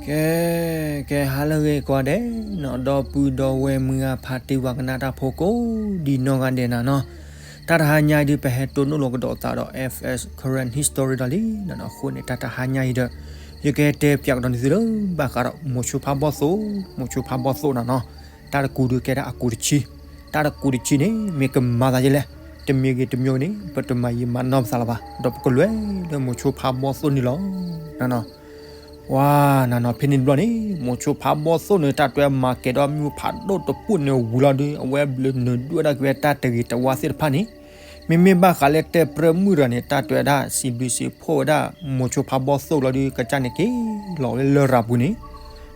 ကဲ ကဲ ဟါလၢအဂ့ၤကိးဂၤဒဲးနီၤ, ဒီပုၢ်ဒီဝဲၢ်မုၢ်ဂၤဖါတံၢ်ဝၤကနၣ်တၢ်ဖိကိးဒံနီၢ်ဂၤဒဲးနၤနီၤ, တၢ်တဟါညါအံၤဒုး ပဟဲတိၢ်နီၣ်လီၤကဒီးသးဒီး F S Karen History ဒီးလံနီၤ, အဃိန့ၣ် တၢ်တဟါညါအံၤဒီး ယကတဲပၠးကဒီးန့ၢ်သုလၢ ဘၣ်ဃးဒီးမိၤဆိဖါဘီၣ်သိၣ်, မိၤဆိဖါဘီၣ်သိၣ်နၤနီၤ, တၢ်တကူဒုးကဲဒၣ်အကူတဆံ, တၢ်တကူတဆံန့ၣ် မ့ၢ်ကမၤသးဒ်လဲၣ်, တမံၤဂ့ၤတမံၤဂ့ၤန့ၣ် ပတမၤယံာ်မၤနီၢ်ပသးလၢၤဘၣ်, ဒီးပကလဲၤလၢမိၤဆိဖါဘီၣ်သိၣ်န့ၣ်လီၤ. နၤနီၤ ပှၤနၤနီၤ ဖဲန့ၣ်တဘျီန့ၣ် မိၤဆိဖါဘီၣ်သိၣ်န့ၣ် တၢ်တွဲမၤကဲၤဒီးမုၢ်ဖးဒိၣ်တပူၤန့ၣ်ဝံၤလီၤဒုး အဝဲဘျုးနုာ်ဒွဲၣ်ဒၣ်က့ၤဝဲတၢ်တဂ့ၤတဝါသ့ၣ်တဖၣ်န့ၣ်, မ့မ့ၢ်ဘၣ်ဃးလၢတဲပြၢမုၣ်တဂၤန့ၣ် တၢ်တွဲဒၣ်စံးဘျုးစံးဖှိၣ်ဝဲဒၣ် မိၤဆိဖါဘီၣ်သိၣ်လီၤဒုး ကစၢ်န့ၣ်က့ၤလီၤဝဲလၢလရာ်ပူၤန့ၣ်,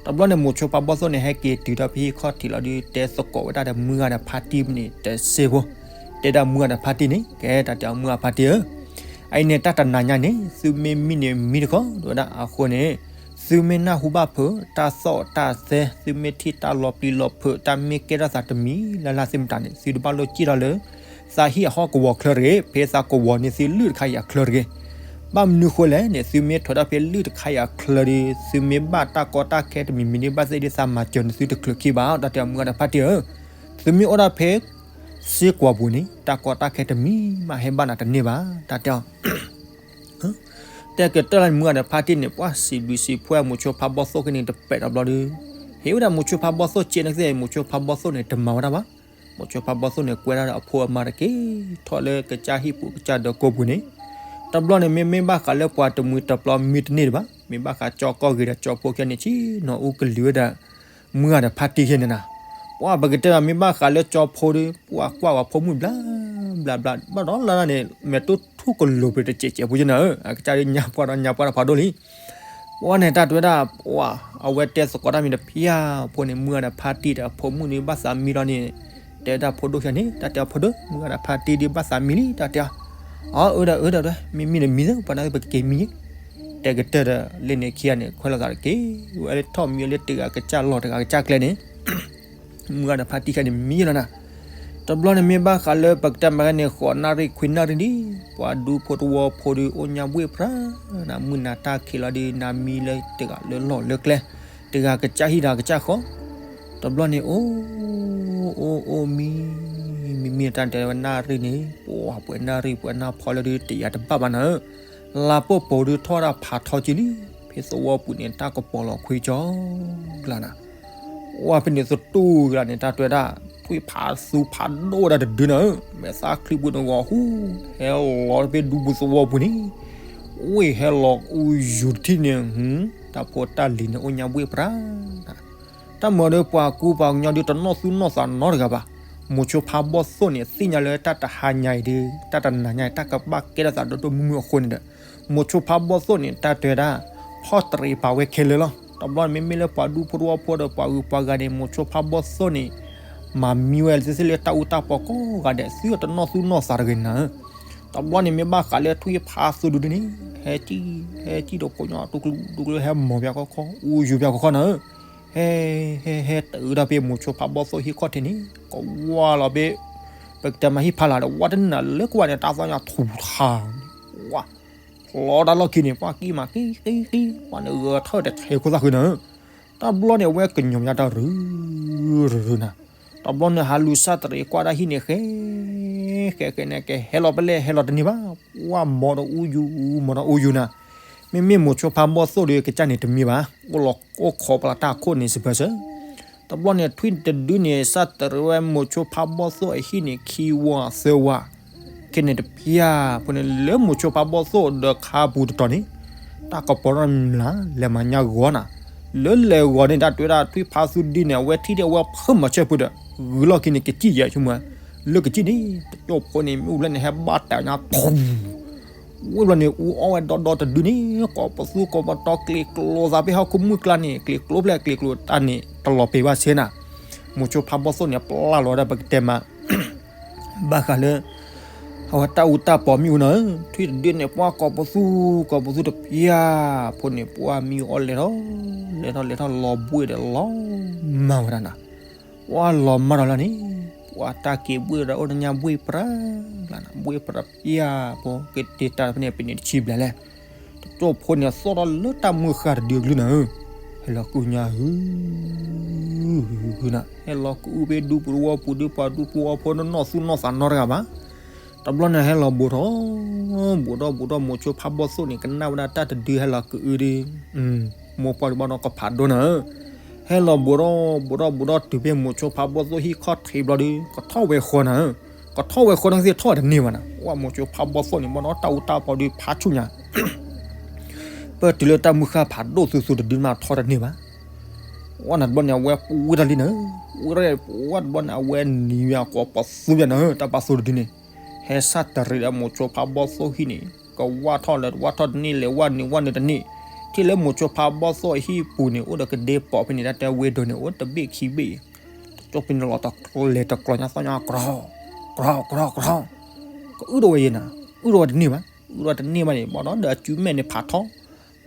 တဘျီန့ၣ် မိၤဆိဖါဘီၣ်သိၣ်န့ၣ် ဟဲက့ၤတုၤဒီးဖဲဟံၣ်ခီၣ်ထံးလီၤဒုး တဲသကိးဝဲဒၣ်ဒီးမုၢ်ဂၤဒီးဖါတံၢ်န့ၣ် တစဲးဖိ, တဲဒၣ်မုၢ်ဂၤဒီးဖါတံၢ်န့ၣ် ကဲတၢ်တဲအီၤ မုၢ်ဂၤဖါတံၢ်ဧၢ အအံၤန့ၣ် တၢ်တနၤညါန့ၣ် သုမ့ၢ်မံန့ၣ်မံတခီ တဲဝဲဒၣ်အဃိန့ၣ်, သုမ့ၢ်နၢ်ဟူဘၣ်ဖုး တၢ်သီၣ်တၢ်သဲ သုမ့ၢ်ထံၣ်တၢ်လီၤပျံၤလီၤဖုး တၢ်မ့ၢ်ကဲထီၣ်သးတမံၤလၢ်လၢ်သ့ၣ်မတၤန့ၣ် သုတဘၣ်လိၣ်စံၣ်ထီၣ်လၢ သးဟံၣ်အဟီၣ်ကဝီၤချၢတဂ့ၤ, ဖဲသးကဝီၤန့ၢ်သုလုၢ်တခါအံၤအချၢတဂ့ၤ. ဘၣ်မနုၤဃိလဲၣ်န့ၣ် သုမ့ၢ်ထွဲထီၣ်ဖဲလုၢ်တခါအံၤအချၢဒီး သုမ့ၢ်ဘၣ်တၢ်ကီတၢ်ခဲတမံၤမံၤဒ်ဘၣ်သ့ၣ်ဒ်သးမၤစၢၤန့ၣ် သုတချုးခံဘၣ် တၢ်တဲအီၤ မုၢ်ဂၤဒီးဖါတံၢ်ဧၢ, သုမ့ၢ်အိၣ်ဒၣ်ဖဲ စ့ကွီၤပူၤန့ၣ် တၢ်ကီတၢ်ခဲတမံၤမးဟဲဘၣ်နၤတန့ၢ်ဘၣ် တၢ်တဲအီၤ တဲကတၢၢ်လၢမုၢ်ဂၤဒီးဖါတံၢ်န့ၣ် ပှၤစံးဘျုးစံးဖှိၣ်မိၤဆိဖါဘီၣ်သိၣ်ခဲန့ၣ်တပဲာ်တဘျီဒီး ဟ့ၣ်ဝဲဒၣ်မိၤဆိဖါဘီၣ်သိၣ်စ့န့ၣ်သ့ၣ် မိၤဆိဖါဘီၣ်သိၣ်န့ၣ် တမၤဝဲဒၣ်ဘၣ်. မိၤဆိဖါဘီၣ်သိၣ်န့ၣ် ကွဲဒၣ်ဒီးအဖိအမါတက့ၢ်ထီၣ်လၢကစၢ်ဟံၣ်ပူၤကစၢ်ဒၢးကိးပူၤန့ၣ်, တဘျီန့ၣ် မ့မ့ၢ်ဘၣ်ဃးလၢပှၤတမှံၤတပျီမံတန့ၢ်ဒံးဘၣ်, မ့ၢ်ဘၣ်ဃးကၠီကီၢ်ဂ့ၤဒီးကၠီဖိခဲန့ၣ် ဆ့ၣ်နီၤအူကလံၤဝဲဒၣ် မုၢ်ဂၤဒီးဖါတံၢ်ခဲန့ၣ်နၤ, ပှၤပကတဲဒီးမ့ၢ်ဘၣ်ဃးလၢကၠီဖိဒီး ပှၤကွၢ်ဝဲဖိမုၣ်ဘျါ ဘျါဘျါ ဘၣ်ဒီးလၢ်လၢ်န့ၣ် မဲာ်တူၢ်ထူၣ်ကလိၤပတစဲးစဲးဖိယဲနၤဧၢ, အကစၢ်ဒုးညါပှၢ်ဒီးညါပှၢ်တဖးဒိၣ်လံ ပှၤန့ၣ်တၢ်တဲဝဲဒၣ် ပှၤအဝဲတဲသကိးတၢ်မံၤတဖၣ်ဖိန့ၣ် မုၢ်ဂၤဒီးဖါတံၢ်ဒီးအဖိမုၣ်န့ၣ်ဘၣ်သးမံလီၤန့ၣ်, တဲဝဲဒၣ်ဖိဒိၣ်ခဲန့ၣ် တၢ်တဲအီၤဖိဒိၣ် မုၢ်ဂၤဒီးဖါတံၢ်ဒုးဘၣ်သးမံလံ တၢ်တဲအီၤ, အၢအၢဒီးအၢဒီး မ့ၢ်မံန့ၣ်မံသ့ ပှၤနၢ်ပကက့ၤမံ, တဲကတၢၢ်ဒီး လၢန့ၣ်ခံဂၤန့ၣ် ခွဲးလိာ်သးတက့ၢ်, ဝဲလၢထီၣ်မံလၢတဂၤကစၢ်လီၢ်တဂၤကစၢ်ကျဲန့ၣ် မုၢ်ဂၤဒီးဖါတံၢ်ခဲန့ၣ်မံလီၤနၤ, တဘျီန့ၣ်မ့ၢ်ဘၣ်ဃးလၢပကတဲမးန့ၣ် ဃိးနၣ်ရံၣ်ခွံနၣ်ရံၣ်ဒံး ပှၤဒူဖိတဝီဖိဒီးအိၣ်ညါဘှ့ၣ်ပြၢ်, နမုၢ်နၤတၢ်ခံးလီၤဒီး နမံလၢတဂၤလၢလီၢ်လၢကျဲ, တဂၤကစၢ်ဟံၣ်တဂၤကစၢ်ဃီ, တဘျီန့ၣ် အိၣ် အိၣ်အိၣ်မံ မံမံတၢ်တဲဝဲနၣ်ရံၣ်န့ၣ် ပှၤပှဲၤနၣ်ရံၣ်ပှဲၤနၣ်ဖီလၢဒုး တယၤတဘၣ်ဘၣ်နၤဧၢ, လါပိာ်ပိာ်ဒုးထီၣ်ဒၣ်ဖးထီကံလံ, ဖဲသဝီပူၤန့ၣ် တၢ်ကပီၤလီၤခွံကၠီကျါနၤ ပှၤဖဲန့ၣ်သတူၢ်ကျါန့ၣ် တၢ်တဲဝဲဒၣ် ထွံၣ်ဖးသူဖးဒိၣ်ဝဲဒၣ်တဒုနၤဧၢ, မဲာ်သၣ်ချံပူၤန့ၣ်ဂီၤဟူ, ဟဲလီၤဖဲဒူပူၤသဝီပူၤန့ၣ်, ဝ့ၢ်ဟဲလီၤအူယူၤတထံၣ်န့ၣ်, တၢ်ဖိတၢ်လံၤန့ၣ်အိၣ်ညါဘှ့ၣ်ပြၢ် တၢ်မၤဒီးပှၤကူပှၤကညီဒုးတနီၣ်သူၣ်နီၣ်သးနီတဂၤဘၣ်. မိၤဆိဖါဘီၣ်သိၣ်န့ၣ် သ့ၣ်ညါလၢတၢ်တဟါညါအံၤဒီး တၢ်တနၤညါအံၤ တၢ်ကဘၣ်ကဲထီၣ်သးဒီဒိၣ်မုၢ်မုၢ်အဃိန့ၣ်ဒီး မိၤဆိဖါဘီၣ်သိၣ်န့ၣ် တၢ်တဲဝဲဒၣ် ဖီၣ်တရံးပာ်ဝဲခဲလၢာ်လီၤ. တဘျီန့ၣ်မ့မ့ၢ်လၢပှၤဒူဖိတဝီဖိဒီးပှၤဂုၤပှၤဂၤန့ၣ် မိၤဆိဖါဘီၣ်သိၣ်န့ၣ် မၤမံဝဲလၢသ့ၣ်လၢတၢ်အူတၢ်ပီကိးဂၤဒဲး သုတနီၣ်သူၣ်နီၣ်သးတဂ့ၤနၤဧၢ. တဘျီန့ၣ်မ့ၢ်ဘၣ်ဃးလၢထွံၣ်ဖးသူဒုဒုန့ၣ် ဟဲစံၣ် ဟဲစံၣ်ဒီးကိးညီတူၢ်ကျူတူၢ်ကျူ ဟဲမီၤပၠးခီခီ အူယူၤပၠးခီခီနၤဧၢ. ဟဲ ဟဲ ဟဲတုၤဒီးဖဲမိၤဆိဖါဘီၣ်သိၣ်ဟံၣ်ခီၣ်ထံးန့ၣ် ကဝၢ်လီၤဖဲ ပကတဲမးဟံၣ်ဖးလၢ်ဒီး ဝၢ်တနၤလၢကဝၢ်န့ၣ် တၢ်သီၣ်ညါထူးထးန့ၣ် ဝၢ် ဖျီတၢ်လီၢ်ခံန့ၣ် ပှၤကံၣ်မးကံၣ်ကံၣ်ကံၣ် ပှၤန့ၣ်ဂဲၤထၢၣ်တထဲခိၣ်သၣ်ဃုနၤဧၢ. တဘျီန့ၣ် အဝဲကညီၤမးတၢ်ရုၢ်ရုၢ်ရုၢ်နၤ. တဘျီန့ၣ် ဟးလူၤစၢ်တရံးကွၢ်တၢ်ဟံၣ်န့ၣ် ဃဲ ဃဲဃဲန့ၣ် ကဟဲလီၤဖဲလဲၣ်ဟဲလီၤတန့ၢ်ဘၣ်. ပှၤမီၤဒီးအူယူၤ မီၤဒီးအူယူၤနၤ. မ့မ့ၢ်မိၤဆိဖါဘီၣ်သိၣ်ဒီး ကစၢ်န့ၣ်တမံဘၣ်. အိၣ်လီၤအိၣ်ခိးပှၤလၢတၢ်ခိၣ်န့ၣ်စံးဘၢစၢၤ တဘျီန့ၣ် ထွံၣ်တဒုန့ၣ် စၢ်တရံးဝဲမိၤဆိဖါဘီၣ်သိၣ်အဟံၣ်န့ၣ် ခံဝီသၢဝီ, ခဲန့ၣ်တဖၣ်ဖိန့ၣ် လၢမိၤဆိဖါဘီၣ်သိၣ်ဒီးခါပူၤတတီၤန့ၣ် တၢ်ကပီၤထီၣ်မျး လဲၤမၤညါဂီၤနၤ. လၢလဲၤဂီၤန့ၣ် တၢ်တဲဝဲဒၣ်ထွံၣ်ဖးသူဒုန့ၣ် အဝဲထံၣ်ဒၣ်အဝဲဖၢမၤဆၢဖိဒီး ဂုာ်လီၢ်ခံန့ၣ် ကစံၣ်ယဲၢ်ဆိကမိၣ် လၢကစံၣ်န့ၣ် တကၠိၢ်ဖိန့ၣ် မ့ၣ်အူဖျၢၣ်န့ၣ် ဟဲဘၣ်တၢ်ညါထူ ဝံၤဘျီန့ၣ် အူအီၣ်ဝဲဒီဒီတဒုန့ၣ် ကိးပသူကိးပတီၤကျ့ၤကျိၤသးဖဲဟီၣ်ခိၣ်မုၢ်ကျါန့ၣ် ကျ့ၤကျိၤဖျဲၣ်ကျ့ၤကျိၤတၢ်န့ၣ် တလီၤပှီၢ်ဘၣ်ဆ့နၤ. မိၤဆိဖါဘီၣ်သိၣ်န့ၣ် ပျၢ်လီၤဝဲဒၣ်ပကတဲမး ဘၣ်ဃးလၢ အဝဲတၢ်အူတၢ်ပီၤမ့ၣ်အူနၤဧၢ, ထွံၣ်တဒုန့ၣ် ပှၤကိးပသူ ကိးပသူတဖၣ်ဖိန့ၣ် ပှၤမ့ၣ်အူအီၣ်လဲၤထီၣ် လဲၤထီၣ်လဲၤထီၣ်လီၤဘှ့ၣ်ဒီးလီၤမၢ်ဝဲဒၣ်နၤ. ပှၤလီၤမၢ်ဒီးလီၤန့ၣ် ပှၤတၢ်က့ၤဘှ့ၣ်ဒီးအိၣ်တညါဘှ့ၣ်ပြၢ်လၢ်နၤ, ဘှ့ၣ်ပြၢ်ဖၣ်ဖိ ကတ့တၢ်ဖဲန့ၣ် ပန့ၣ်တဆံဘျဲၣ်လဲၣ်. တကၠိၢ်ဖိန့ၣ် သီၣ်ထီၣ်လၢတၢ်မုၢ်ဃၢ်တဒုအကလုၢ်နၤဧၢ, ဟဲလီၤကုၢ်ညါဟု နၤ ဟဲလီၤကအုဖဲဒူပူၤတဝီပူၤဒီး ပှၤဒူဖိအီဖိတနီၣ်သူၣ်နီၣ်သးနီတဂၤဘၣ်. တဘျီန့ၣ်ဟဲလီၤဘူးထီၣ် ဘူးထီၣ်ဘူးထီၣ် မိၤဆိဖးဘီၣ်သိၣ်န့ၣ် ကနၣ်ဝဲဒၣ်တၢ်တဒုဟဲလီၤကအုဒီး မိၢ်ပှၢ်တဘၣ်ဒီးကဖးဒိၣ်နၤဧၢ. ဟဲလီၤဘူးထီၣ်ဘူးထီၣ်ဘူးထီၣ် တုၤဖဲမိၤဆိဖးဘီၣ်သိၣ်ဟံၣ်ခီၣ်ထံးဘျီဒီး ကထီၣ်ဝဲဃီနၤဧၢ. ကထီၣ်ဝဲဃီနကသ့ၣ်ထီၣ်တန့ၢ်ဘၣ်နၤ. ဝဲမိၤဆိဖးဘီၣ်သိၣ်န့ၣ် ဘၣ်ဒီးတၢ်အူတၢ်ပီဒီးဖးဆူၣ်ညါ ပၢၢ်တုၤလၢတၢ်မုၢ်ဃၢ်ဖးဒိၣ်သူသူတဒုန့ၣ် ထီၣ်တန့ၢ်ဘၣ်. ဝဲနၤတဘျီန့ၣ် အဝဲပှ့ၤတၢ်လံနၤဧၢ. ပှ့ၤတၢ် ဝဲတဘျီန့ၣ် အဝဲနံၤဝဲအကိးပသူဘၣ်နၤဧၢ. တၢ်ပာ်သိတဒုန့ၣ် ဟဲစၢ်တရံးဒီးမိၤဆိဖးဘီၣ်သိၣ်ဟံၣ်န့ၣ် ကဝၢ်ထီၣ်လၢဝၢ်ထီၣ်တန့ၢ် လဲၤဝၢ်နုာ်ဝၢ်နုာ်တန့ၢ်. ထံၣ်လၢမိၤဆိဖးဘီၣ်သိၣ်အဟံၣ်ပူၤန့ၣ် အိၣ်ဒီးကဒ့ပီးဖဲန့ၣ် တၢ်တဲဝ့ၢ်ဒိၣ်န့ၣ် အိၣ်တဘ့ၣ်ခံဘ့ၣ် ကၠိပနလီၤတကျဲၤတကျီညါသီၣ်ညါ ကြီ ကြီ ကြီ ကြီ ကအုၣ်ထီၣ်ဝဲယဲနၤ. အုၣ်ထီၣ်ဝဲတန့ၢ်ဘၣ်. အုၣ်ထီၣ်ဝဲတန့ၢ်ဘၣ်န့ၣ် ဘၣ်ဒီးအစုမဲာ်န့ၣ်ဖးထီ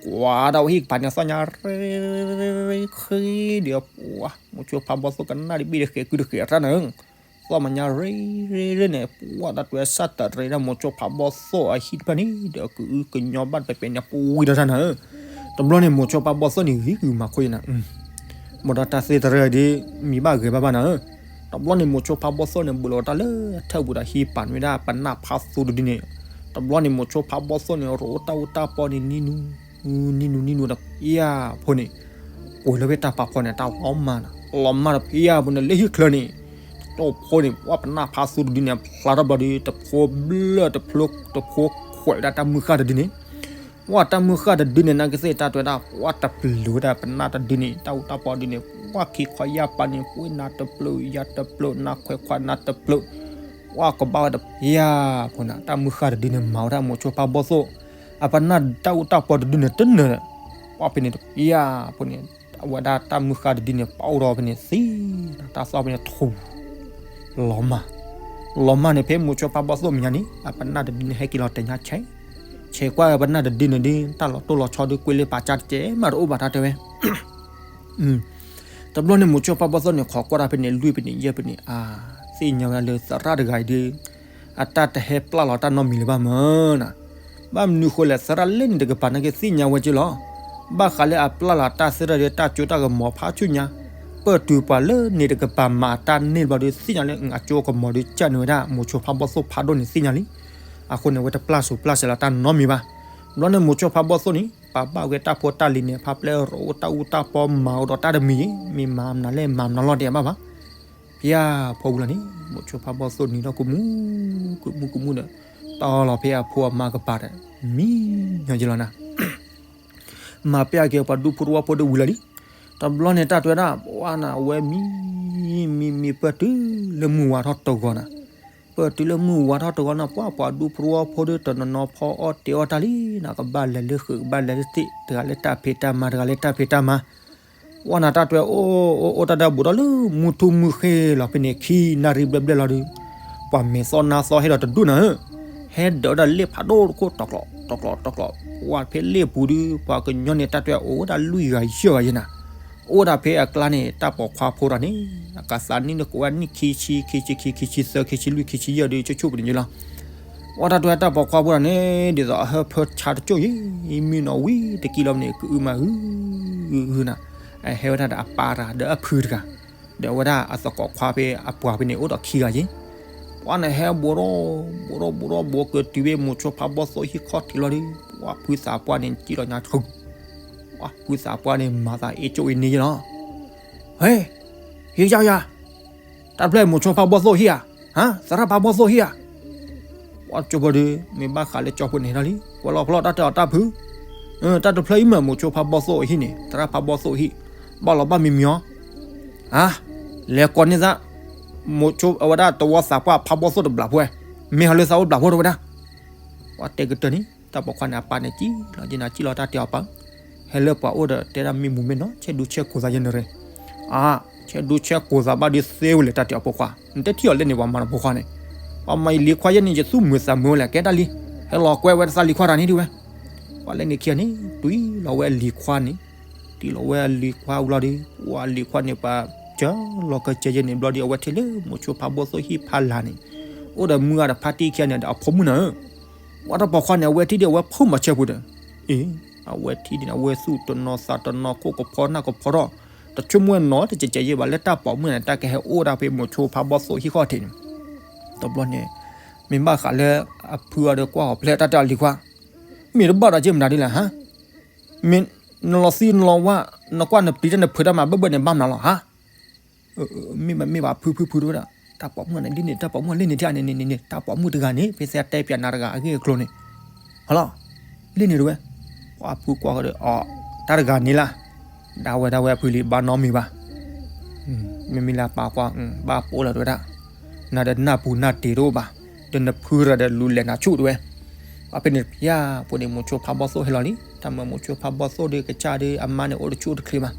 ကွၢ်ဒၣ်ဝဲဟံၣ်ကပၤန့ၣ်သီၣ်ညါ ရ့ ရ့ ရ့ ရ့ ဃ့ဒီး ပှၤ မိၤဆိဖးဘီၣ်သိၣ်ကနၣ်တဘ့ၣ်တဃဲးကုတဃဲးအတၢ်နၤဧၢ. သီၣ်မၤညါရ့ ရ့ ရ့န့ၣ် ပှၤတၢ်တွဲစၢ်တရံးဒၣ် မိၤဆိဖးဘီၣ်သိၣ်အဟံၣ်တဖျၢၣ်န့ၣ် ဒီးကအုကညီဘၣ်တပဲာ်ပဲာ်န့ၣ် ပှ့ၤဒီးတၢ်နၤဧၢ. တဘျီန့ၣ်မိၤဆိဖးဘီၣ်သိၣ်န့ၣ် ဂံၤကုၤမၤခိၣ်ယဲနၤ ဘၣ်ဒီးတၢ်သ့တရံးဒီး မံၤဘၣ်ဂဲၤဘၣ်ဘၣ်နၤဧၢ. တဘျီန့ၣ် မိၤဆိဖးဘီၣ်သိၣ်န့ၣ် ဘူးလီၤတၢ်လၢအထၢၣ်ပူၤဒီးဟံးပာ်န့ၢ်ဝဲဒၣ်ပနၢ်ဖးသိတဒုန့ၣ်. တဘျီန့ၣ် မိၤဆိဖးဘီၣ်သိၣ်န့ၣ် ရိးတၢ်အူတၢ်ပီန့ၣ် နံၤနူၤ နံၤနူၤ နံၤနူၤဒီး ဖံယၢ်ဖိန့ၣ် ကွံာ်လၢဖဲတၢ်ပာ်ဖီန့ၣ် တၢ်လီၤမၢ်နၤ လီၤမၢ်ဒီး ဖံယၢ်ဖိန့ၣ် လၢဟံၣ်ချၢန့ၣ် တဖိန့ၣ် ပှၤပနၢ်ဖးသိတဒုန့ၣ် ဖျါထီၣ်ဘျီဒီး တဖိဘျၢၣ်တဖျိ တဖိခွဲးဝဲဒၣ်တၢ်မုၢ်ဃၢ်တဒုန့ၣ် ပှၤတၢ်မုၢ်ဃၢ်တဒုန့ၣ် နကသ့ၣ်တၢ်တွဲဒၣ် ပှၤတပျုာ်ဝဲဒၣ်ပနၢ်တဒုန့ၣ် တၢ်အူတၢ်ပီဒုန့ၣ် ပှၤခံခီယၢ်ပၢ်န့ၣ် ပှ့ၤနၤတပျုာ် ယၤတပျုာ် နၤခွဲးခွါနၤတပျုာ် ပှၤကဘၣ်ဝဲဒီး ဖံယၢ်ဖိန့ၣ် တၢ်မုၢ်ဃၢ်တဒုန့ၣ် မၤဝဲဒၣ်မိၤဆိဖးဘီၣ်သိၣ် အပနၢ်တၢ်အူတၢ်ပီတဒုန့ၣ် တနၢၤ ပှၤဖဲန့ၣ် ဖံယၢ်ဖိန့ၣ် အဝဲဒၣ်တၢ်မုၢ်ဃၢ်တဒုန့ၣ် ပအိၣ်ဒီးဖဲန့ၣ်သံ တၢ်သီၣ်ဖဲန့ၣ်ထူ လီၤမၢ် လီၤမၢ်န့ၣ် ဖဲမိၤဆိဖးဘီၣ်သိၣ်မဲာ်ညါန့ၣ် အပနၢ်တဒုန့ၣ် ဟဲက့ၤလီၤတဲာ်ညါဆဲး ဆဲးကွၢ်ပနၢ်တဒုန့ၣ်ဒီး တၢ်လီၤတိၢ်လီၤဆီဒီး ကွ့လ့ပာ်ကၢ်တကဲမးတအိၣ်ဘၣ်တၢ်တဲဝဲ တဘျီန့ၣ်မိၤဆိဖးဘီၣ်သိၣ်န့ၣ် ခိးကွၢ်တၢ်ဖဲန့ၣ် လွံၢ်ဖဲန့ၣ် ယဲၢ်ဖဲန့ၣ် အါ သ့ၣ်ညါဝဲဒၣ်လၢသရၣ်တဂၤအံၤဒီး အတၢ်တဟဲပျၢ်လီၤတၢ်နီတမံၤလၢၤဘၣ်မၢ်နၤ ဘၣ်မနုၤဃိလဲၣ် သရၣ်လၢန့ၣ်တကပၤနာ်က့သ့ၣ်ညါဝဲက့လီၤ ဘၣ်ဃးလၢအပျၢ်လီၤတၢ်သရၣ်ဒီးတၢ်စိတၢ်ကမီၤဖးဆူညါ ပၢၢ်တုၤပှၤလၢန့ၣ်တကပၤမၤတၢ်န့ၢ်ဘျီဒီးသ့ၣ်ညါလၢအစိကမီၤဒီးကၢ်န့ၢ်ဝဲဒၣ် မိၤဆိဖးဘီၣ်သိၣ်ဖးဒိၣ်န့ၣ်သ့ၣ်ညါလံ အဃိန့ၣ် အဝဲတပျၢ်စိၤပျၢ်စဲးလီၤတၢ်နီတမံၤဘၣ် ဘျီန့ၣ်မိၤဆိဖးဘီၣ်သိၣ်န့ၣ် ပာ်ဘၣ်ဝဲတၢ်ဖိတၢ်လံၤန့ၣ် ဖးပျဲရိးတၢ်အူတၢ်ပီမၤအိၣ်ဒီးတၢ်တမံၤ မ့ၢ်မၤမနုၤလဲၣ် မၤမနုၤလီၤတဲာ်ဘၣ်ဘၣ် ဖံယၢ်ဖိဝံၤလီၤန့ၣ် မိၤဆိဖးဘီၣ်သိၣ်နံၤထီၣ်ကမူ ကမူကမူဒီး တီလီၤဖဲအဖိအမါကပၤဒီး မံညီက့လီၤနၤ မၤပျဲက့ၤပှၤဒူဖိတဝီဖိဒီးဝံၤလီၤလံ တဘျီန့ၣ်တၢ်တဲဝဲဒၣ် ပှၤနၤ အဝဲမံ မံ မံ ပၢၢ်တုၤလၢမုၢ်ဝါထီၣ်တဂီၤနၤ ပၢၢ်တုၤလၢမုၢ်ဝါထီၣ်တဂီၤနၤ ပှၤပှၤဒူဖိတဝီဖိဒီးတနီၤနီၤဖီအီၣ်တ့ၤအီၣ်တၢ်လံ နကဘၣ်လဲၤလၢဃုာ် ကဘၣ်လဲၤလၢသ့ၣ် တဂၤလၢတၢ်ဖံးတၢ်မၤ တဂၤလၢတၢ်ဖံးတၢ်မၤ ပှၤနၤတၢ်တဲဝဲ အိၣ်အိၣ်အိၣ်တၢ်ဒၣ်ဘူးဒီးလၢမုၢ်ထူၣ်မုၢ်ဃ့လီၤဖဲန့ၣ် ခံနၣ်ရံၣ်ဘျဲၣ်ဘျဲၣ်လီၤဒီး ပှၤမဲာ်သီနါသီဟဲဒီးတဒူၣ်နၤဧၢ ဟဲဒၢးဝဲဒၣ်လ့ၣ်ဖးဒိၣ်တခိၣ် တီၤကျီး တီၤကျီး တီၤကျီး ပှၤဖဲလ့ၣ်ပူၤဒီး ပှၤကညီန့ၣ်တၢ်တဲဝဲအိၣ်ဝဲဒၣ်လွံၢ်ဂၤယဲၢ်ဂၤယဲၢ်နၤ အိၣ်ဒၣ်ဖဲအကျါန့ၣ် တၢ်ပိာ်ခွါဖိတဂၤန့ၣ် အကသးနံၣ်န့ၣ်ကိးဝဲနံၣ်ခံဆံ ခံဆံခံ ခံဆံသၢ ခံဆံလွံၢ် ခံဆံယဲၢ်ဒီး ဆိကမိၣ်ပူၤန့ၣ်ယဲၢ်လီၤ ပှၤတၢ်တဲဝဲတၢ်ပိာ်ခွါဖိတဂၤန့ၣ် ဒ်သိးအဟၢဖၢဆါတကၠိၢ်ယဲၢ် မံနီၤဝံၤတကံလီၤန့ၣ် ကအုမၤဟု ဟု ဟုနၤ အဟဲဝဲဒၣ်ဒီးအပၢ်တဂၤ ဒီးအဖုတဂၤ ဒီးအဝဲဒၣ်အသကိးခွါဖဲအပှၤဖဲန့ၣ် အိၣ်ဒီးခံဂၤယဲၢ် ပှၤန့ၣ်ဟဲဘူးဒီး ဘူးဒီး ဘူးဒီး ဘူးကတုၤဖဲမိၤဆိဖးဘီၣ်သိၣ်ဟံၣ်ခီၣ်ထံးလီၤဒီး ပှၤဖုသးပှၢ်န့ၣ် ကံလီၤညါဆူ ပှၤဖုသးပှၢ်န့ၣ် မၤသးအ့ၣ်ကၠိၣ်အ့ၣ်န့ၣ်ယဲၢ်လီၤ ဟဲ ဟ့ၣ်ယၤယၤ တၢ်တဖျၢၣ်မိၤဆိဖးဘီၣ်သိၣ်ဟံၣ်ဧါ ဟါ သရၣ်ဖးဘီၣ်သိၣ်ဟံၣ်ဧါ ပှၤကၠိဖိဒီး မ့ၢ်ဘၣ်ဃးလၢကၠိဖိန့ၣ်ဟဲထီၣ်လံ ကွၢ်လီၤဖျီတၢ်တဲအီၤတၢ်ဖု တၢ်တဖျၢၣ်အံၤမ့ၢ်မိၤဆိဖးဘီၣ်သိၣ်အဟံၣ်န့ၣ် သရၣ်ဖးဘီၣ်သိၣ်အဟံၣ် ဘၣ်လီၤဘၣ်မံမံၤအီၤ ဧါ လဲၤကိးန့ၢ်သး မိၤဆိအဝဲဒၣ်သဝီသးပှၢ်ဖးဘီၣ်သိၣ်တဘျးဖိဝဲ မ့ၢ်ဟီလၢသးအိၣ်တဘျးဖိတဝဲဒၣ် ပှၤတဲကတၢၢ်န့ၣ် တၢ်ပိာ်ခွါန့ၣ် အပၢ်န့ၣ် ကံလီၤက့ၤနၤ ကံလီၤတၢ်တဲအီၤပၢ် ဟဲလၢပှၤအိၣ်ဒီးတဲဒၣ်မံမူမ့ၢ်နီၤ ဆဲးဒူဆဲးကိးသးယဲၢ်န့ၣ်ရ့ အါ ဆဲးဒူဆဲးကိးသးဘၣ်ဒီးသ့ဝဲလဲၣ် တၢ်တဲအီၤပိာ်ခွါ နတထံၣ်အီၤလဲၣ်န့ၣ် ပှၤမၤတပိာ်ခွါန့ၣ် ပှၤမၤယလံၤခွါယဲၢ်န့ၣ် ယသူၣ်မုာ်သးမုာ်ဝဲလဲၣ် ကဲတၢ်လံ ဟဲလီၤကွဲဝဲတသးလံၤခွါတၢ်န့ၣ်ဒ်ဝဲ ပှၤလၢန့ၣ်ခံဂၤန့ၣ် တွံၢ်လီၤဝဲအလံၤခွါန့ၣ် တွံၢ်လီၤဝဲအလံၤခွါဝံၤလီၤဒီး ပှၤအလံၤခွါန့ၣ် ပှၤစၢလီၤကစၢယဲၢ်န့ၣ် ဘျီဒီး အဝဲထံၣ်လၢမိၤဆိဖးဘီၣ်သိၣ်ဟံၣ်ဖးလၢ်န့ၣ် အိၣ်ဒီးမုၢ်ဂၤဒီးဖါတံၢ်ခံဂၤန့ၣ်ဒီးအဖိမုၣ်နၤဧၢ ပှၤတၢ်ပိာ်ခွါန့ၣ် အဝဲထံၣ်ဒီးအဝဲဖုမၤဆဲးပူၤဒီး အ့ အဝဲထံၣ်ဒ်န့ၣ် အဝဲသူၣ်တနီၤသးတနီၤ ခိၣ်ကဖီနၢ်ကဖီထီၣ်, တဆိကမိၣ်နီတစဲးစဲးယဲၢ်ဘၣ် လၢတၢ်ပိာ်မုၣ်န့ၣ် တၢ်ကဟဲအိၣ်ဒၣ်ဖဲမိၤဆိဖးဘီၣ်သိၣ်ဟံၣ်ဃီထံးန့ၣ်. တဘျီန့ၣ် မ့ၢ်ဘၣ်ဃးလၢအဖုအီၤဒီးကွၢ်အီၤဖျဲၣ်တၢ်တဲအီၤလံၤခွါ, မ့ၢ်တဘၣ်ဒီးက့မနုၤဒ်လဲၣ်ဟါ, မ့ၢ်နလီၤသံနလီၤဝၣ် နကွၢ်နပျံၤတၢ်နဖုးတၢ်မၤဘၣ်ဘၣ်န့ၣ် ဘၣ်မနုၤလီၤဟါ. မ့ၢ်ဘၣ်မ့ၢ်ဘၣ်ဖုဖုဖုတဝဲဒၣ်, တၢ်ပိာ်မုၣ်န့ၣ် လ့ၣ်န့ၣ် တၢ်ပိာ်မုၣ်လ့ၣ်န့ၣ်ထံၣ်န့ၣ်န့ၣ်န့ၣ် တၢ်ပိာ်မုၣ်တဂၤန့ၣ် ဖဲသဲတဲပၠးနၤတဂၤအဂ့ၢ်အကျိၤန့ၣ်, ဟီလီၤ, လ့ၣ်န့ၣ်တဝဲ, ပှၤဖုကွၢ်ဃီဒီး အီၤ တၢ်တဂၤန့ၣ်လၢ ဒၣ်ဝဲဒၣ်ဝဲအဖုလံ ဘၣ်နီတမံၤဘၣ်. မ့မ့ၢ်လၢပၢ်ကွၢ် ဘၣ်ပိာ်လီၤတဝဲဒၣ်, နၤဒီးနၢ်ပူၤနၢ်တ့ၤတအိၣ်ဘၣ်, ဒီးနဖုရၤဒီးလူၤလဲၤနၤဆူၣ်တဝဲ. ပှၤဖဲန့ၣ်တပျၢ်ဖိန့ၣ် မိၤဆိဖးဘီၣ်သိၣ်ဟဲလီၤလံ, တၢ်မၢမိၤဆိဖးဘီၣ်သိၣ်ဒီးကစၢ်ဒီးအမါန့ၣ် အိၣ်တဆူၣ်အိၣ်တချ့မး.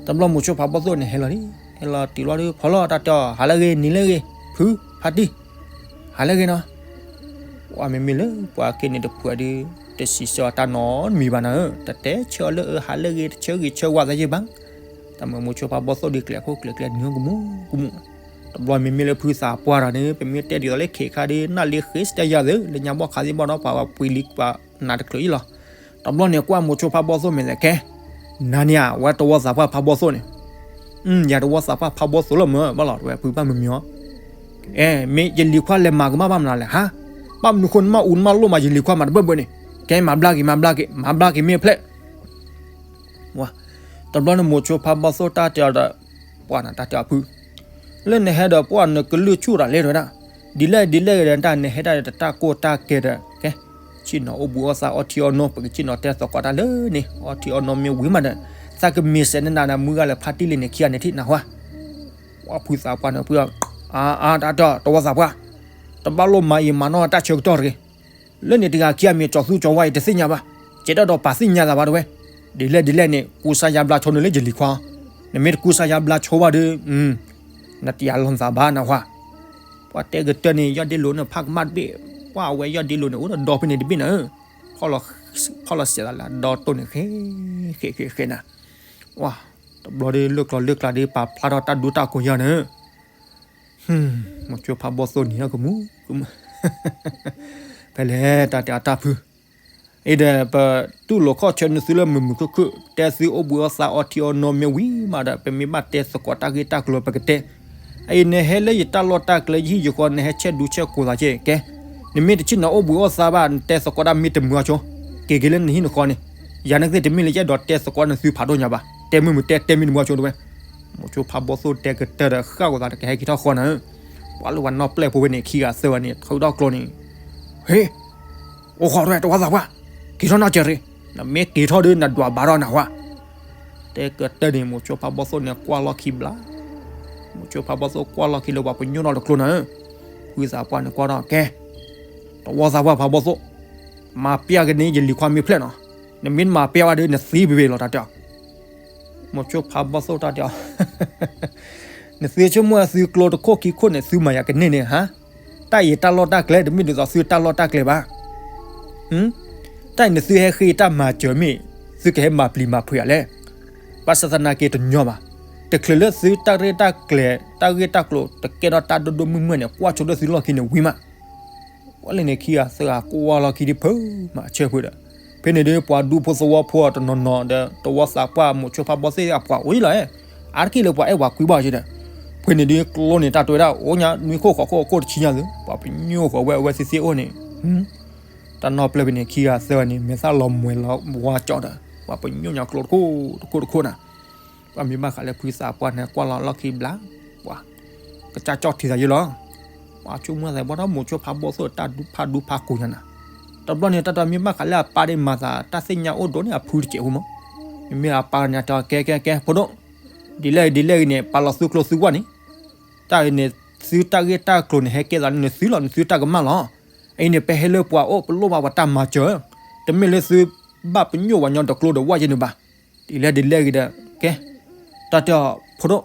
တဘျီမိၤဆိဖးဘီၣ်သိၣ်န့ၣ်ဟဲလီၤလံ, ဟဲလီၤတုၤလီၤဒီး ဖီလီၤတၢ်တဲအီၤ ဟးလၢဂ့ၤ နံၤလၢဂ့ၤ, ဖု ဖါတံၢ်, ဟးလၢဂ့ၤနီၤ. ပှၤမ့မ့ၢ်လၢပှၤက့န့ၣ်တဖုအီၤဒီး တစံးဆၢအီၤတၢ်နီတမံၤဘၣ်နၤဧၢ, တတဲဆၢအီၤလၢအဟးလၢဂ့ၤ တဆၢဂ့ၤဆၢဝါသးယဲၢ်ဘၣ်. တၢ်မၢမိၤဆိဖးဘီၣ်သိၣ်ဒီးကျဲၤခိၣ်ကျဲၤကျဲၤနုာ်ကမူကမူ. တဘျီမ့မ့ၢ်လၢဖုသးပှၢ်တၢ်န့ၣ် ပမ့ၢ်တဲဒ်သိးလၢခဲခါဒီး နၢ်လ့ဃ့စတၢၢ်ယၤသ့ လၢညါဘီၣ်ခါသ့ၣ်ဘီၣ်ဒီး ပှၤပှ့ၤလံပှၤနးတချုးအံၤလီၤ. တဘျီန့ၣ်ကွၢ်မိၤဆိဖးဘီၣ်သိၣ်မဲာ်သဲးကဲ, နၤန့ၣ်ဧါ ဝဲတဝီသးပှၢ်ဖးဘီၣ်သိၣ်န့ၣ်, ယၤတဝီသးပှၢ်ဖးဘီၣ်သိၣ်လီၤမၢ် ဘၣ်လီၤတဝဲဖုဘၣ်မုာ်မုာ်အီၤ. အဲ မ့ၢ်ယလံၤခွါလဲၤမၤကမၣ်ဘၣ်မနုၤလဲၣ်ဟါ, ဘၣ်မနုၤဃိနမ့ၢ်အူနမ့ၢ်လိၣ်မးယလံၤခွါမၤတဘၢၣ်ဘၢၣ်န့ၣ်, ကဲမၤဘျါက့ၤ မၤဘျါက့ၤ မၤဘျါက့ၤမ့ၢ်ဖျဲၣ် တဘျီန့ၣ်မိၤဆိဖးဘီၣ်သိၣ်တၢ်တဲအီၤဒီး ပှၢ်နတၢ်တဲအီၤဖု, လၢနဟဲဒီးပှၢ်နကလုၢ်ဆူၣ်တၢ်လဲၣ်တဝဲဒၣ်, ဒ်လဲၣ်ဒ်လဲၣ်ဂ့ၤဒီးတၢ်နဟဲဒၣ်ဒီးတၢ်ကိၢ်တၢ်ကဲဒီး ကဲ, ဆ့ၣ်နီၤအိၣ်ဘှံးအိၣ်သါအီထံအီနိ ပကဆ့ၣ်နီၤတဲသကိးတၢ်လၢန့ၣ် အီထံအီနိမ့ၢ်ဝံၤမးဒီး သးကမ့ၢ်စဲးနနၤဒီးမုၢ်ဂၤလၢဖါတံၢ်လံန့ၣ် ခံဂၤန့ၣ်ထံၣ်နၢ်ဟူဧါ. ပှၢ်ဖုသးပှၢ်န့ၣ်ဖု, အါ အါ တၢ်တဲအီၤ တဝီသးပှၢ်, တဘၣ်လိၣ်မၤအံၤမၤနီၢ်တၢ်ဆၢကတီၢ်တဂ့ၤ လၢန့ၣ်တဂၤခံဂၤမ့ၢ်ကၠီၤသူကၠီၤဝါအံၤတသ့ၣ်ညါဘၣ်, ကဲထီၣ်ဒီးပာ်သ့ၣ်ညါသးဘၣ်တဝဲ, ဒ်လဲၣ်ဒ်လဲၣ်န့ၣ် ကူစါယါဘျါဆိန့ၣ်လၢယလံၤခွါ, နမ့ၢ်တကူစါယါဘျါဆိဘၣ်ဒီး နတယၤလီၤနသးဘၣ်နၢ်ဟူဧါ. ပှၤတဲကတၢၢ်န့ၣ် ယီၢ်ဒ့လိာ်န့ၣ်ဖးကမၣ်တဘ့ၣ်, ပှၢ်အဝဲယီၢ်ဒ့လိာ်န့ၣ် အိၣ်ဒီးဒီဖဲန့ၣ်တဘ့ၣ်နၤဧၢ, ဖီၣ်လီၤစဲးသးလၢအဒီတိၢ်န့ၣ် ဃဲ ဃဲ ဃဲ ဃဲနၤ, ဝါ, တဘျီဒီးလၢကျီၤလၢကျါဒီးပာ်ဖျါထီၣ်တၢ်ဒူတၢ်ကိးယၢ်န့ၣ် မိၤဆိဖးဘီၣ်သိၣ်နံၤဟီၣ်ကမူ ကမူ ဖဲလဲၣ်တၢ်တဲအတၢ်ဖု, အံၤဒီး ပတူၢ်လိာ်ခီၣ်ဆၢနသုလၢမုာ်မုာ်ခုၣ်ခုၣ် တဲသုအိၣ်ဘှံးအိၣ်သါအီထံအီနိမ့ၢ်ဝံၤမးဒီး ပမ့ၢ်ဘၣ်တဲသကိးတၢ်ဂ့ၢ်တၢ်ကျိၤပကတဲ, အံၤနဟဲလၢယတၢ်လီၢ်တၢ်ကျဲ ယဟံၣ်ယဃီ နဟဲဆဲးဒူဆဲးကိးသးက့ ကဲ, နမ့ၢ်တဆ့ၣ်နီၤအိၣ်ဘှံးအိၣ်သါဘၣ် နတဲသကိးတၢ်မ့ၢ်တမုာ်အီၤဆိ, က့ၤက့ၤလၢနဟံၣ်နဃီန့ၣ်, ယၤန့ၣ်သ့ၣ်တမ့ၢ်လၢယအဲၣ်ဒိးတဲသကိးနသုဖးဒိၣ်ညါဘၣ်, တဲမုာ်မုာ်တဲ တဲမ့ၢ်တမုာ်အီၤဆိတဝဲ, မိၤဆိဖးဘီၣ်သိၣ်တဲကတၢၢ်ဒီးဃၣ်ဝဲသးဒီးကဟဲက့ၤထီၣ်ဃီနၤဧၢ, ပှၤလၢပှၤနီၢ်ပျဲၢ်ဖိဝဲန့ၣ် ခံဂၤသၢဂၤန့ၣ် ထုးထီၣ်ကျိန့ၣ်, ဟ့ၣ် အိၣ်ဃီတဝဲ တဝီသးပှၢ်, က့ၤထီၣ်နီၢ်စၢၤရ့, နမ့ၢ်က့ၤထီၣ်ဒီးနဒွးဘၣ်ထီၣ်နၢ်ဟူဧါ. တဲကတၢၢ်န့ၣ် မိၤဆိဖးဘီၣ်သိၣ်န့ၣ်ကွၢ်လီၢ်ခံဘျါ, မိၤဆိဖးဘီၣ်သိၣ်ကွၢ်လီၢ်ခံလၢပှၤပညိၣ်နီၢ်တကျိနၤဧၢ, ဖုသးပှၢ်န့ၣ်ကွၢ်ထီၣ် ကဲ, တဝီသးပှၢ်ဖးဘီၣ်သိၣ်, မၤပျဲကန့ၢ်ယလံၤခွါမ့ၢ်ဖျဲၣ်နီၤ, နမ့ၢ်တမၤပျဲဘၣ်ဒီး နသံဘ့ၣ်ဘ့ၣ်လီၤတၢ်တဲအီၤ မိၤဆိဖးဘီၣ်သိၣ်တၢ်တဲအီၤ, နသုဆိကမိၣ်သုကျိတခိၣ်ခံခိၣ်န့ၣ် သုမၤယၤကန့ၢ်န့ၣ်ဟါ, တၢ်အံၤတၢ်လီၢ်တၢ်ကျဲ တမ့ၢ်ဒ်သိးသုတၢ်လီၢ်တၢ်ကျဲဘၣ်, တၢ်အံၤနသုဟဲဃ့တၢ်မၤစၢၤမ့ၢ် သုကဟဲမၤပျံၤမၤဖုးယၤလဲၣ်, ဘၣ်ဆၣ်သနာ်က့တညီဘၣ်, တချုးလၢသုတၢ်ရဲၣ်တၢ်ကျဲၤ တၢ်ဂ့ၢ်တၢ်ကျိၤ တကဲထီၣ်တၢ်ဒိၣ်ဒိၣ်မုၢ်မုၢ်န့ၣ် ကွၢ်ဆိဒီးသုလီၢ်ခံန့ၣ်ဝံၤမး ပှၤလၢန့ၣ်ခံဂၤသၢဂၤကွၢ်လီၢ်ခံဒ်ဖုမၤဆၢဖုဒီး, ဖဲန့ၣ်ဒ်ပှၤဒူဖိသဝီဖိတနီၤနီၤဒီး တဝီသးပှၢ်မိၤဆိဖးဘီၣ်သိၣ်အပှၤအိၣ်လီၤ, အါတက့ၢ်လၢပှၤအဲၣ်ပှၤကွံဘၣ်က့ဒီး, ဖဲန့ၣ်ဒ်ကျိန့ၣ်တၢ်တဲဝဲဒၣ် အိၣ်ညါနွံခိၣ်ဃိးခိၣ်အခိၣ်တဆံညါသု ပှၤပညိၣ်ဃီၤဝဲအဝဲသ့ၣ်သ့ၣ်အိၣ်န့ၣ်, တၢ်နီၢ်ပျဲၢ်ဖဲန့ၣ်ခံဂၤသၢဂၤန့ၣ် မဲာ်သၣ်လီၤမှဲၤလီၤဝါကၠီဒီး ပှၤပညိၣ်ညါကျိတခိၣ်တခိၣ်တခိၣ်နၤ ပှၤမ့ၢ်ဘၣ်ဃးလၢဖုသးပှၢ်န့ၣ် ကွၢ်လီၤလီၢ်ခံဘျါ, ပှၤကစၢ်ကၠီၣ်ထံသးယိလီၤ, ပှၤဆိကမိၣ်သးဘၣ်ဒီးမိၤဆိဖးဘီၣ်သိၣ်တၢ်ဒူဖးဒူဖးကိးညါနၤ, တဘျီန့ၣ် တၢ်တမ့ၢ်ဘၣ်ဃးလၢအပၢ်ဒ်မၤသးတၢ်သ့ၣ်ညါအိၣ်ဒိၣ်န့ၣ် အဖုတစဲးဖိမး, မ့မ့ၢ်အပၢ်န့ၣ်တဲ ကဲကဲကဲ ဖိဒိၣ်, ဒ်လဲၣ်ဒ်လဲၣ်ဂ့ၤန့ၣ် ပာ်လီၤသုကျိသုဝၢ်န့ၣ်, တၢ်အံၤန့ၣ် သုတၢ်ဂ့ၢ်တၢ်ကျိၤန့ၣ် ဟဲကဲသးလၢနသုလီၤ နသုတၢ်ကမၣ်လီၤ, အအံၤန့ၣ် ပဟဲလၢပှၤအိၣ်ပလိၣ်ဘၣ်ပှၤတၢ်မၤစၢၤ, တမ့ၢ်လၢသုဘၣ်ပညိၣ်ဝဲညီတကျိဒီးဝၢ်ယဲန့ၣ်ဘၣ်, ဒ်လဲၣ်ဒ်လဲၣ်ဂ့ၤဒီး ကဲ, တၢ်တဲအီၤ ဖိဒိၣ်,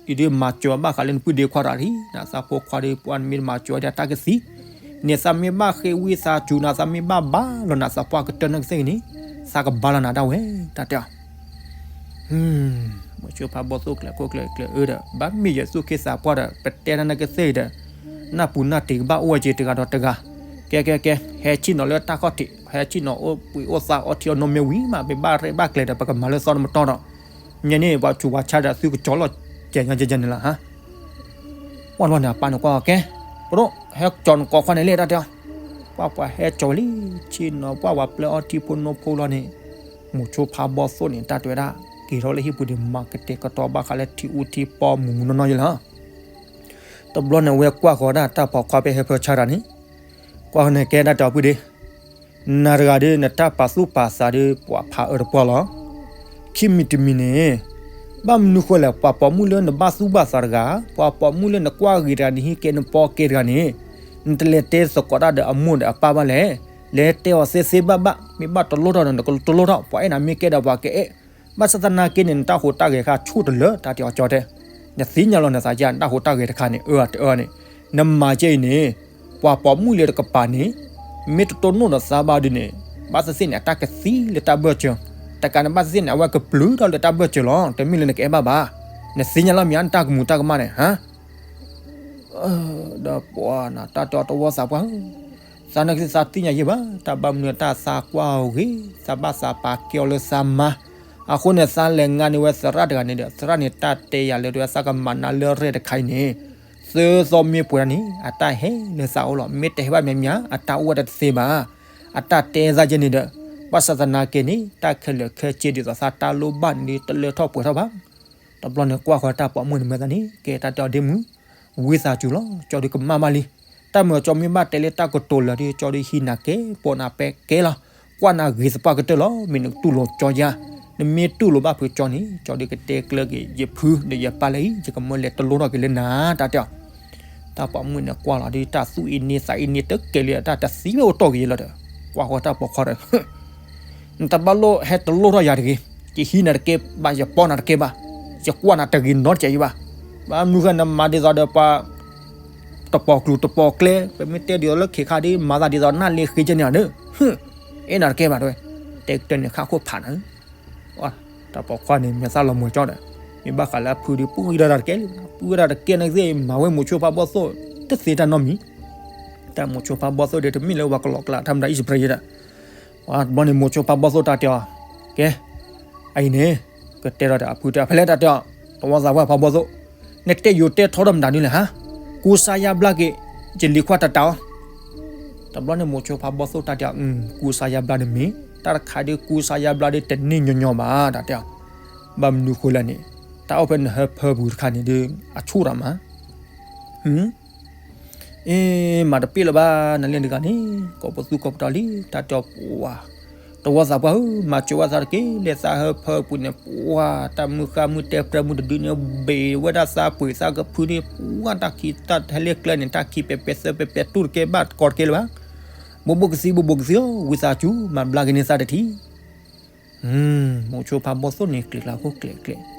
အံၤဒ်မၤစၢၤဘၣ်ဃးလၢနပုၢ်ဒ့ခွါတဂၤတဂ့ၤ, နသးဖိခွါဒီးပှၤနမ့ၢ်တမၤစၢၤဝဲဒၣ်တၢ်ကသံ, န့ၣ်သးမ့ၢ်ဘၣ်ဃ့ဝံသးစူၤနၤ သးမ့ၢ်ဘၣ်ဘါလီၤနၤသးပှၢ်ကတၢၢ်နီၢ်ကသ့ၣ်ဂ့ၤန့ၣ်, သးကဘါလီၤနၤဒၣ်ဝဲ, တၢ်တဲအီၤ မိၤဆိဖးဘီၣ်သိၣ်ကျဲၤခိၣ်ကျဲၤကျဲၤအၢဒီး ဘၣ်မ့ၢ်ယသူၣ်က့သးပှၢ်ဒီး ပတဲတၢ်နီၢ်ကသ့ၣ်ဒီး နၢ်ပူၤနၢ်တ့ၤကဘၣ်အိၣ်ဝဲက့ၤတဂၤဒီးတဂၤ, က ကဲ ကဲ ကဲ ဟဲဆ့ၣ်နီၤလၢတၢ်ခီၣ်ထံး ဟဲဆ့ၣ်နီၤအိၣ်ပှ့ၤအိၣ်သါအီထံအီနိမ့ၢ်ဝံၤမး ပဘၣ်ရဲၣ်ဘၣ်ကျဲၤဒီး ပကမၤလၢသီတမတီၢ်ဒီး ညါန့ၣ် ပှၤဆူးပှၤဆါဒီးသုကကၠီၤလီၤကဲညါကဲညါန့ၣ်လီၤဟါ. ဝဲလီၤန့ၣ် အပၢ်န့ၣ်ကွၢ်အီၤကဲ ပဒိၣ် ဟဲကၠီၤနကိးခွါန့ၣ်လဲၣ်တၢ်တဲအီၤ. ပှၤပှၤဟဲကၠီၤဝဲလံ ဆ့ၣ်နီၤပှၢ်ပှၤပျဲအီထံဖိနိဖိလီၤန့ၣ် မိၤဆိဖးဘီၣ်သိၣ်န့ၣ် တၢ်တဲဝဲဒၣ် က့ၤထီၣ်လၢဟံၣ်ပူၤန့ၣ် မၤကတဲာ်ကတီၤဘၣ်ဃးလၢထံအူထံပီမူးမူးနီၢ်နီၢ်ယဲလီၤ. တဘျီန့ၣ် ဝဲကွၢ်ဃီၤဒၣ်တၢ်ပိာ်ခွါဖဲဟဲဖၢဆါတၢ်န့ၣ် ကွၢ်ဃီၤန့ၣ်ကဲဒၣ်တၢ်ပုၢ်ဒ့ နၤတဂၤဒီး နတၢ်ပာ်သူၣ်ပာ်သးဒီး ပှၤဖးအၢတပှၢ်လီၤ. ခံမံၤတမံၤန့ၣ် ဘၣ်မနုၤဃိလဲၣ် ပှၤပိာ်မုၣ်လၢနဘၣ်သူၣ်ဘၣ်သးတဂၤ, ပှၤပိာ်မုၣ်လၢနကွၢ်ဂ့ၤတဂၤ နဟံးကဲနပီကဲတဂၤန့ၣ် နတလဲၤတဲသကိးတၢ်ဒီးအမိၢ်ဒီးအပၢ်ဘၣ်လဲၣ်. လဲၤတဲအီၤသ့သ့ဘၣ်ဘၣ်, မ့ၢ်ဘၣ်တလိၣ်ထီၣ်ဒီး နကတလိၣ်ထီၣ်, ပှၤအဲၣ်နၤမ့ၢ်ကဲဒီးပှၤကအဲၣ်. ဘၣ်ဆၣ်သနာ်က့န့ၣ် နတၢ်ဟူးတၢ်ဂဲၤခါဆူၣ်တလၢ တၢ်တဲအီၤကၠီတဲ, နသ့ၣ်ညါလီၤနသးယါ နတၢ်ဟူးတၢ်ဂဲၤတခါန့ၣ် အၢတအၢန့ၣ်, နမၤကဲအံၤန့ၣ် ပှၤပိာ်မုၣ်လၢတကပၤန့ၣ် မ့ၢ်တတိၢ်နီၣ်ဒီးသးဘၣ်ဒုးန့ၣ် ဘၣ်သ့ၣ်သ့ၣ်န့ၣ် အတၢ်ကသံလၢတၢ်ဘၢၣ်စၢၤ, တကးန့ၣ်ဘၣ်သ့ၣ်သ့ၣ်န့ၣ် အဝဲကပျုၤထီၣ်လၢတၢ်ဘၢၣ်စၢၤလီၤ. တမ့ၢ်လၢနကအဲၣ်ဘၣ်ဘၣ်. နသ့ၣ်ညါလီၤမ့ၢ်ဧါ နတၢ်ကမူၤတၢ်ကမၣ်န့ၣ် ဟါ ဒီးပှၤနတၢ်တဲအီၤတဝီသးပှၢ်ဧၢ, သးနကသးသ့ၣ်ညါယဲၢ်ဘၣ်, တၢ်ဘၣ်မနုၤတၢ်သးကွၢ်အီၤဂ့ၤ, သးဘၣ်သးပာ်ကဲအီၤလၢသးမါ, အဃိန့ၣ် သးလဲၤငါန့ၢ်ဝဲသရၣ်တဂၤန့ၣ်ဒီး သရၣ်န့ၣ်တၢ်တဲယၤလၢတဝဲသးကမၤနၤလၢရဲၣ်တခါအံၤန့ၣ်, သၢသီမ့ၢ်ပှဲၤဒၣ်န့ၣ် အတၢ်ဟဲလၢသးအိၣ်လီၤ. မ့ၢ်တဟဲဘၣ်မဲာ်ညါ အတၢ်အိၣ်ဝဲတသ့ဘၣ်. အတၢ်တဲသးယဲၢ်န့ၣ်ဒီး ဘၣ်ဆၣ်သနာ်က့န့ၣ် တၢ်ခဲလၢာ်ခဲဆ့ဒ်သိးသးတၢ်လိၣ်ဘၣ်န့ၣ်ဒီး တလၢထီၣ်ပှဲၤထီၣ်ဘၣ်. တဘျီန့ၣ် ကွၢ်ဃီၤတၢ်ပိာ်မုၣ်န့ၣ်မ့ၢ်သးန့ၣ် ကဲတၢ်တဲအီၤဒ့မုၣ်, ဝံသးစူၤလီၤ ကၠီဒုးကမၣ်ဘၣ်လံ. တၢ်မုာ်ကၠီမ့ၢ်ဘၣ်တဲလၢတၢ်ကတိၤလၢာ်ဒီး ကၠီဒုးဟံးနၤကဲ ပိာ်နၤပဲကဲလီၤ. ကွၢ်နၤဂ့ၤသပှၢ်ကတၢၢ်လီၤ. မ့ၢ်နတူၢ်လိာ်ကၠီယါ, နမ့ၢ်တူၢ်လိာ်ဘၣ်ဖုးကၠီန့ၣ် ကၠီဒုးကတဲကျၢၤက့ၤ ယဖုဒီးယပၢ်လၢအံၤ ယကမၢလဲၤတလိၣ်ထီၣ်က့ၤလၢနၤ တၢ်တဲအီၤ. တၢ်ပိာ်မုၣ်န့ၣ်ကွၢ်လီၤဒီး တၢ်သူၣ်အ့န့သးအ့န့တကဲလံ တၢ်တသံဝဲအိၣ်တီၢ်က့ၤယဲလီၤဒီး ကွၢ်ဃီၤတၢ်ပိာ်ခွါဒီး နတဘၣ်လိၣ်ဟဲတလိၣ်ထီၣ်ယၤတဂ့ၤ, ယဟံးနၤတကဲဘၣ်, ယပိာ်နၤတကဲဘၣ်, ယကွၢ်နၤတဂ့ၤနီတစဲးယံၤဘၣ်. ဘၣ်မနုၤဃိနမၤဒ်သိးဒီးပှၤ တပိာ်ကျူၤတပိာ်ကျဲ, ပမ့ၢ်တဲဒ်သိးလၢခ့ခါဒီး မၤသးဒ်သိးနၢ်လ့ဃ့ကဲန့ၣ်ဧါဒီး, အဲၣ်နၤတကဲဘၣ်တဲဝဲ, တဲကတၢၢ်န့ၣ် ခးခိၣ်ဖးနၤ တၢ်ပိာ်ခွါန့ၣ် မဲာ်သၣ်လီၤမွဲၤကၠီဒီး, မ့ၢ်ဘၣ်ဃးလၢအဖုဒီး ပုၢ်ဝဲဒၣ်တၢ်တကဲလံ, ပုၢ်ဝဲဒၣ်တကဲန့ၣ်သ့ၣ် မၤဝဲမိၤဆိဖးဘီၣ်သိၣ် တသ့တၢ်နီတမံၤ. တၢ်မိၤဆိဖးဘီၣ်သိၣ်ဒီး တမ့ၢ်လၢပှၤကလီၤကျါ ထီၣ်မတၤအံၣ်စရ့လးဒီး, ပှၤတဘျီန့ၣ် မိၤဆိဖးဘီၣ်သိၣ်တၢ်တဲအီၤ, ကဲ, အအံၤန့ၣ် ကတဲထီၣ်ဒီးအဖုတဲ ဖဲလဲၣ်တၢ်တဲအီၤ, တဝီသးပှၢ်ဖးဘီၣ်သိၣ်, နတဲယိၤတဲထီထီၣ်မတၤဒုလဲၣ်ဟါ, ကူစါယါဘျါက့ၤ, ယလံၤခွါတတးအီၤ တဘျီန့ၣ် မိၤဆိဖးဘီၣ်သိၣ်တၢ်တဲအီၤ, ကူစါယါဘျါန့ၣ်မ့ၢ်, တၢ်တခါဒုးကူစါယါဘျါဒုး တန့ၢ်ညီညီဘၣ် တၢ်တဲအီၤ, ဘၣ်မနုၤဃိလဲၣ်န့ၣ်, တၢ်အိၣ်ဖဲနဟၢဖၢပူၤတခါန့ၣ်ဒုး အဆူၣ်တၢ်မး, အ့ မၤတပ့ၢ်လၢၤဘၣ် နလ့ၣ်တဂၤန့ၣ်, ကိးပသူကိးပတီၢ်လံ တၢ်တဲအီၤပှၤ တဝီသးပှၢ်ဧၢ, မၤစၢၤဝဲသးတက့ၢ်, လၢသးဟၢဖၢပူၤန့ၣ် ပှၤတၢ်မုၢ်ဃၢ်မုၢ်တဲပြၢမုၢ်တဒုန့ၣ် ဘ့ၣ်ဝဲဒၣ်သးပှ့ၤသးကဖုန့ၣ် ပှၤတၢ်ခံးတၢ်ဟဲလၢကျဲန့ၣ် တၢ်ခံးပဲၤပဲၤသၢပဲၤပဲၤတူၢ်တကဲဘၣ် တကီတကဲလၢၤဘၣ်. ဘိးဘိးကသံ ဘိးဘိးကသံဧၢ, ဝံသးစူၤ မၤဘျါက့ၤန့ၢ်သးတထံၣ် မိၤဆိဖးဘီၣ်သိၣ်န့ၣ် ကျဲၤကျါခိၣ်ကျဲၤကျဲၤ,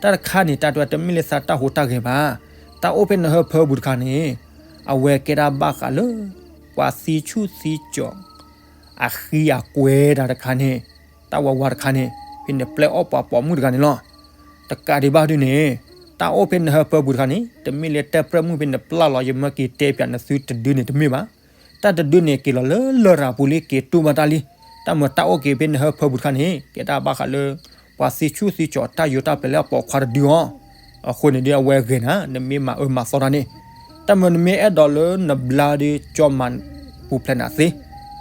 တၢ်တခါန့ၣ် တၢ်တဲတမ့ၢ်လၢသးတၢ်ဟူးတၢ်ဂဲၤဘၣ်, တၢ်အိၣ်ဖဲနဟၢဖၢပူၤတခါန့ၣ်, အဝဲကဲဒၣ်ဘၣ်ဃးလၢ ပှၤသံဆူၣ်သံကၠီၤ အဃံအကွဲတၢ်တခါန့ၣ်, တၢ်ဝးဝးတခါန့ၣ်, ဖဲန့ၣ်ပျဲအီၣ်ပှၤပိာ်မုၣ်တဂၤန့ၣ်လီၤ. တကးဒံးဘၣ်ဒုန့ၣ်, တၢ်အိၣ်ဖဲနဟၢဖၢပူၤတခါန့ၣ် တမ့ၢ်လၢတဲပြၢမုၢ်ဖဲန့ၣ်ပျၢ်လီၤ ယမၢက့ၤတဲပၠးနသုတဒုန့ၣ်တမ့ၢ်ဘၣ်. တၢ်တဒုန့ၣ်က့ၤလီၤလၢလရာ်ပူၤလံ က့ၤတူၢ်ဘၣ်တၢ်လံ. တၢ်မၤတၢ်အိၣ်က့ၤဖဲနဟၢဖၢပူၤတခါန့ၣ် ကဲဒၣ်ဘၣ်ဃးလၢ ပှၤသံဆူၣ်သံကၠီၤတၢ်ယိၤတၢ်ပျဲလၢအပိာ်ခွါတဒုအီၤ, အဃိန့ၣ်ဒုးအဝဲဂ့ၤနၤ နမ့ၢ်မၤအၢမၤသီတၢ်န့ၣ်, တၢ်မၤနမ့ၢ်အဲၣ်ဒိးလၢနဘျါဒုး ကၠီမၤပူၤဖျဲးနၤသ့,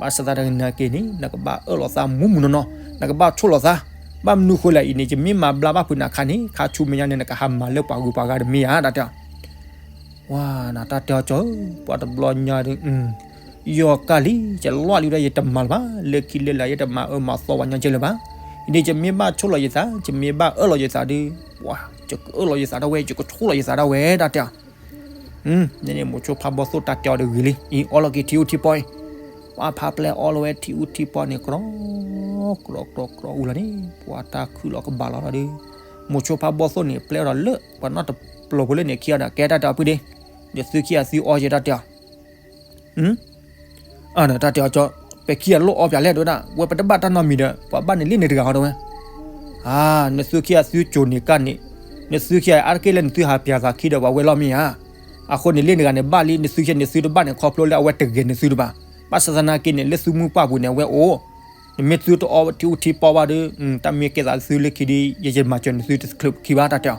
ဘၣ်ဆၣ်သနာ်က့န့ၣ် နကဘၣ်အၢၣ်လီၤသးမူးမူးနီၢ်နီၢ်, နကဘၣ်ဆိၣ်လီၤသး, ဘၣ်မနုၤဃိလဲၣ်အံၤန့ၣ် ယမ့ၢ်မၤဘျါဘၣ်ဖုးနၤခါန့ၣ် ခါဆူမဲာ်ညါန့ၣ် နကဟးမၤလၢပှၤဂုၤပှၤဂၤတမ့ၢ်ဧါ တၢ်တဲအီၤ ဝါ နတၢ်တဲအီၤကၠီဧၢ, ပှၤတဘျီညါဒီး ယီၤကၢ်လံ ယလီၢ်လံဝဲဒၣ် ယတမၤလၢၤဘၣ်, လၢခံလၢလာ် ယတမၤအၢမၤသီပှၤညီကဲလၢၤဘၣ်. အံၤန့ၣ် ယမ့ၢ်ဘၣ်ဆိၣ်လီၤယသး, ယမ့ၢ်ဘၣ်အၢၣ်လီၤယသးဒီး ပှၤ ယကအၢၣ်လီၤယသးဒၣ်ဝဲ, ယကဆိၣ်လီၤယသးဒၣ်ဝဲ တၢ်တဲအီၤ. န့ၣ်န့ၣ် မိၤဆိဖးဘီၣ်သိၣ်တၢ်တဲအီၤဒီးဂ့ၤလံ, အံၤအီလီၤက့ၤထံအူထံပီအံၤ, ပှၤဖးပျဲအီလီၤဝဲထံအူထံပီန့ၣ် ကြီ ကြီ ကြီ ကြီအူလီၤန့ၣ် ပှၤတၢ်ခုၣ်လီၤကဘၣ်လီၤလီၤဒီး မိၤဆိဖးဘီၣ်သိၣ်န့ၣ် ပျဲအီၤဒီးလၢ ပှၤနီၢ်တပျိၤဖိလၢန့ၣ်ခံဂၤဒီး ကဲတၢ်တဲအီၤပုၢ်ဒ့, ဒီးသုခံဂၤသုအီယဲတၢ်တဲအီၤ အၢ တၢ်တဲအီၤကၠီ, ပခံဂၤလိၣ်အီပၠးလဲၣ်တဲဝဲဒၣ်, ဝဲပတဘၣ်တၢ်နီတမံၤဒီး ပှၤဘၣ်န့ၣ်လ့ၣ်န့ၣ်တဂၤဃီတဲဝဲ. အၢ နသုခံဂၤသုကိၤန့ၣ်ကၢ်န့ၣ်, နသုခံဂၤအါတက့ၢ်လၢနသုဟးပၠးသးခံဒီးပှၤဝဲလီၤမ့ၢ်ဧါ. အဃိန့ၣ်လ့ၣ်န့ၣ်တဂၤန့ၣ် ဘၣ်လံ နသုခံဂၤန့ၣ်သုတဘၣ်န့ၣ် ခီဖျိလၢအဝဲတဂဲၤန့ၣ်သုတဘၣ်. ဘၣ်ဆၣ်သနာ်က့န့ၣ် လၢသုမုၢ်ပှၢ်ပူၤန့ၣ် အဝဲအိၣ်, နမ့ၢ်သုတအီထံအူထံပီဘၣ်ဒီး တၢ်မ့ၢ်ကဲသးသုလၢခံဒီး ယယမၤစၢၤနသုတချုးခံဘၣ်တၢ်တ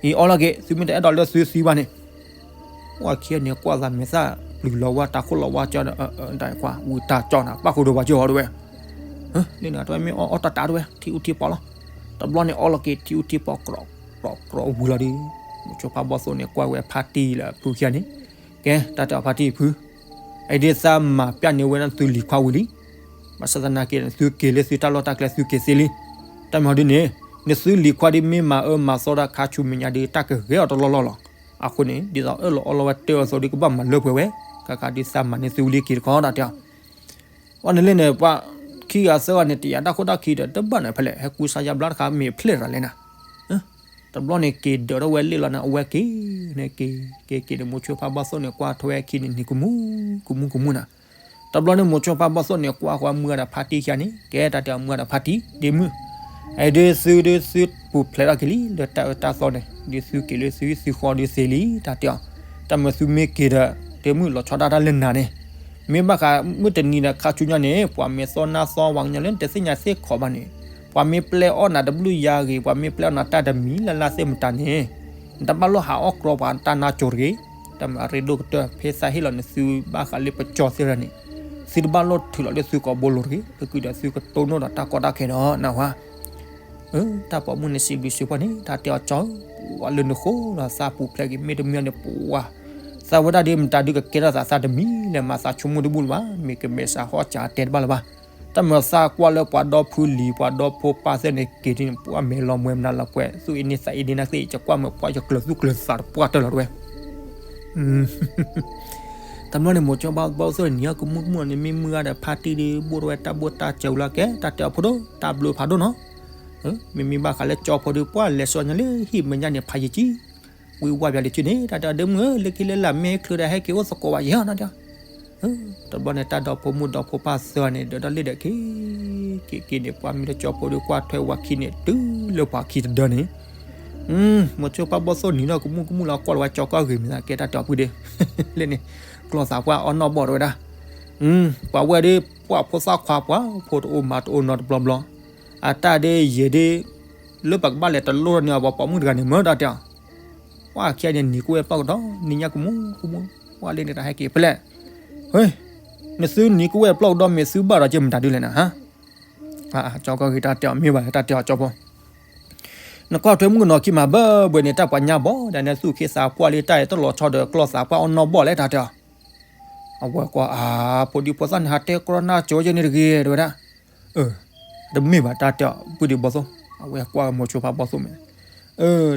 ဲအီၤ, အံၤအီလီၤက့ၤ သုမ့ၢ်တအဲၣ်ဒိးလၢသုသံဘၣ်န့ၣ် ပှၤခံဂၤန့ၣ်ကွၢ်သးမဲာ်သၣ်ပျုၤလီၤဝါတၢ်ခိၣ်လီၤဝါကၠီဒီး တၢ်ကွၢ်ဝံတၢ်ကၠီနၤ ပၣ်ဃုာ်ဒီးပှၤကၠီအီၤတဝဲ, လၢန့ၣ်တဝဲမ့ၢ်အီအီတၢ်တၢ်တဝဲ ထံအူထံပီလီၤ, တဘျီန့ၣ်အီလီၤက့ၤထံအူထံပီ ကြီကြီဝံၤလီၤဒီး မိၤဆိဖါဘီၣ်သိၣ်န့ၣ် ကွၢ်ဝဲဖါတံၢ်လၢအဖုခံဂၤန့ၣ်, ကဲတၢ်တဲအီၤဖါတံၢ်ဖု အဒ်သးမၤပျၢ်န့ၢ်ဝဲဒၣ်သုလံၤခွါဝံၤလံ, ဘၣ်ဆၣ်သနာ်က့ သုက့ၤလၢသုတၢ်လီၢ်တၢ်ကျဲသုက့ၤသ့လံ, တၢ်မၤဒ်န့ၣ် နသုလံၤခွါဒ်မ့ၢ်မၤအၢမၤသီဒၣ်ခါဆူမဲာ်ညါဒီး တၢ်ကဂဲၤအီၤတလီၢ်လီၢ်လီၤ, အဃိန့ၣ် ဒ်သိးအၢၣ်လီၤအီလီၤဝဲတၢ်အသိးဒီး ကဘၣ်မၤလၢပှဲၤဝဲ, ကကးဒ်သးမၤန့ၢ်သုဝံၤလံက့ၤတခီတၢ်တဲအီၤ ဝဲန့ၣ်လၢန့ၣ် ပှၤခံဂၤသၢဂၤန့ၣ် တယာ်တၢ်ခိၣ်တၢ်ခံဒီး တဘၣ်န့ၣ်ဖဲလဲၣ် ဟဲကူစါယါဘျါတခါ မ့ၢ်ဖျဲၣ်တၢ်လဲၣ်နၤ, တဘျီန့ၣ်က့ၤဒၢးထီၣ်ဝဲလ့ၣ်လီၤနၤ အဝဲက့ၤန့ၣ်က့ၤ က့ၤက့ၤန့ၣ် မိၤဆိဖါဘီၣ်သိၣ်န့ၣ် ကွၢ်ထွဲဝဲအခံန့ၣ် နံၤကမူၣ်ကမူၣ်နၤ, တဘျီန့ၣ် မိၤဆိဖါဘီၣ်သိၣ်န့ၣ် ကွၢ်ဃီမုၢ်ဂၤဒီးဖါတံၢ်ခံဂၤန့ၣ် ကဲတၢ်တဲအီၤမုၢ်ဂၤဒီးဖါတံၢ် ဒ့မုၣ် အဲဒုးသုဒုးသုပူၤဖျဲးထီၣ်က့ၤလံ လၢတၢ်အၢတၢ်သီန့ၣ် ဒုးသုက့ၤလၢသုသုဃီဒုးသ့လံ တၢ်တဲအီၤ, တၢ်မၤသုမ့ၢ်က့ၤဒီး ဒ့မုၣ်လီၤဆီဒၣ်တၢ်လၢနၤန့ၣ်, မ့ၢ်ဘၣ်ဃးမုၢ်တနံၤဒီးခါဆူညါန့ၣ် ပှၤမ့ၢ်သီနါသီပှၤကညီလၢနတသ့ၣ်ညါသ့ၣ်ခီဘၣ်န့ၣ်, ပှၤမ့ၢ်ပျဲအီၣ်နၤတဘျုးယါဂ့ၤ ပှၤမ့ၢ်ပျဲအီၣ်နၤတၢ်တမံၤလၢ်လၢ်သ့ၣ်မတၤန့ၣ်, နတဘၣ်လိၣ်ဟးအီၣ်ကြီပှၤတၢ်နါကၠိတဂ့ၤ, တၢ်မၤအရ့ဒိၣ်ကတၢၢ် ဖဲသးဟ့ၣ်လီၤနသုဘၣ်ဃးလၢပကၠီသ့ၣ်တဖၣ်န့ၣ်, သုတဘၣ်လိၣ်ထုးလီၤလၢသုကိာ်ဘိလိၤတဂ့ၤ, လၢကုဒီးသုကတိၢ်နီၣ်ဒီးတၢ်ကီတၢ်ခဲဒီးနၢ်ဟူဧါ တၢ်ပိာ်မုၣ်န့ၣ်စံးဘျုးစံးဖှိၣ်န့ၣ် တၢ်တဲအီၤကၠီဧၢ, ပှၤလၢနဃိလီၤသးပူၤဖျဲးက့ၤ မ့တမ့ၢ်န့ၣ် ပှၤသးဝဲဒၣ်ဒီး မတၤဒုးကကဲထီၣ်သးသးတမံၤလဲၣ် မၤသးဆိကမိၣ်တဘူၣ်လၢၤဘၣ်, မ့ၢ်ကမဲာ်သးဟီၣ်စးတဲတဘၣ်လၢၤဘၣ်, တၢ်မၤသးကွၢ်လၢပှၤဒီဖုလံၤ ပှၤဒီဖိပၢ်သ့ၣ်န့ၣ် က့ၤဒ်န့ၣ် ပှၤမဲာ်လီၤမှဲမနုၤလီၤပှဲၤ သူၣ်အ့န့သးအ့န့နာ်သ့ၣ် ယကွၢ်မ့ၢ်ပှၤယကျၢၤသူၣ်ကျၢၤသးတပှၢ်တၢၢ်လီၤတဝဲ တဘျီန့ၣ် မိၤဆိဘၣ်ဘီၣ်သိၣ်န့ၣ် နံၤအကမူၣ်ကမူၣ်န့ၣ် မ့ၢ်မုၢ်ဂၤဒီးဖါတံၢ်ဒီး ဘိၣ်ထီၣ်ဝဲတၢ်ဘိၣ်တၢ်စၢၤဝံၤလီၤ ကဲတၢ်တဲအီၤဖိဒိၣ် တၢ်ဘျုးဖးဒိၣ်နီၤ, မ့မ့ၢ်ဘၣ်ဃးလၢကၠီဖိဒီး ပှၤလဲၤစိညါလၢဟံၣ်မဲာ်ညါန့ၣ် ဖးယံာ်ကံ, ဝံၤဝါပၠးလံၤဆူန့ၣ် တၢ်တဲအီၤဒ့မုၣ်ဧၢ လၢခံလၢလာ်မ့ၢ်ချုးဒီး ဟဲက့ၤအိၣ်သကိးဘၣ်ယဲၢ်နီၤ, တဘျီန့ၣ် တၢ်ဒီဖိမိၢ်ဒီဖိပၢ်သၢဂၤန့ၣ် ဒၢးထီၣ်လံဒီးက့ၤ, က့ၤက့ၤန့ၣ် ပှၤမ့ၢ်လၢကၠီဖိဒီးကွၢ်ထွဲဝၤခံန့ၣ် တုၤလၢပှၤခံတဒၢန့ၣ် မိၤဆိဖါဘီၣ်သိၣ်နံၤဒီးကမူၣ်ကမူၣ်လီၤ ကွၢ်လီၤဝဲကၠီကီၢ်ဂ့ၤမ့ၢ်သး ကဲတၢ်တဲအီၤပုၢ်ဒ့, လၢန့ၣ် ကျီၢ်သးပှၢ်အီၣ်နီၢ်ဘီၣ်တဝဲဒၣ်, ပှၤဝဲဒၣ် ပှၤဖိသၣ်ခွါပှၤဖိတအိၣ်မၤတအိၣ်နီတဘျီဘျီ, အတၢ်ဒ်ယဲၢ်ဒ် လၢပကဘၣ်လဲၤတလိၣ်န့ၢ်အီၤ ပှၤပိာ်မုၣ်တဂၤန့ၣ်မ့ၢ်တၢ်တဲအီၤ, ပှၤခံဂၤန့ၣ်နံၤကဝဲၢ်ပျီၢ်ကဒီး နံၤညါကမူၣ်ကမူၣ်, ပှၤလၢန့ၣ်တဟဲက့ၤဖဲလဲၣ်, နသုနံၤကဝဲၢ်ပျီၢ်ကဒီး မ့ၢ်သုဘၣ်ဒီးက့ၤမတၤဒုလဲၣ်နၤ, ကၠီကီၢ်ဂ့ၤတၢ်တဲအီၤ မ့ၢ်ဘၣ်လၢတၢ်တဲအီၤကၠီဖိ နကွၢ်ထွဲမုၣ်ကနီၤခံမးဘၣ်ဘၣ်န့ၣ် တၢ်ပှၤညါဘီၣ်ဒၣ်နဲသူၣ်ခ့သးပှၢ်လံ တၢ်အံၤတလီၤဆီဒီးကျီၢ်သးပှၢ်အီၣ်နီၢ်ဘီၣ်လဲၣ်တၢ်တဲအီၤ, အဝဲကွၢ်အါ ဖိဒံဖိသၣ်န့ၣ် ဟးတဲကြီနၢ်ကၠိယဲန့ၣ်တဂ့ၤ တဲဝဲဒၣ်, တမ့ၢ်ဘၣ်တၢ်တဲအီၤ ပုၢ်ဒံးဘီသိၣ်, အဝဲကွၢ်မိၤဆိဖးဘီသိၣ်မ့ၢ်,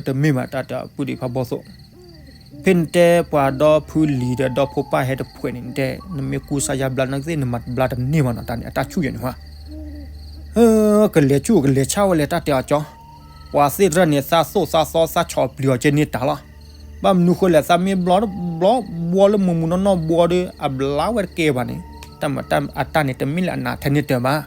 တမ့ၢ်ဘၣ်တၢ်တဲအီၤ ပုၢ်ဒံးဖးဘီသိၣ် ဖဲနတဲပှၤဒီဖုလံၤဒီးဒီဖိပၢ်ဟဲတဖှဲးန့ၣ် နတဲ နမ့ၢ်ကူစါယါဘျါနသ့ၣ် နမၤတဘျါတန့ၢ်ဘၣ်နီၤ တၢ်န့ၣ် အတၢ်ဆူၣ်ယဲန့ၣ်ဟါ, ကလဲၤဆူၣ်ကလဲၤဆၣ်ဝဲလဲၣ် တၢ်တဲအီၤကၠီ, ပှၤသ့ၣ်တဖၣ်န့ၣ် သးသိၣ်သးသီသးဆီၣ်ပျံၤအီၤကဲန့ၢ်တၢ်လီၤ, ဘၣ်မနုၤဃိလဲၣ် သးမ့ၢ်ဘျီဘျီဘှီလၢမူမူနီၢ်နီၢ်ဘှီဒီး အဘျါဝဲတကဲဘၣ်န့ၣ်, တၢ်မၤတၢ်အတၢ်န့ၣ် တမ့ၢ်လၢအနးထဲန့ၣ်တၢ်ဘၣ်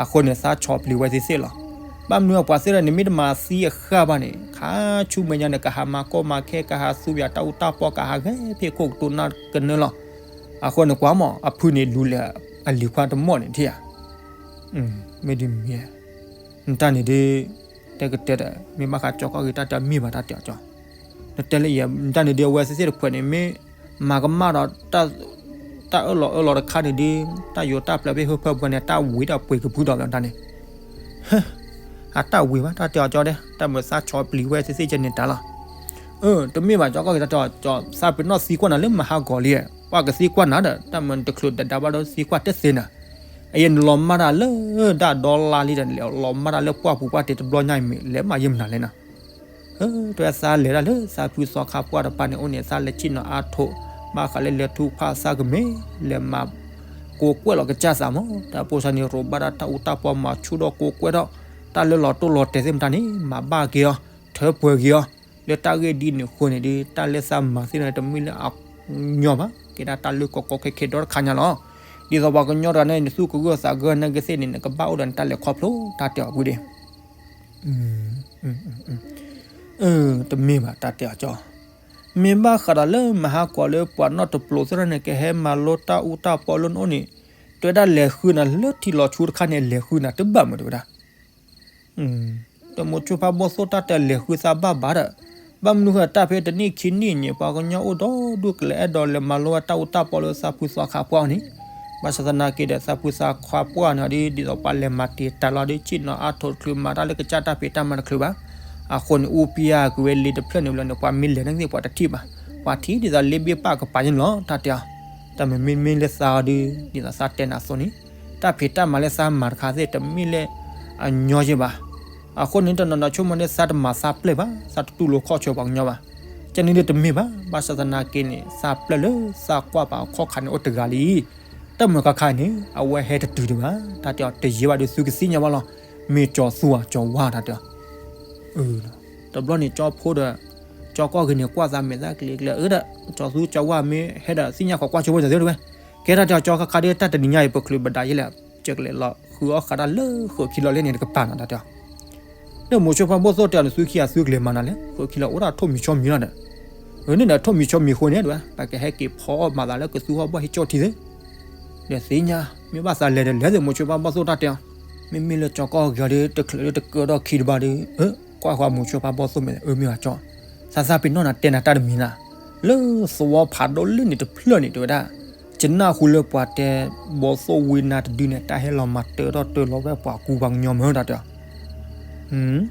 အဃိန့ၣ် သးဆီၣ်ပျံၤဝဲသ့ၣ်သ့ၣ်လီၤ. ဘၣ်မနုၤအပှၤသ့ၣ်တဖၣ်န့ၣ် မ့ၢ်တမၤသံအဃၢ်ဘၣ်န့ၣ် ခါဆူမဲာ်ညါန့ၣ် ကဟးမၤကီမၤခဲ ကဟးသူယၤတၢ်အူတၢ်ပီ ကဟးဂဲၤဖဲခိၣ်ကတိၤနၢ်ကနၢလီၤ. အဃိန့ၣ် ကွၢ်မး အဖုန့ၣ်လူၤလဲၤအလံၤခွါတမီၢ်န့ၣ်ထံၣ်ဧါ. မ့ၢ်ဒ်မ့ၢ် နတၢ်န့ၣ်ဒ် တဲကတဲဒီး မ့ၢ်ဘၣ်ဃးကၠီကီၢ်ဂ့ၤ တၢ်တဲမ့ၢ်ဘၣ်တၢ်တဲအီၤကၠီ နတဲလၢယဲ နတၢ်န့ၣ်ဒ်အဝဲသ့ၣ်သ့ၣ်တဖှဲးန့ၣ် မ့ၢ်မၤကမၣ်ဒီး တၢ်အၢၣ်လီၤအၢၣ်လီၤတခါန့ၣ်ဒ် တၢ်ယိၤတၢ်ပျဲဖဲဟၢဖၢပူၤန့ၣ် တၢ်ဝံၤဒီးပှ့ၤကဖုဒီးတၢ်န့ၣ် အတၢ်ဝံၤဘၣ် တၢ်တဲအီၤကၠီဒဲး တၢ်မၤသးဆီၣ်ပျံၤဝဲသ့ၣ်သ့ၣ်ကဲန့ၣ်တၢ်လီၤ. တမ့ၢ်ဘၣ်ကၠီကီၢ်ဂ့ၤ တၢ်တဲအီၤကၠီ သးပ့ၤနီၣ်သံကွၢ်နၤလၢမဟါဂီၤလံ ပှၤကသံကွၢ်နၤဒီး တၢ်မၤတချုးဒၣ်ဒါဘၣ်ဒီးသံကွၢ်တသ့နၤ အယဲၢ်နလီၤမၢ်တၢ်လၢဒၣ်ဒီလါလံဒီး နလဲၤလီၤမၢ်တၢ်လၢပှၢ်ပူၤပှၢ်တ့ၢ်တဘျီညါအံၤမ့ၢ် လဲၤမၤယဲၢ်မနုၤလဲၣ်နၤ. တဝဲသးလဲၤတၢ်လၢသးဖုသီခါပှၢ်တပၤန့ၣ် အိၣ်န့ၣ် သးလဲၤဆ့ၣ်နီၤအါထိး ဘၣ်ဃးလၢလဲၤထူဖးသးကမ့ၢ် လဲၤမၤကိးကွဲၢ်လီၤကစၢ်သးမး တၢ်ဖိသၣ်န့ၣ် ရိးဘၣ်ဒၣ်တၢ်အူတၢ်ပီမၤဆူၣ်ထီၣ်ကိးကွဲၢ်ထီၣ် တၢ်လၢလီၤတိၢ်လီၤတဲာ်သ့ၣ်မတၤန့ၣ် မၤဘၣ်က့ၤအီၤ ထၢပှဲၤက့ၤအီၤ လၢတၢ်ဂ့ၢ်ဒ်န့ၣ်အဃိန့ၣ်ဒီး တၢ်လၢသးမၤသ့ၣ်တဖၣ်န့ၣ် တမ့ၢ်လၢအညီဘၣ် ကဲဒၣ်တၢ်လၢကီကီခဲခဲဒီတခါညါလီၤ. ဒ်သိးပှၤကညီတဂၤန့ၣ် နသူၣ်ကဂၢၢ်သးကဂၢၢ်နာ်က့သ့ၣ်န့ၣ် နကဘၣ်အိၣ်ဒီးနတၢ်လဲၤခီဖျိတၢ်တဲအီၤပုၢ်ဒ့ တမ့ၢ်ဘၣ်တၢ်တဲအီၤကၠီ မ့ၢ်ဘၣ်ဃးဒီးလၢမဟါကီးလၢပှၤနီၣ်တပျိးသ့ၣ်တဖၣ်န့ၣ် ကဟဲမၤလိတၢ်အူတၢ်ပီလၢနအိၣ်န့ၣ်, တဲဝဲဒၣ်လဲၤဃုနၤလၢထံလီၤဆူတခါန့ၣ် လဲၤဃုနၤတဘၣ်မး တဲဝဲဒၣ်. ဒီးမိၤဆိဖါဘီၣ်သိၣ်တၢ်တဲလဲၤဃုသးဘၣ်ဘၣ်ဒီး, ဘၣ်မနုၤဃိတၢ်ဖဲတနံၣ်ခံနံၣ်န့ၣ် ပှၤကညီအိၣ်ဒီဒူၣ်ကလဲၤအဲၣ်ဒိးလဲၤမၤလိဝဲတၢ်အူတၢ်ပီလၢသးဖုသီခါပှၢ်အီၤန့ၣ်, ဘၣ်ဆၣ်သနာ်က့ဒီးသးဖုသီခါပှၢ်န့ၣ်ဒီး ဒ်သိးပှၤလဲၤမၤတ့ၢ်တၢ်လီၤဒီး ဆ့ၣ်နီၤအါထိးတချုးမၤတၢ်လၢကစၢ်တၢ်ဖံးတၢ်မၤတချုးဘၣ်. အဃိန့ၣ် အူပျၢ်ကွံာ်ဝဲလံတဖျၢၣ်န့ၣ်ဘျီန့ၣ် ပှၤမ့ၢ်လဲၤန့ၣ်သ့ၣ်ပှၤတထံၣ်ဘၣ်, ပှၤထံၣ်ဒ်သိးလ့ဘ့ၣ်ပၢ်ကပၤန့ၣ်လီၤ တၢ်တဲအီၤ. တၢ်မ့မ့ၢ်လၢသးအီၤဒီး ဒ်သိးသးတဲနၤအသိးန့ၣ်, တၢ်ဖံးတၢ်မၤလၢသးမၤတခါသ့ၣ် တမ့ၢ်လၢအညီယဲၢ်ဘၣ်. အဃိန့ၣ် တနီၤနီၤဆိကမိၣ်န့ၣ် သးတမၤသးပျဲၢ်ဘၣ်, သးတတူၢ်လိာ်ခီၣ်ဆၢပှၤကညီဘၣ်. ကန့ၣ်ဒ်တမ့ၢ်ဘၣ်, ဘၣ်ဆၣ်သနာ်က့န့ၣ် သးပျဲၢ်လၢသးကွၢ်ပာ်အခီၣ်ခါန့ၣ်အိၣ်တဂၤလံ. တၢ်မုာ်ခါခါန့ၣ် အဝဲဟဲတတုၤဒံးဘၣ်, တၢ်တဲအီၤ တယံာ်ဘၣ်ဒီးသုကသ့ၣ်ညါဘၣ်လီၤ. မ့ၢ်ကၠီၤသူဧါ ကၠီၤဝါ တၢ်တဲအီၤ. တဘျီန့ၣ် ကၠီဖိဒီး ကၠီကီၢ်ဂ့ၤန့ၣ် ကွၢ်သးမဲာ်သၣ်ကျ့ကျဲ အၢဒီး ကၠီၤသူကၠီၤဝါမ့ၢ်ဟဲဒီး သ့ၣ်ညါဃီၤကွၢ်ဆိဖိတသ့တဝဲ. ကဲ တၢ်တဲအီၤ ကၠီခါခါဒီး တၢ်တနံၤညါအံၤ ပချုးဘဒးယဲလဲၣ်, ကကလဲၤလီၤဃုအီၣ်ဃးတၢ်လၢဃုးခံလီၤလၢန့ၣ်တကပၤနီၤ တၢ်တဲအီၤ. ဒီးမိၤဆိဖါဘီၣ်သိၣ်တဲအီၤန့ၣ် သုခံဂၤသုကလဲၤမၤနၤလဲၣ်, ဃုးခံလီၤအိၣ်ဒၣ်ထိၣ်မံၤဆီမံၤလီၤဒီး, အန့ၣ်ဒီးထိၣ်မံၤဆီမံၤအဃိန့ၣ်တဝဲ ပကဟဲက့ၤဖီအီၣ်မၤသးလၢကသူဟီၣ်ဘီၣ်ဟံၣ်ကၠီၣ်ထံသ့ ဒီးသ့ၣ်ညါ, မ့ၢ်ဘၣ်သးလဲၤဒီးလဲၤသ့ မိၤဆိဖါဘီၣ်သိၣ်တၢ်တဲအီၤ. မ့မ့ၢ်လၢကၠီကီၢ်ဂ့ၤအီၤဒီး တချုးလၢတကၢထီၣ်ခံတဘၣ်ဒီး, ကွၢ်ဃီမိၤဆိဖါဘီၣ်သိၣ်မဲာ် အၢမ့ၢ်ဘၣ်ကၠီ, သးသးပ့ၤနီၣ်နၤတဲနၤတၢ်တမံၤနၤ, လၢသဝီဖးဒိၣ်လၢန့ၣ်တဖျၢၣ်န့ၣ် တဲဝဲဒၣ်, ယနၢ်ဟူလၢပှၤတဲ ဘီသိၣ်ဝံနါတဒုန့ၣ် တၢ်ဟဲလီၤမၤတၢထီၣ်တၢလီၤဝဲပှၤကူပှၤကညီမ့ၢ်တၢ်တဲအီၤ.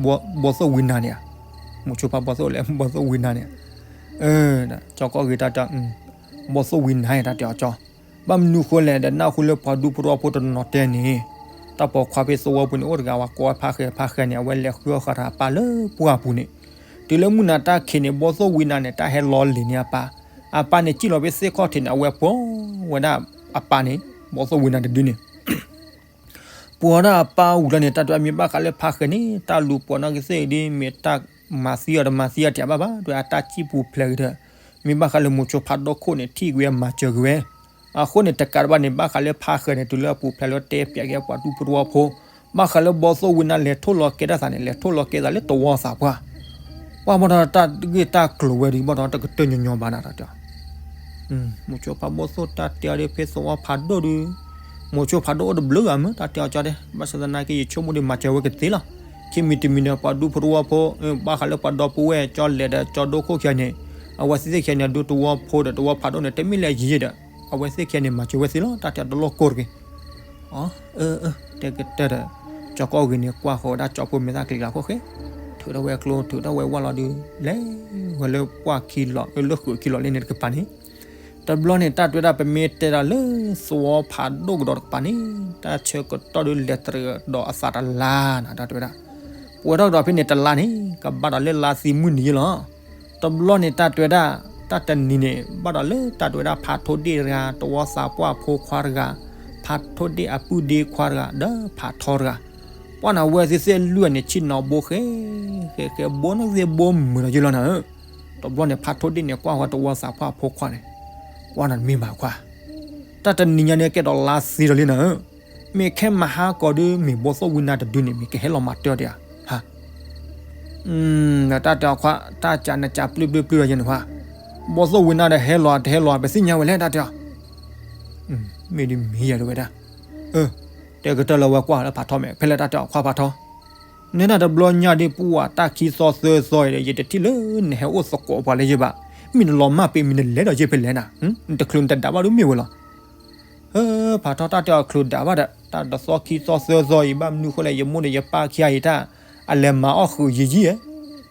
ဘီသိၣ်ဝံနါန့ၣ်ဧါ, မိၤဆိဖါဘီၣ်သိၣ်လဲၣ် ဘီသိၣ်ဝံနါန့ၣ်, ကၠီကီၢ်ဂ့ၤတၢ်တဲအီၤ, ဘီသိၣ်ဝံနါတၢ်တဲအီၤ ကၠီ, ဘၣ်မနုၤဃိလဲၣ်ဒီး နၢ်ဟူလၢပှၤဒူဖိတဝီဖိတနီၤတဲန့ၣ်, တၢ်ပိာ်ခွါဖဲသဝီပူၤန့ၣ် အိၣ်တဂၤဝဲကိးဝဲဖါဃဲၤဖါဃဲၤန့ၣ် အဝဲလဲၤဃုအီၣ်ဃးတၢ်အပၢ်လၢပှၢ်ပူၤန့ၣ်, တုၤလၢမုၢ်နၤတၢ်ခံးန့ၣ် ဘီသိၣ်ဝံနါန့ၣ် တၢ်ဟဲလီၤလ့ၤန့ၢ်အပၢ်, အပၢ်န့ၣ်စံၣ်လီၤဖဲသ့ၣ်ခီၣ်ထံးန့ၣ် အဝဲပှီၤဝဲဒၣ်အပၢ်န့ၣ်, ဘီသိၣ်ဝံနါတဒုန့ၣ် ပှၤဒၣ်အပၢ်ဝံၤလီၤန့ၣ် တၢ်တဲမ့ၢ်ဘၣ်ဃးလၢဖါဃဲၤန့ၣ် တၢ်လူၤပိာ်နီၣ်ကသ့ၣ်ဒ်မ့ၢ်တၢ်မၤသံအီၤတမၤသံအီၤတၢ်ဘၣ်ဘၣ် တဲအတၢ်စံၣ်ပူၤဖျဲးဂ့ၤဒီး, မ့ၢ်ဘၣ်ဃးလၢမိၤဆိဖးဒိၣ်ခိၣ်န့ၣ် ထံၣ်ကွံာ်အမၤစၢၤကွံာ်ဝဲ, အဃိန့ၣ် တကးတဘၣ်န့ၣ် ဘၣ်ဃးလၢဖါဃဲၤန့ၣ် တုၤလၢအပူၤဖျဲးလၢတဲပၠးက့ၤပှၤဒူဖိတဝီဖိ, ဘၣ်ဃးလၢဘီသိၣ်ဝံနါလဲၤထိၣ်လီၤကဲတၢ်သးန့ၣ် လဲၤထိၣ်လီၤကဲသးလၢတဝီသးပှၢ် ပှၢ်ဘၣ်ဒီးတၢ်ဂ့ၢ်တၢ်ကျိၤဝဲဒုးဘၣ်ဒီးတကတၢၢ်ညီညီဘၣ်နၤတၢ်တဲအီၤ, မိၤဆိဖးဘီၣ်သိၣ်တၢ်တဲအီၤဒ်ဖဲသဝီဖးဒိၣ်ဒုး, မိၤဆိဖးဒိၣ်အိၣ်တဘျုးဂၤမ့ၢ်တၢ်တဲအီၤကၠီဒဲး ဘၣ်ဆၣ်သနာ်က့ ယဆိကမိၣ်ဒ်မၤစၢၤဝဲကသ့လီၤ, ခံမံၤတမံၤဒီးပှၤဒူဖိတဝီဖိ, ဘၣ်ဃးလၢပှၤဒီပုၢ်ဝဲၢ်ကၠီလဲၤဒီးကၠီဒိခိၣ်ခံဂၤန့ၣ်, အဝဲသ့ၣ်သ့ၣ်ခံဂၤန့ၣ် ဒူသဝီဖိဒီးတဝီဖးဒိၣ်န့ၣ် တမ့ၢ်လၢယံၤဒီး, အဝဲသ့ၣ်ခံဂၤန့ၣ် မၤစၢၤဝဲသ့လီၤ တၢ်တဲအီၤတလီၢ်ကိၢ်တဂ့ၤ အၢ အၢ တဲကတၢၢ်ဒီး, ကၠီကီၢ်ဂ့ၤန့ၣ် ကွၢ်ဃီၤဝဲဒၣ်ကၠီဖိမဲာ်သၣ်ကျ့ၤလၢခိၣ်ဃဲ, ထုးထီၣ်ဝဲကျိ ထုးထီၣ်ဝဲဝၣ်လီၤဒုး, လဲၤဝဲလၢပှၢ်ခံလီၤ လၢဃုးခံလီၤလၢန့ၣ်တကပၤန့ၣ်, တဘျီန့ၣ် တၢ်တဲဝဲဒၣ် ပမ့ၢ်တဲဒၣ်လၢသဝီဖးဒိၣ်ကဒီးတကပၤန့ၣ်, တၢ်ဆၢကတီၢ်ဒုးလဲၤတရံးဒီးအသးတလါနၤ တၢ်တဲဝဲဒၣ်, ပဝဲထီၣ်ကဒီးဖဲန့ၣ်တလါန့ၣ် ကဘၣ်ဒီးလၢလါသံမုၢ်နံၤယဲလီၤ တဘျီန့ၣ် တၢ်တဲဝဲဒၣ်, တၢ်တနံၤန့ၣ် ဘၣ်ဒီးလၢတၢ်တဲဝဲဒၣ် ဖးထိၣ်ဒ့ၣ်တဂၤ တဝီသးပှၢ်ဖိခွါတဂၤ, ဖးထိၣ်ဒ့ၣ်အပုၢ်ဒ့ခွါတဂၤ ဒီးဖးထီတဂၤ, ပှၢ်နၤဝဲသ့ၣ်သ့ၣ်လွံၢ်ဂၤန့ၣ် ဆ့ၣ်နီၤဘိဃဲ, ဃဲဃဲဘိနၢ်သ့ၣ် ဘိမုာ်ဒီးယဲလီၤနၤဧၢ, တဘျီန့ၣ် ဖးထိၣ်ဒ့ၣ်န့ၣ် ကွၢ်ဃီတဝီသးပှၢ်ဖိခွါန့ၣ်, ကွၢ်နၤတမ့ၢ်ဘၣ်ခွါ, တၢ်တနံၤညါန့ၣ် ကဲဒီးလါသံဒီးလံနၤဧၢ မ့ၢ်ခဲမဟါကီးဒုး မ့ၢ်ဘီသိၣ်ဝံနါတဒုန့ၣ် မ့ၢ်ကဟဲလီၤမၤတၢ်တဲဧါ, ဟါ, တၢ်တဲအီၤခွါ တၢ်ကနကၢပျုၢ်ပျုၢ်ပျုၢ်ဒီးယဲန့ၣ်ခွါ, ဘီသိၣ်ဝံနါဒီးဟဲလီၤတဟဲလီၤ ပသ့ၣ်ညါဝဲလဲၣ် တၢ်တဲအီၤ, မ့ၢ်ဒ်မ့ၢ်ယၤတဝဲဒၣ်, အၢ, တဲကတၢၢ်လၢဝဲကွၢ်လၢဖးထီမဲာ် ဖဲလဲၣ်တၢ်တဲအီၤခွါဖးထီ, နဲဒၣ်တဘျီညါဒ်ပှၤတၢ်ခံသီသၢသီအံၤဒီး ယတထံၣ်လၢနဟဲအိၣ်သကိးပှၤလၢယဘၣ်, မ့ၢ်နလီၤမၢ်ပ့ၤမ့ၢ်နလဲၤဒီးယဖဲလဲၣ်နၤ, နတချုးနတဒၣ်ဘၣ်ဒုးမ့ၢ်ဝဲလီၤ ဟၢ ဖးထီ တၢ်တဲအီၤချုးဒၣ်ဘၣ်ဒီး တၢ်တသီခံသီသၢသီအံၤ ဘၣ်မနုၤဃိလဲၣ် ယမိၢ်ဒီးယပၢ်ခံဂၤအံၤတၢ် အလဲၤမၤအီၣ်ဃုးယံာ်ယံာ်ဧါ,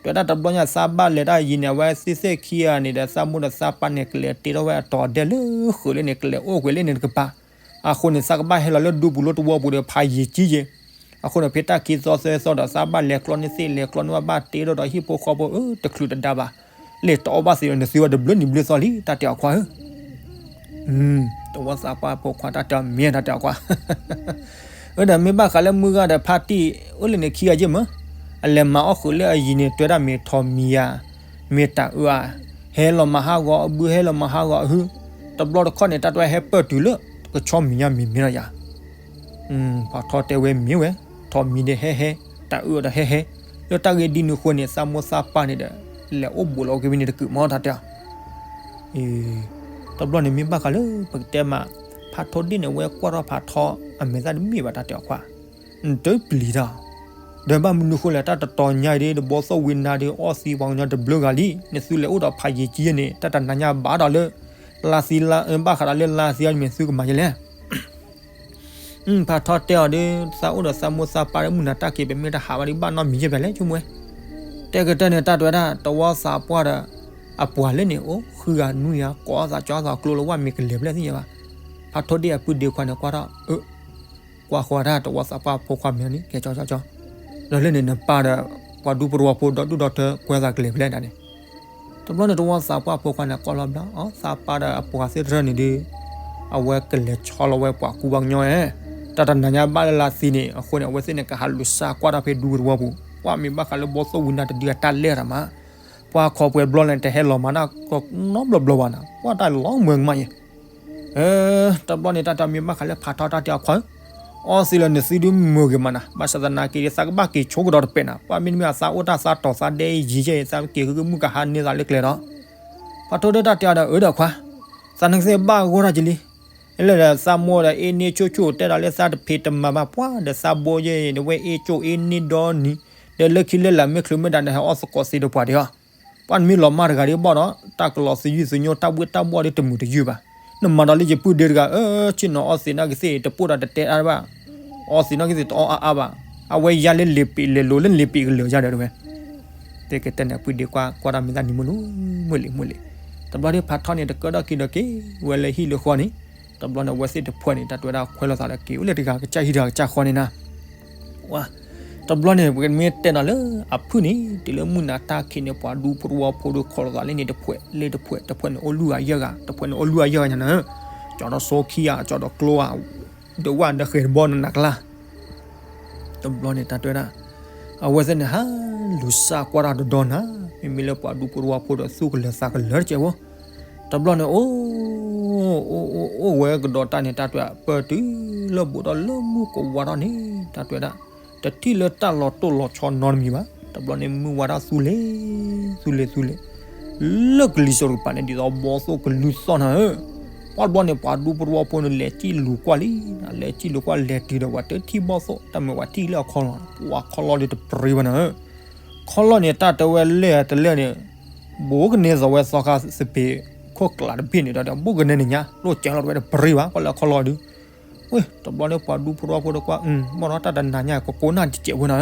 တဲဝဲဒၣ်တဘျီညါသးဘၣ်လဲၤတၢ်ယံၤန့ၣ် အဝဲသ့ၣ်သ့ၣ်ခံဂၤန့ၣ်ဒီး သးမိၢ်ဒီးသးပၢ်န့ၣ် ကလဲၤတ့ထီၣ်ဝဲအတီၤဒဲးလၢဃုးလၢန့ၣ် ကလဲၤအိၣ်ကွံာ်လၢန့ၣ်တကပၤ, အဃိန့ၣ် သးကဘၣ်ဟဲလီၤလၢဒူပူၤလၢတဝီပူၤဒီး ဖးယံာ်ကံယံာ် အဃိန့ၣ် ဖဲတၢ်ခံသီသၢသီဒီး သးဘၣ်လဲၤကျီန့ၢ်သ့ၣ်လဲၤကျီန့ၢ်ဘၣ် ဘၣ်တ့ထီၣ်ဒီးဟံၣ်ဖိဃီဖိ အၢ တချုးတဒါဘၣ်, လဲၤတအီၣ်ဘၣ်သ့ဒီး နသုဝဲတဘျုးနံၤဘျုးသီလံ တၢ်တဲအီၤခွါဧၢ, တဝီသးပှၢ်ဖိခွါ တၢ်တဲအီၤမ့ၢ်တၢ်တဲအီၤခွါ, အၢ ဒီးမ့ၢ်ဘၣ်ဃးလၢမုၢ်ဂၤဒီး ဖါတံၢ်အိၣ်လၢန့ၣ်ခံဂၤယ့ၢ်မၢ, အလဲၤမၤအီၣ်ဃုးလၢအယံၤန့ၣ် တဲဝဲဒၣ်မ့ၢ်ထိးမံၤယၤ, မ့ၢ်တၤအၢဧါ, ဟဲလီၤမၤဟးဂီၤအဘု ဟဲလီၤမၤဟးဂီၤအဟု, တဘျီတခီၣ်န့ၣ် တၢ်တဲဝဲဟဲပၢၢ်တုၤလၢ ကဆီမံၤညါမံၤမ့ၢ်လီၤယၤ ပှၤထီတဲဝဲမ့ၢ်ဝဲ, ထိးမံၤဒီးဟဲဟဲ, တၤအၢဒီးဟဲဟဲ, လၢတၢ်ဂ့ၢ်ဒ်န့ၣ်အဃိန့ၣ် သးမိၢ်သးပၢ်န့ၣ်ဒီး လဲၤအိၣ်ဘူးလီၤက့ၤဝဲန့ၣ်တကုာ်မး တၢ်တဲအီၤ. တဘျီန့ၣ်မ့ၢ်ဘၣ်ဃးလၢပကတဲမး, ဖးထီဒ့ၣ်န့ၣ် အဝဲကွၢ်ထီၣ်ဖးထီ အမဲာ်သၣ်တမ့ၢ်ဘၣ် တၢ်တဲအီၤခွါ, နတပျံၤတၢ်, ဒီးဘၣ်မနုၤဃိလဲၣ် တၢ်တတီၤညါအံၤဒီး ဘီသိၣ်ဝံနါဒီး အီၣ်သံပှၤကညီတဘျုးဂၤလံ, နသုလဲၤအိၣ်ဒီးဖးယံၤကံန့ၣ် တၢ်တနၤညါဘၣ်ဒီးလၢ လါသံလါ ဘၣ်ဃးဒီးလၢလါသံအီၤမ့ၢ်သုကမၤယဲလဲၣ် ဖးထီတဲအီၤဒီး သးအိၣ်ဒီးသးမိၢ်သးပၢ်ဒီးမုၢ်နၤတၢ်က့ၤ ပမ့ၢ်တဟးဘၣ်ဒီးဘၣ်နီတမံၤယဲၢ်ဖဲလဲၣ် ဆိကမိၣ်ဝဲ. တဲကတၢၢ်န့ၣ် တၢ်တဲဝဲဒၣ် တဝီသးပှၢ်ဒီး အပှၤလၢန့ၣ် အိၣ်ဃုဂၤနွံဂၤ ကိးသးကၠီသးကျိလၢဝဲမ့ၢ်ကလဲၤဖဲလဲၣ်သ့ၣ်ညါဘၣ်. ဖးထီဒ့ၣ်အပုၢ်ဒ့ခွါန့ၣ် ကွၢ်ထီၣ် အၢ ကွၢ်ဃီၤတၢ်တဝီသးပှၢ်ဖိခွါမ့ၢ်န့ၣ် ကဲကၠီကၠီကၠီ, ဒီးလၢန့ၣ်နပၢ်ဒီး ပှၤဒူပရဝီဖိဒီဒူၣ်ဒီထၢ ကွဲသးကလဲၤဖဲလဲၣ်ဒၣ်န့ၣ်. တဘျီန့ၣ် တဝီသးပှၢ်ဖိခွါန့ၣ် ကွၢ်လီၤဘျီ အီသးပၢ်ဒီးအပှၤသ့ၣ်တဖၣ်န့ၣ်ဒီး အဝဲကလဲၤဆီလီၤဝဲပှၤကူပှၤကညီဧၢ, တၢ်တနၤညါဘၣ်လၢလါသံန့ၣ် အဃိန့ၣ် အဝဲသ့ၣ်န့ၣ် ကဟးလူၤစၢ်ကွၢ်တၢ်ဖဲဒူပရဝီပူၤ, ကွၢ်မ့ၢ်ဘၣ်ဃးလၢဘီသိၣ်ဝံနါတဒုအတၢ်လဲၢ်တၢ်မး, ပှၤခီပှဲၤဘျီန့ၣ် တဟဲလီၤမၤတၢ်ကနီဘျီဘျီဘၣ်နၤ, ကွၢ်တၢ်လီၤမၢ်ကမၣ်ယဲၢ် တဘျီန့ၣ် တၢ်တဲမ့ၢ်ဘၣ်ဃးလၢဖးထီတၢ်တဲအီၤခွါဧၢ, အီသံးလၢနသုဒုမုာ်ဂ့ၤမးနၤ, ဘၣ်ဆၣ်သနာ်က့ဒီး သးကဘၣ်က့ၤဆိကဒီးတပဲာ်နၤ, ပှၤမ့တမ့ၢ်သးအိၣ်တၢ်သးတီၤသးဒဲအံၤယံၤယဲၢ် သးက့ၤဃုကမုၣ်ကဟါန့ၢ်သးလၢကျဲဒီး, ဖးထီဒၣ်တၢ်တဲအီၤဒီး အၢဒီးခွါ, သးနကသ့ၣ်ဘၣ်ဂီၢ်တၢ်ကလံ, လၢဒီးသးမိၢ်ဒီးအ့န့ၢ်ဆိၣ်ဆိၣ်တဲဒီးလၢသးတဖံးတမၤဘၣ်ပှၤဒီးသးဘိယဲၢ် နဝဲအ့ၣ်ကၠိၣ်အ့န့ၢ်ဒီနံၤ, ဒီးလၢခံလၢလာ်မ့ၢ်ချုးမ့ၢ်ဒၣ်နဟဲအီၣ်သကိးသ့တပှၤဒံးအီၤ ပှၤနမ့ၢ်လီၤမၢ်တဂၤဒ်ဘၣ်ဒီး တၢ်ကလီၤသယုၢ်သညိတၢ်ဘှ့ၣ်တၢ်ဘှီၣ်ဒီးတမုာ်တယုၢ်ဘၣ်. နမၤဒီးလၢယပုၢ်ဒ့တဂၤ အၢ ဆ့ၣ်နီၤအီသံးနာ်က့သ့ၣ် တပိၣ်ဒီးတတဲအါဘၣ်, အီသံးနာ်က့သ့ၣ်တအီအါအါဘၣ်, အဝဲယါလၢလံာ်ပံးလဲၤလိၤလၢလံာ်ပံးကလၢာ်ယါဒီးတဝဲ တဲကတဲန့ၣ် ပုၢ်ဒ့ကွၢ်ကွၢ်တၢ်မ့ၢ်သးနံၤမုၢ်လီၤ မုၢ်လံမုၢ်လံ. တဘျီဒီးဖးထီန့ၣ် တကၢၢ်ထီၣ်က့ၤဒီးက့ၤဝဲလၢဟံၣ်လၢဃီန့ၣ်, တဘျီန့ၣ် အဝဲသ့ၣ်တဖှဲန့ၣ် တၢ်တဲဝဲဒၣ်ခွဲးလိာ်သးဒီးက့ၤအိၣ်လၢတဂၤကစၢ်ဟံၣ်တဂၤကစၢ်ဃီန့ၣ်နၤ တဘျီန့ၣ် ပကမ့ၢ်တဲနီၤလၢအဖုၣ်န့ၣ် တုၤလၢမုၢ်နၤတၢ်ခံးန့ၣ် ပှၤဒူပရဝီဖိဒီးခိးလိာ်သးလၢန့ၣ်တဖှဲးလၢတဖှဲး, တဖှဲးန့ၣ်အိၣ်လွံၢ်ဂၤယဲၢ်ဂၤ, တဖှဲးန့ၣ်အိၣ်လွံၢ်ဂၤယဲၢ်ဂၤညါနၤ, ကၠီဒီးစိခံဂၤ, ကၠီဒီးကျိဂၤ, ဒီးဝၣ်ဒီးဃဲၤတဘီနနၤကျါ တဘျီန့ၣ် တၢ်တဲဝဲဒၣ် အဝဲသ့ၣ်န့ၣ်ဟးလူၤစၢ်ကွၢ်တၢ်တဒီနၤ, မ့မ့ၢ်လၢပှၤဒူပရဝီဖိဒီးသူၣ်ကလၢၤသးကလၢၤတကဲးဖိ, တဘျီန့ၣ် အိၣ် အိၣ် အိၣ် အိၣ်ဝဲကဒီးတၢ်န့ၣ် တၢ်တဲဝဲဒၣ် ပၢၢ်တုၤလၢဘူးဒီးလၢမုၢ်ကဝါထီၣ်န့ၣ် တၢ်တဲဝဲဒၣ် တထံၣ်လၢတၢ်လီၤတိၢ်လီၤဆီနီတမံၤဘၣ်. တဘျီန့ၣ် မုၢ်ဝါထီၣ်သူလ့ၤ သူလ့ၤ သူလ့ၤ လၢကလံၤစိးတကပၤန့ၣ် ဒ်သိးဘီသိၣ်ကလူသီၣ်နၤဧၢ, ပှၤတဘျီန့ၣ် ပှၤဒူပရဝီဖိန့ၣ် လဲၤစံၣ်လူၤကွၢ်လံ, လဲၤစံၣ်လူၤကွၢ်လဲၤတုၤဒီး ပှၤတထံၣ်ဘီသိၣ် တၢ်မုၢ်ဝဲထံၣ်လၢအခီၣ်လီၢ်, ပှၤခီၣ်လီၢ်ဒီးတပြံဘၣ်နၤဧၢ, ခီၣ်လီၢ်န့ၣ် တၢ်တဲဝဲလဲၣ်တလဲၣ်န့ၣ် ဘူးကန့ၢ်သီးဝဲသီခါသပ့ၤခိၣ်ကျးတဘ့ၣ်န့ၣ်ဒီး ဘူးကန့ၢ်န့ၣ်ညါ လိၣ်ကဲလီၤတဝဲတပြံဘၣ် ကွၢ်လၢအခီၣ်လီၢ်ဒုး ဝ့ၢ် တဘျီန့ၣ် ပှၤဒူပရဝီဖိဒီးကွၢ် မ့ၢ်ဒီးတၢ်တနၤညါ ကကိးနၢ်တစဲးဖိနၤဧၢ,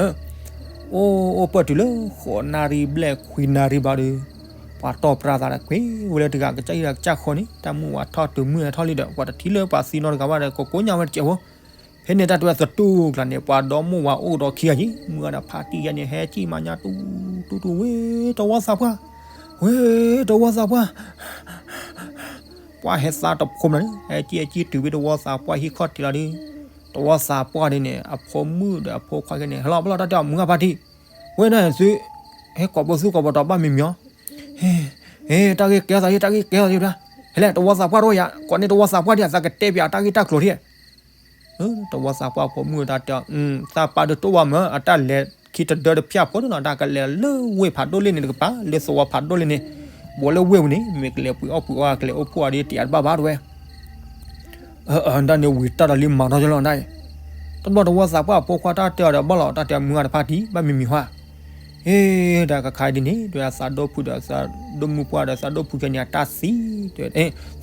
အိၣ် အိၣ်ပၢၢ်တုၤလၢ ဃိးနၣ်ရံၣ်ဘျဲၣ်ခွံနၣ်ရံၣ်ဘၣ်ဒီး ပှၤတီၢ်ပြၢသးဒီးကွံာ်ဝဲလၢတဂၤကစၢ်ဟံၣ်ဒီးကစၢ်ဃီန့ၣ် တၢ်မုၢ်ဝါထီၣ်တုၤမုၢ်ဟဲထီၣ်လံဒီး ပှၤတထံၣ်လၢပှၤသံနီတဂၤဘၣ်ဒီး ကကိးညါဝဲတစဲးဖိ ဖဲန့ၣ်တၢ်တဲဝဲသတူၢ်ကျါန့ၣ် ပှၤဒီမုၢ်ဝါအိၣ်ဒီးခံဂၤက့ၤ မုၢ်ဂၤဒီးဖါတံၢ်ယဲန့ၣ် ဟဲကံၣ်မၤညါတူတူဝ့ၢ် တဝီသးပှၢ်, ဝ့ၢ် တဝီသးပှၢ် ပှၤဟဲသါတဖိမနၤန့ၣ် ဟဲကံၣ်ဟဲကံၣ်တုၤဝဲတဝီသးပှၢ်ဟံၣ်ခီၣ်ထံးလီၤဒီး တဝီသးပှၢ်ဒ်န့ၣ် အဖိမုၣ်ဒီးအဖိခွါခဲန့ၣ် ဟဲလီၤဘၣ်လီၤတၢ်တဲအီၤ မုၢ်ဂၤဖါတံၢ်, ဝ့ၢ်န့ၣ်သု ဟဲကိးပသူကိးပတီၤဘၣ်မံၤမံၤအီၤ, ဟ့ တၢ်ဂ့ၢ်ကဲသးယဲ တၢ်ဂ့ၢ်ကဲသးယဲဒၣ်, ဟဲလဲၣ် တဝီသးပှၢ်တအိၣ်ယၤ ကိးန့ၢ်တဝီသးပှၢ်ဒံး သးကတဲပၠးတၢ်ဂ့ၢ်တၢ်ကျိၤဒံး တဝီသးပှၢ်ဖိမုၣ်တၢ်တဲအီၤ သးပၢ်ဒုးတအိၣ်ဘၣ်မၢ် အတၢ်လဲၤခံတဒၢတဖၠၣ်ဖိတနီၤ တၢ်ကလဲၤလၢဝ့ၢ်ဖးဒိၣ်လ့ၣ်န့ၣ်တကပၤ လၢသဝီဖးဒိၣ်လ့ၣ်န့ၣ်, ဘိးလၢဝ့ၢ်ပူၤန့ၣ် မ့ၢ်ကလဲၤပှ့ၤအီၣ်ပှ့ၤအီကလဲၤအိၣ်ဖှိၣ်အီၤဒ်တယးတဘၣ်ဘၣ်တဝဲ, ဒၣ်န့ၣ်ဝံၤတၢ်ဒီးလံမၤထီၣ်ကလီၤဒၣ်အံၤ, တဘျီတဝီသးပှၢ်ဖိခွါတၢ်တဲအီၤဒီးဘၣ်လီၤ တၢ်တဲမုၢ်ဂၤတဖါတံၢ် ဘၣ်မံၤမံၤဟါ ဟ့ တၢ်ကခါဒ်န့ၣ် တဲသးဒိၣ်ဖုဒီးသးဒိၣ်မုၢ်ပှၢ်ဒီးသးဒိၣ်ဖုခဲန့ၣ် အတၢ်သံ,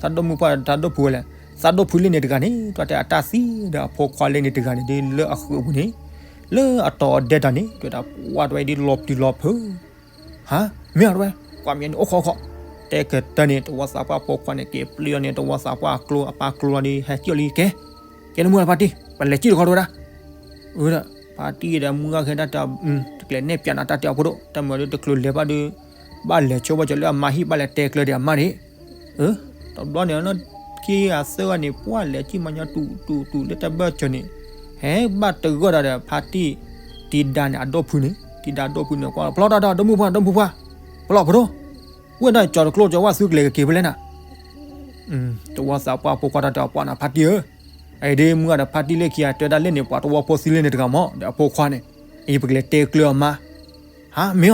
သးဒိၣ်မုၢ်ပှၢ်ဒီးသးဒိၣ်ဖုဝဲလဲၣ်, သးဒိၣ်ဖုလ့ၣ်န့ၣ်တဂၤန့ၣ် တၢ်တဲအတၢ်သံဒီးအဖိခွါလ့ၣ်န့ၣ်တဂၤန့ၣ်ဒ်လၢအဃုာ်အပူၤန့ၣ်, လၢအတီၤအဒဲတၢ်န့ၣ် တဲဒၣ်ပှၤတဝဲဒ်လီၤပျံၤလီၤဖုး ဟါ မ့ၢ်အီၤတဝဲ ကွၢ်မ့ၢ်န့ၣ်အိၣ်ခိးခိး, တဲကတၢၢ်န့ၣ် တဝီသးပှၢ်ဖိခွါန့ၣ် က့ၤပျံၤအီၤန့ၣ် တဝီသးပှၢ်အကျိအပၢ်ကျိလီၤဒီး ဟဲကံၣ်အီၤလံကဲ, ကဲနမုၢ်ဂၤဖါတံၢ် ပလဲၤကံၣ်တခီတဝဲဒၣ်, အၢ ဒီး ဖါတံၢ်ဒီးမုၢ်ဂၤခဲတၢ်တဲအီၤ တကျဲၤနဲၣ်ပၠးနၤတၢ်တဲအီၤဖိဒိၣ် တၢ်မၤဒီးတချုးလဲၤဘၣ်ဒီး ဘၣ်လဲၤဆိဘၣ်စၢၤလၢအမါဟံၣ် ဘၣ်လဲၤတဲကျၢၤဒီးအမါန့ၣ်, အၢ တဘျီန့ၣ် ခံဂၤသၢဂၤန့ၣ် ပှၤလဲၤကံၣ်မၤညါတူာ်တူာ်တူာ်လၢတၢ်ဘၢၣ်စၢၤန့ၣ်, ဟဲဘၣ်တဂၢၢ်ဒီးဒီး ဖါတံၢ် တံၤဒါန့ၣ် အဒိၣ်ဖုန့ၣ် တံၤဒါဒိၣ်ဖုန့ၣ် ကွၢ်လီၤ ပလီၢ်တၢ်တၢ် ဒိၣ်မုၢ်ပှၢ် ဒိၣ်မုၢ်ပှၢ် ပလီၢ်ဖိဒိၣ်, ဝဲဒၣ်ကၠီၤတကျိကၠီၤဝၣ်သုကလဲၤကက့ၤဖဲလဲၣ်နၤ, တဝီသးပှၢ်ဖိခွါတၢ်တဲအီၤ ပှၤနၤဖါတံၢ်ဧၢ, အအံၤဒ်မုၢ်ဂၤဒီးဖါတံၢ်လၢခံဂၤတဲဒၣ်လၢန့ၣ် ပှၤတဝီဖိသံလၢန့ၣ်တဂၤမး ဒီးအဖိခွါန့ၣ်, အံၤပကလဲၤတဲကျၢၤအမါ, ဟါ မ့ၢ်အီ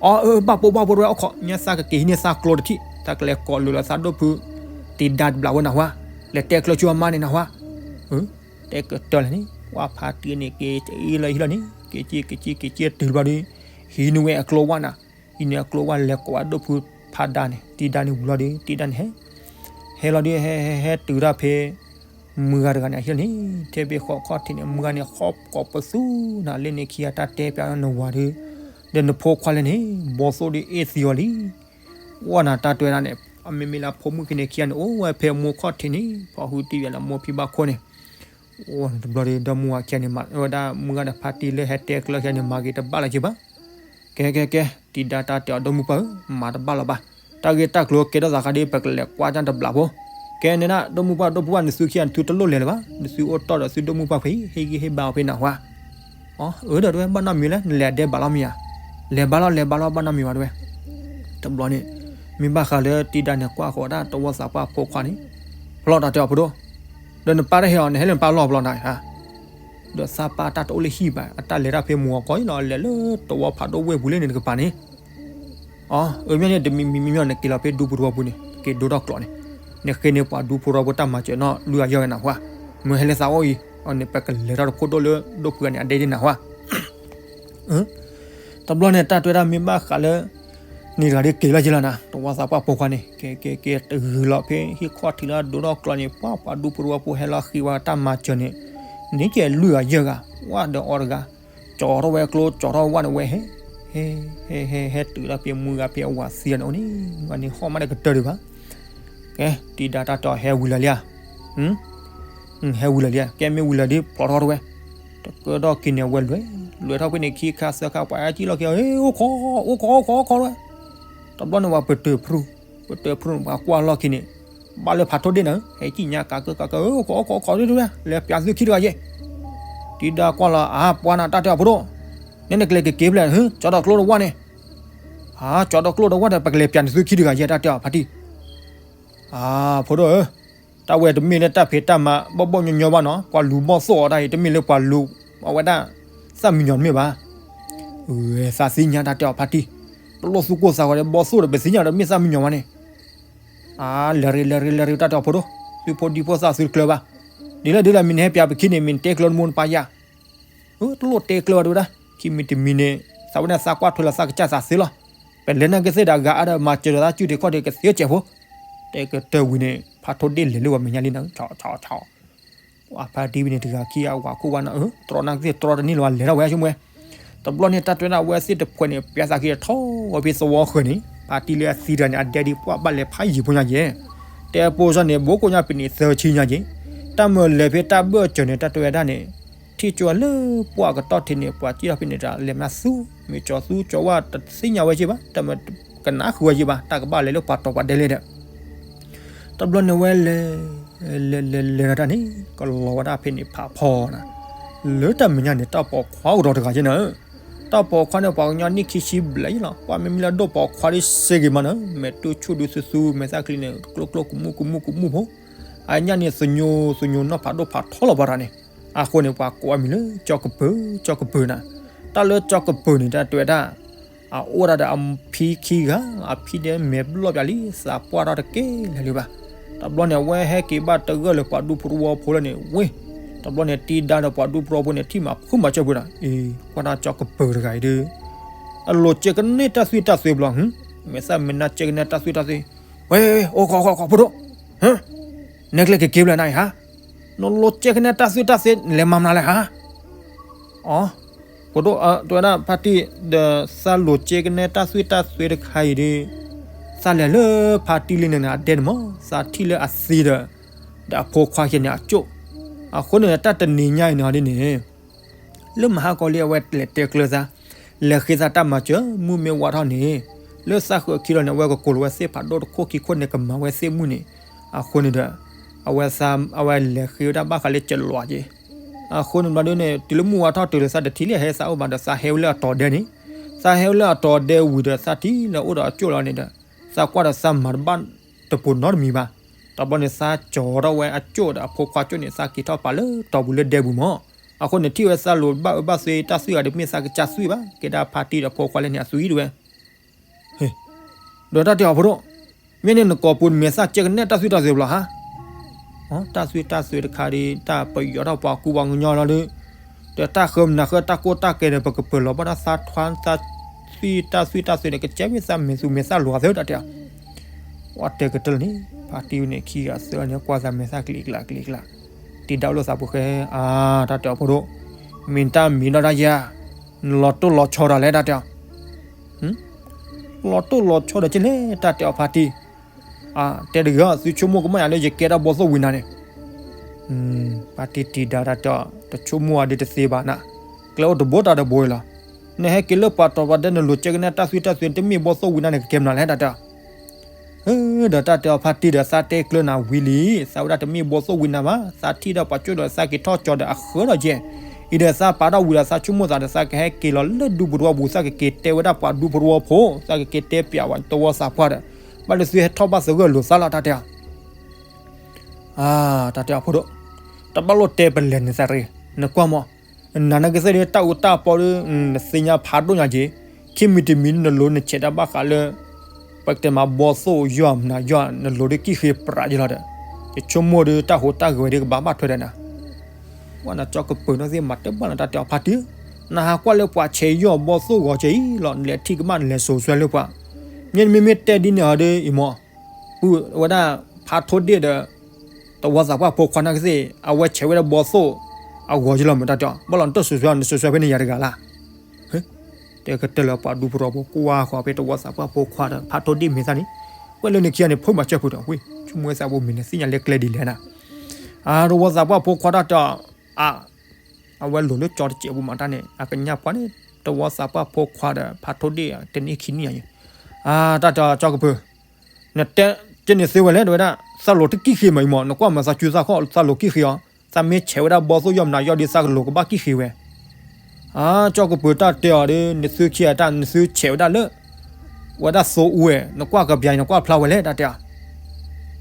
ၤ, အီ အၢ ဘၣ်ပိာ်ဘၣ်ပိာ်တဝဲ အိၣ်ခိး ညါသးကက့ၤဟံးန့ၢ်သးကျိတထံၣ် သးကလဲၤကိးလိာ်လီၤသးဒိၣ်ဖု တံၤဒါတဘျီဝဲနၢ်ဟူဧါ, လဲၤတဲကျၢၤဆူအမါန့ၣ်နၢ်ဟူဧါ, တဲကတၢၢ်လဲၣ်န့ၣ် ဝၣ်ဖးတံၢ်န့ၣ် က့ၤအ့လီၤဟံၣ်လီၤန့ၣ် က့ၤက့ၤက့ၤက့ၤက့ၤတုၤတဘျီဒီး ဟံးန့ၢ်ဝဲအကျိဝၣ်နၤ, ဟံးန့ၢ်အကျိဝၣ်လဲၤကိးဝဲဒိၣ်ဖုဖးဒါန့ၣ် တံၤဒါန့ၣ်ဝံၤလီၤဒီး တံၤဒါန့ၣ်ဟဲ ဟဲလီၤဒီး ဟဲဟဲဟဲတုၤတၢ်ဖဲ မုၢ်ဂၤတဂၤန့ၣ် အဟံၣ်လီၤန့ၣ် ထဲဖဲဃီခီၣ်ထံးန့ၣ် မုၢ်ဂၤန့ၣ် ဃီကိးပသူနၤ လၢန့ၣ်ခံဂၤတၢ်တဲပျးနဝၤဒီး ဒီးနဖိခွါလဲၣ်န့ၣ် ဘီသိၣ်ဒီးအ့ၣ်သံအီၤလံ ဝဲနၤတၢ်တဲဝဲဒၣ်န့ၣ် အမ့မ့ၢ်လၢဖိမုၣ်ခံန့ၣ်ခံဂၤန့ၣ် အိၣ်ဝဲဖဲမိၢ်ခီၣ်ထံးန့ၣ် ဖီၣ်ဟုတံၢ်ယၤလၢမိၢ်ဖံဘၣ်ခိၣ်န့ၣ် အိၣ်တဘျီဒီး ဒီမုၢ်ဝၤခံဂၤန့ၣ် မၤဝဲဒၣ်မုၢ်ဂၤဒီးဖါတံၢ်လၢဟဲတဲကျၢၤခံဂၤန့ၣ် မၤဂ့ၤတဘၣ်လၢၤက့ဘၣ် ကဲကဲကဲ တံၤဒါတၢ်တဲအီၤ ဒီမုၢ်ပှၢ်ဧၢ, မၤတဘၣ်လီၤဘၣ်. တၢ်ဂ့ၢ်တၢ်ကျိၤကဲထီၣ်သးခါဒီး ပကလဲၤကွၢ်တၢ်တဘျီဖိ. ကဲန့ၣ်ဒၣ် ဒီမုၢ်ပှၢ် ဒီပုၢ်ဝဲၢ် နသုခံဂၤနသုတလိၣ်လဲၤလၢၤဘၣ်. နသုအိၣ်တီၢ်ဒီးသုဒီမုၢ်ပှၢ်ဖဲအံၤ ဟ့ၣ်ဂံၢ်ဟ့ၣ်ဘါအီၤဖဲနၢ်ဟူဧါ. အၢ ဒီးတဝဲဘၣ်နီတမံၤလဲၣ် နလဲၤအဒဲဘၣ်လီၤမ့ၢ်ဧါ. လဲၤဘၣ်လီၤ လဲၤဘၣ်လီၤ ဘၣ်နီတမံၤဘၣ်တဝဲ. တဘျီန့ၣ် မ့ၢ်ဘၣ်ဃးလၢတံၤဒါန့ၣ် ကွၢ်ဃီၤဒၣ်တဝီသးပှၢ်ဖိခွါန့ၣ် ဖျီၣ်တၢ်တဲအီၤဖိဒိၣ် ဒီးနပၢ်တဟဲအီၤ နဟဲလၢနပၢ်လီၢ်ဖျီၣ်နၤဧါ. ဒီးသးပၢ်တၢ်တအိၣ်လၢဟံၣ်ဘၣ် အတၢ်လဲၤတၢ်ဖဲမုၢ်ဂီၤခီအံၤလီၤ လဲၤလၢတဝီဖးဒိၣ်ဝဲၢ်ပူၤလၢန့ၣ်တကပၤန့ၣ်. အၢ မ့ၢ်န့ၣ် တမံၤမံၤမံၤမံၤ နက့ၤလီၤဖဲဒူဖိတဝီပူၤန့ၣ် က့ၤဒိထီၣ်ကျိးန့ၣ် နဃ့န့ၢ်ပှၤဒူဖိတဝီဖိတၢ်မၤစၢၤနီၢ်လွံၢ်ဂၤယဲၢ်ဂၤနၢ်ဟူဧါ. မ့ၢ်ဟဲလၢသးအိၣ်အံၤ အန့ၣ် ပကလဲၤထီၣ်တခိၣ်ဒိၣ်လၢဒိၣ်ဖုဂၤန့ၣ် အဒဲဒ်နၢ်ဟူဧါ. တဘျီန့ၣ် တၢ်တဲဝဲဒၣ်မ့ၢ်ဘၣ်ဃးလၢ န့ၣ်တဂၤဒ်က့ၤလီၤက့ၤလီၤနၤ တဝီသးပှၢ်ဖိခွါန့ၣ် ကဲကဲကဲ တဂုၤလီၤဖဲဟံၣ်ခီၣ်ထံးလၢဒိထီၣ်ကျိးန့ၣ် ပှၤပှၤဒူဖိတဝီဖိဟဲလီၤဃ့ဝဲတၢ်မၤစၢၤန့ၣ် န့ၣ်ကဲလွံၢ်ဂၤယဲၢ်ဂၤ ဝဲဒီးအီၤတဂၤ ကၠီထီၣ်ဝဲကျိ ကၠီထီၣ်ဝဲဝၣ်န့ၣ်ဝဲဟဲ ဟဲ ဟဲ ဟဲ ဟဲတုၤလီၤဖဲမုၢ်ဂၤဖဲအဝၤသံဂၤန့ၣ်အိၣ်န့ၣ် မုၢ်ဂၤန့ၣ်ဟီၣ်မးဒီးကတၢၢ်ဒံးဘၣ်. ကဲ တံၤဒါတၢ်တဲအီၤ ဟဲဝံၤလၢာ်လံဧါ. ဟဲဝံၤလၢာ်လံဧါ ကဲမ့ၢ်ဝံၤလၢာ်ဒီး ဖျီထီၣ်တဝဲ. တကၢထီၣ်က့ၤန့ၣ် အဝဲလဲၤ လဲၤထီၣ်ဖဲန့ၣ်ခံခါသၢခါ ပှၤဟဲကံၣ်လီၤက့ၤအီၤ ဟဲ အိၣ်ခိး အိၣ်ခိး အိၣ်ခိး အိၣ်ခိးတဝဲ. တဘျီန့ၣ် ပှၤပတၢၢ်ဖု ပတၢၢ်ဖုန့ၣ် ပှၤကွၢ်လီၢ်ခံန့ၣ် ဘၣ်လၢဖးထိၣ်ဒ့ၣ်နၤ ဟဲကံၣ်ညါကးကၢကးကၢ အိၣ်ခိး အိၣ်ခိး အိၣ်ခိးတဝဲ လဲၤပျးသုခံတဂၤယဲၢ်. တံၤဒါကွၢ်လီၤ အါ ပှၤနၤတၢ်တဲအီၤဖိဒိၣ် နဲနကလဲၤကက့ၤဖဲလဲၣ် ကၠီဒီးကျိဒီးဝၣ်န့ၣ်. အါ ကၠီဒီးကျိဒီးဝၣ်ဒီး ပကလဲၤပျးနသုခံတဂၤယဲၢ် တၢ်တဲအီၤဖါတံၢ်. အါ ဖိဒိၣ်ဧၢ, တၢ်ဝဲတမ့ၢ်လၢတၢ်ဖံးတၢ်မၤဘီၣ်ဘီၣ်ညီညီဘၣ်နီၤ, ပှၤလူၤဘီၣ်သိၣ်အီၤတၢ်အံၤ တမ့ၢ်လၢပှၤလူၤအဝဲဒၣ် သၣ်မံညီၤတမ့ၢ်ဘၣ်. သးသ့ၣ်ညါတၢ်တဲအီၤဖါတံၢ်, တလိၣ်သူၣ်ကိၢ်သးဂီၤဒီးဘီၣ်သိၣ်ဒီး ပသ့ၣ်ညါဒီးမ့ၢ်သၣ်မံညီၤမးန့ၣ်. အါ လဲၤရ့လဲၤရ့လဲၤရ့ တၢ်တဲအီၤဖိဒိၣ်, သုဖိဒံဖိသၣ်သုတကျၢၤဘၣ်. ဒ်လဲၣ်ဒ်လဲၣ် မ့ၢ်နဟဲပျးပခံန့ၣ် မ့ၢ်နတဲကျၢၤနမိၢ်နပၢ်ယၤ တလိၣ်တဲကျၢၤဝဲတဝဲဒၣ်, ခံမံၤတမံၤန့ၣ် သးဝဲဒၣ်သးကွၢ်ထွဲလီၤသးကစၢ်သးသ့လီၤ. ပလဲၤနာ်က့ၤသ့ၣ်ဒီးအဂၤအါဒီးမၤစၢၤဒီးသးစုၣ်ထံးခီၣ်ထံးကသ့စဲးဖိ, တဲကတၢၢ်ဝံၤန့ၣ် ဖးထိၣ်ဒ့ၣ်လဲၤလၢပှၤမဲာ်ညါလံနၤ, ဆီဆီဆီ ပှၤဖါတံၢ်ဝံၤန့ၣ်တဂၤခံဂၤဝၤခိၣ်ဝါနီၤ, တြီနာ်က့ၤသ့ၣ်တြီတန့ၢ်လၢၤဘၣ် လဲၤထီၣ်ဝဲဆိကမိၣ်ဝဲ. တဘျီန့ၣ် တၢ်တဲဝဲဒၣ်အဝဲသ့ၣ်တဖှဲးန့ၣ် ပျးသးက့ၤထီၣ်ဝဲဖဲသဝီဃၢၤန့ၣ် ဖါတံၢ်လၢအသံတဂၤန့ၣ် အဒဲဒ်ပှၢ်ဘၣ်လဲၤဖးယံၤဖိညါက့ၤ, တဲပိစၢ်န့ၣ် ဘိကိးညါပနံးသၢဆံညါက့ၤ, တၢ်မၤလဲၤဖဲတၢ်ဘၢၣ်စၢၤန့ၣ် တၢ်တဲဝဲဒၣ်န့ၣ် ထံၣ်ကၠိဝဲလၢပှၢ်ကတီၢ်ထံးန့ၣ် ပှၤစံၣ်ထီၣ်ဖဲန့ၣ်တဂၤ လဲၤမးသူ, မ့ၢ်ကၠီသူကၠီဝါတသ့ၣ်ညါဝဲက့ၤဘၣ်, တၢ်မၤကနၣ်ဃုာ်ဝဲက့ၤဘၣ်, တၢ်ကဘၣ်လဲၤလၢပှၤတီၤပှၤဒဲလဲၣ်ဒီး တဘျီန့ၣ်ဝဲလဲၤ လဲၤလဲၤလဲၤတၢ်န့ၣ် ကလီၤဝဲဒၣ်ဖဲန့ၣ်ဖးဖီနၤ, လၢတၢ်မဲာ်ညါန့ၣ် တၢ်ပိာ်ခွါအိၣ်ဒီးတဂၤက့ၤနၤ, တၢ်ပိာ်ခွါန့ၣ် ပှၤကညီနံၣ်ခံဆံဘျဲၣ်ယ့လီၤ, ပှၤမ့မ့ၢ်လၢအဒိၣ်ပိာ်ခွါဒ်စ့ၢ်ကီးမးနၤ, မဲာ်တူၢ်ဆူၣ်ဒုးသူသူ, မဲာ်သၣ်ချံန့ၣ် ကျိကျိကမူၣ်ကမူၣ်ကမူၣ်ဖိ, အညၣ်န့ၣ်သညိသညိနီၢ်ဖးဒိၣ်ဖးထီလီၤပှၤတဂၤန့ၣ်, အဃိန့ၣ် ပှၤကိးအမံၤလၢ ကၠီကပၢၤ ကၠီကပၢၤနၤ, တၢ်လၢကၠီကပၢၤန့ၣ် တၢ်တဲဝဲဒၣ် အအိၣ်ဒၣ်ဒီးအဖံခံဂၤ, အဖံဒဲမဲာ်ဘျီၣ်ပၠးလံ, သးပှၢ်ထီၣ်တကဲလၢာ်လၢၤဘၣ်. တဘျီန့ၣ် အဝဲဟဲက့ၤဘၣ်တဂၢၢ်လၢပှၤဒူဖိတဝီဖိလၢန့ၣ်ဝ့ၢ်, တဘျီန့ၣ် တံၤဒါဒီးပှၤဒူဖိတဝီဖိန့ၣ် ထံၣ်မၤဖုမၤစၢၤပှဲၤဒီး အ့ ကွၢ်တၢ်ကၠီကပၢၤတဂၤအံၤဒီး အလိၤကဲကန့ၢ်တၢ်သွံၣ်တၢ်သွဲဘျီ, မဲာ်သၣ်မဲာ်နါကဲကန့ၢ်တၢ်သွံၣ်တၢ်သွဲ, ဝဲ အိၣ်ခိးခိးခိး ဖိဒိၣ်, ဟၢ နဲကလဲၤက့ၤက့ၤဖဲလဲၣ်နၤအံၤဟါ, နလိၤကဲကန့ၢ်တၢ်သွံၣ်တၢ်သွဲ နလဲၤမၤမနုၤလဲၣ်ဟါ. အ ဖိဒိၣ် တဲဝဲဒၣ်ဖါတံၢ်ဒီး သးလိၤကဲကန့ၢ်တၢ်သွံၣ်တၢ်သွဲတခါအံၤဒီး သးလဲၤလၢဖါတံၢ်လံန့ၣ်န့ၣ် အဒဲန့ၣ်မး သးထံၣ်လၢအသံဒီး ဒီးအဖိခွါယဲန့ၣ်အကၠိၣ်, အဃိန့ၣ် တၢ်တနံၤညါအံၤန့ၣ်ဒ်န့ၣ် လၢမဟါကီလံ အဝဲလဲၤတဲကျၢၤသး, လဲၤဃ့သးတၢ်မၤစၢၤ မုၢ်မ့ၢ်ဝါထီၣ်န့ၣ် လၢသးဃုာ်ခံလီၤန့ၣ် အဝဲကကိးလီၤဝဲသ့ၣ်ဖးဒိၣ်တခိၣ်ခံခိၣ်န့ၣ် ကမၤဝဲသ့ၣ်မုၢ်န့ၣ်, အဃိန့ၣ်ဒီး အဝဲသး အဝဲလဲၤဃ့ဝဲဒၣ်ဘၣ်ဃးလၢကလီၤက့ၤ, အဃိန့ၣ်ဘျီဒ်န့ၣ် တုၤလၢမုၢ်ဝါထီၣ်တုၤလၢသးတထံၣ်လၢဟဲသးအိၣ်ဘၣ်ဒီး သးဟဲဝဲလၢအတီၤဒဲန့ၣ်, သးဟဲဝဲလၢအတီၤဒဲဝံၤဒီး သးထံၣ်လၢအိၣ်ဒီးအကၠိၣ်လီၤန့ၣ်ဒီး သးကွၢ်ဒီးသးမၤတဘၣ်တပိၤနီတမံၤဘၣ်. တဘျီန့ၣ် သးကၠီထီၣ်ဝဲအကၠိၣ်ဒီးအဖိခွါကၠိၣ်န့ၣ် သးက့ၤထီၣ်ပာ်လၢတီၤပူၤလၢဒဲပူၤမး, အဃိန့ၣ် ထံၣ်ဝဲသးလိၤဘၣ်အၢဘၣ်သီတၢ်သွံၣ်ဂၤဒီး မ့ၢ်သးကစၢ်သွံၣ်ဘၣ်, ကဲဒၣ်ဖါတံၢ်ဒီးဖိခွါလၢန့ၣ်အသွံၣ်တဝဲ. ဒီးတၢ်တဲအီၤဖိဒိၣ်, မ့ၢ်န့ၣ်နကိာ်ပူၤနမဲာ်သၣ်ကဲကနဲတၢ်သွံၣ်တၢ်သွဲၣ်ဘျီဟါ, တၢ်သွံၣ်တၢ်သွဲၣ်တခါဒီး တၢ်ပယီၤထီၣ်ပှၤကူပှၤကညီလီၤဒီး, ဒီးတၢ်ဃၢမနၤဃၢတၢ်ကိၢ်တၢ်ကဲဒီး ပကပၢၤလီၤဘၣ်တၢ်သးထွါသးသွံၣ်တၢ်သွံၣ်တၢ်သွဲၣ်ဒီး ကကဲမ့ၢ်သးမဲာ်သူမဲာ်သၣ်လိၤသၢတၢ်တဲအီၤ ဝဲတဲကတၢၢ်လၢန့ၣ် ဖါတံၢ်ဝဲန့ၣ် ခံဂၤသၢဂၤန့ၣ် ကွၢ်သးမဲာ်သၣ်ကလံၤကျါကလံၤကျါ, တံၤဒါအိၣ်လိာ်သးပူၤဃဲ, အါ တၢ်တဲအီၤဖိဒိၣ်, မ့ၢ်တၢ်မံၤဒီးတၢ်ယၤ, နလီၤတိၢ်လီၤဆီဒီးလဲၣ်တၢ်တဲအီၤ, လီၤတိၢ်လီၤဆီဒီးကလဲၣ်တၢ်တဲအီၤဖါတံၢ်, တဲတဂ့ၤ သုဆိကမိၣ်ကမၣ်ယၤလၢယကဲတၢ်ဘီသိၣ်ဝံၤနၤန့ၣ် ဖါတံၢ်တံၤဒါတၢ်တဲအီၤ တဆိကမိၣ်အီၤဒ်တသ့ဘၣ်နၤ, ကျဲအိၣ်တဘိတၢ်တဘိလီၤ, နဟဲက့ၤလၢပှၤတီၤပှၤဒဲနလိၤကဲကနဲတၢ်သွံၣ်တၢ်သွဲၣ် တမ့ၢ်ဘီသိၣ်ဝံၤနၤန့ၣ် ကကဲမနုၤလဲၣ်တၢ်တဲအီၤ ဒီးတၢ်တဲအီၤဖါတံၢ်ဒီးသးတဲကျၢနၤဝံၤလံ, သးဝဲဒၣ်တမ့ၢ်ဘီသိၣ်ဝံၤနၤဘၣ်, သးထံၣ်ဒီးပှၤကၠိဒီးသးက့ၤထီၣ်ကၠီဒီးအဃၢဒီးယဲၢ်, အံၤဒီးသးပာ်ထီၣ်ဝံၤဒီးသးဆိကမိၣ်သးဒီးသးကဟဲက့ၤလီၤလၢဒူပူၤတဝီပူၤ သးကက့ၤတဲဝဲဒၣ်ပှၤဒူပူၤတဝီဖိ, သးကက့ၤတဲပၠးဝဲသဝီသးပှၢ်ဒီး, ဘၣ်လၢသုဟဲထီၣ်ဘၣ်သဂၢၢ်လိာ်သးလီၤတၢ်တဲအီၤ တၢ်တဲအီၤဖိဒိၣ်, တဘၣ်လိၣ်တဲပလဲၤန့ၣ်သးတဂ့ၤ, နကွၢ်မး, နၤနကသ့ၣ်ဒ်တၢ်အူတၢ်ပီဒီး နသ့ၣ်ညါဖးဒိၣ်ညါက့ၤ, ခံမံၤတမံၤနလိၤနဆဲးတၢ်ဘၣ်ဃးလၢ ပကတဲမးဘီသိၣ်ယီၢ်မနုၤယီၢ် နလိၤဒ်ကံၣ်ဃ့ပြးယလီၤဒီး, ယဆိကမိၣ်ဒီးတၢ်ဟူးတၢ်ဂဲၤဝဲဒ်ကဘၣ်ဘၣ်ထွဲဒီးနၤ ဝဲနကၠီကပၢၤနီၣ်သ့ၣ်မၤတဘၣ်လီၤတၢ်တဲအီၤဖါတံၢ်, နဟးကွၢ်လၢပှၤဆဲးယီၢ်ဘီသိၣ်ဂီၤကဲအံၤလီၤ နလဲၤထံၣ်ကမၣ်နလဲၤစိာ်ဆှၢလၢပှၤ, မ့ၢ်နမ့မ့ၢ်တဲဒ်န့ၣ်ဟီဒီးအံၤမး, ပုၢ်ဝဲဒၣ်ဖးထိၣ်ဒ့ၣ်ဒီး တဝီသးပှၢ်ဖိခွါနာ်ကသ့ၣ် အဝဲဆဲးဝဲဒၣ်ဘီသိၣ်အဂီၤကလီၤမတၢ်တဲအီၤ, ဘၣ်လီၤနတစိာ်ဆှၢ နစိာ်ဆှၢဖဲန့ၣ်ယၤတဂၤလၢ တဲကတၢၢ်လၢပှၤဒူဖိရီဖိကွၢ်ဃီၤဖဲတဝီသးပှၢ်ဖိခွါဒီးဖးထိၣ်ဒ့ၣ်မ့ၢ်သးန့ၣ်, ဝဲလၢနခံဂၤန့ၣ် ဖိမၤစၢၤဖုးဒီးဝ့ၢ် ဆိကမိၣ်ဝဲသးဘိမ့ၢ်နသ့ၣ်ညါလၢကျဲဒ်လဲၣ်နၤ, အတဝီသးပှၢ်ဖိခွါတၢ်တဲအီၤ, အဝဲလိၤလၢကၠီတစဲးပူၤမတၢ်န့ၣ် အကညးပှၤန့ၣ် တဝီသးပှၢ်ဖိခွါဒီးဖးထိၣ်ဒ့ၣ်တနံၣ်ခံနံၣ်ညါ, တၢ်တဲအီၤကၠီကပၢၤ နတဲကန့ၣ်သ့ဝဲလဲၣ် တဲဝဲဒၣ် သးလိၤတကံၣ်ဃ့မးအံၤမး နကွၢ်မးသးစုသးခီၣ် သးလိၤကံၣ်ဃ့အီၤ, သးမ့ၢ်ဆဲးဝဲဒၣ်ဘီသိၣ်ယီၢ်မနုၤယီၢ်ဒီးသးကလိၤကဘၣ်ကံၣ်ဃ့ဝဲ, အကၠီကပၢၤတၢ်တဲအီၤဒီး နသုခံဂၤတၢ် နသုဆဲးဝဲဒၣ်လၢ ဝဲဒၣ်သိအူဝဲ နကွၢ်ကပျၢ်အံၤ နကွၢ်ဖျါဝဲလဲၣ် တၢ်တဲအီၤ,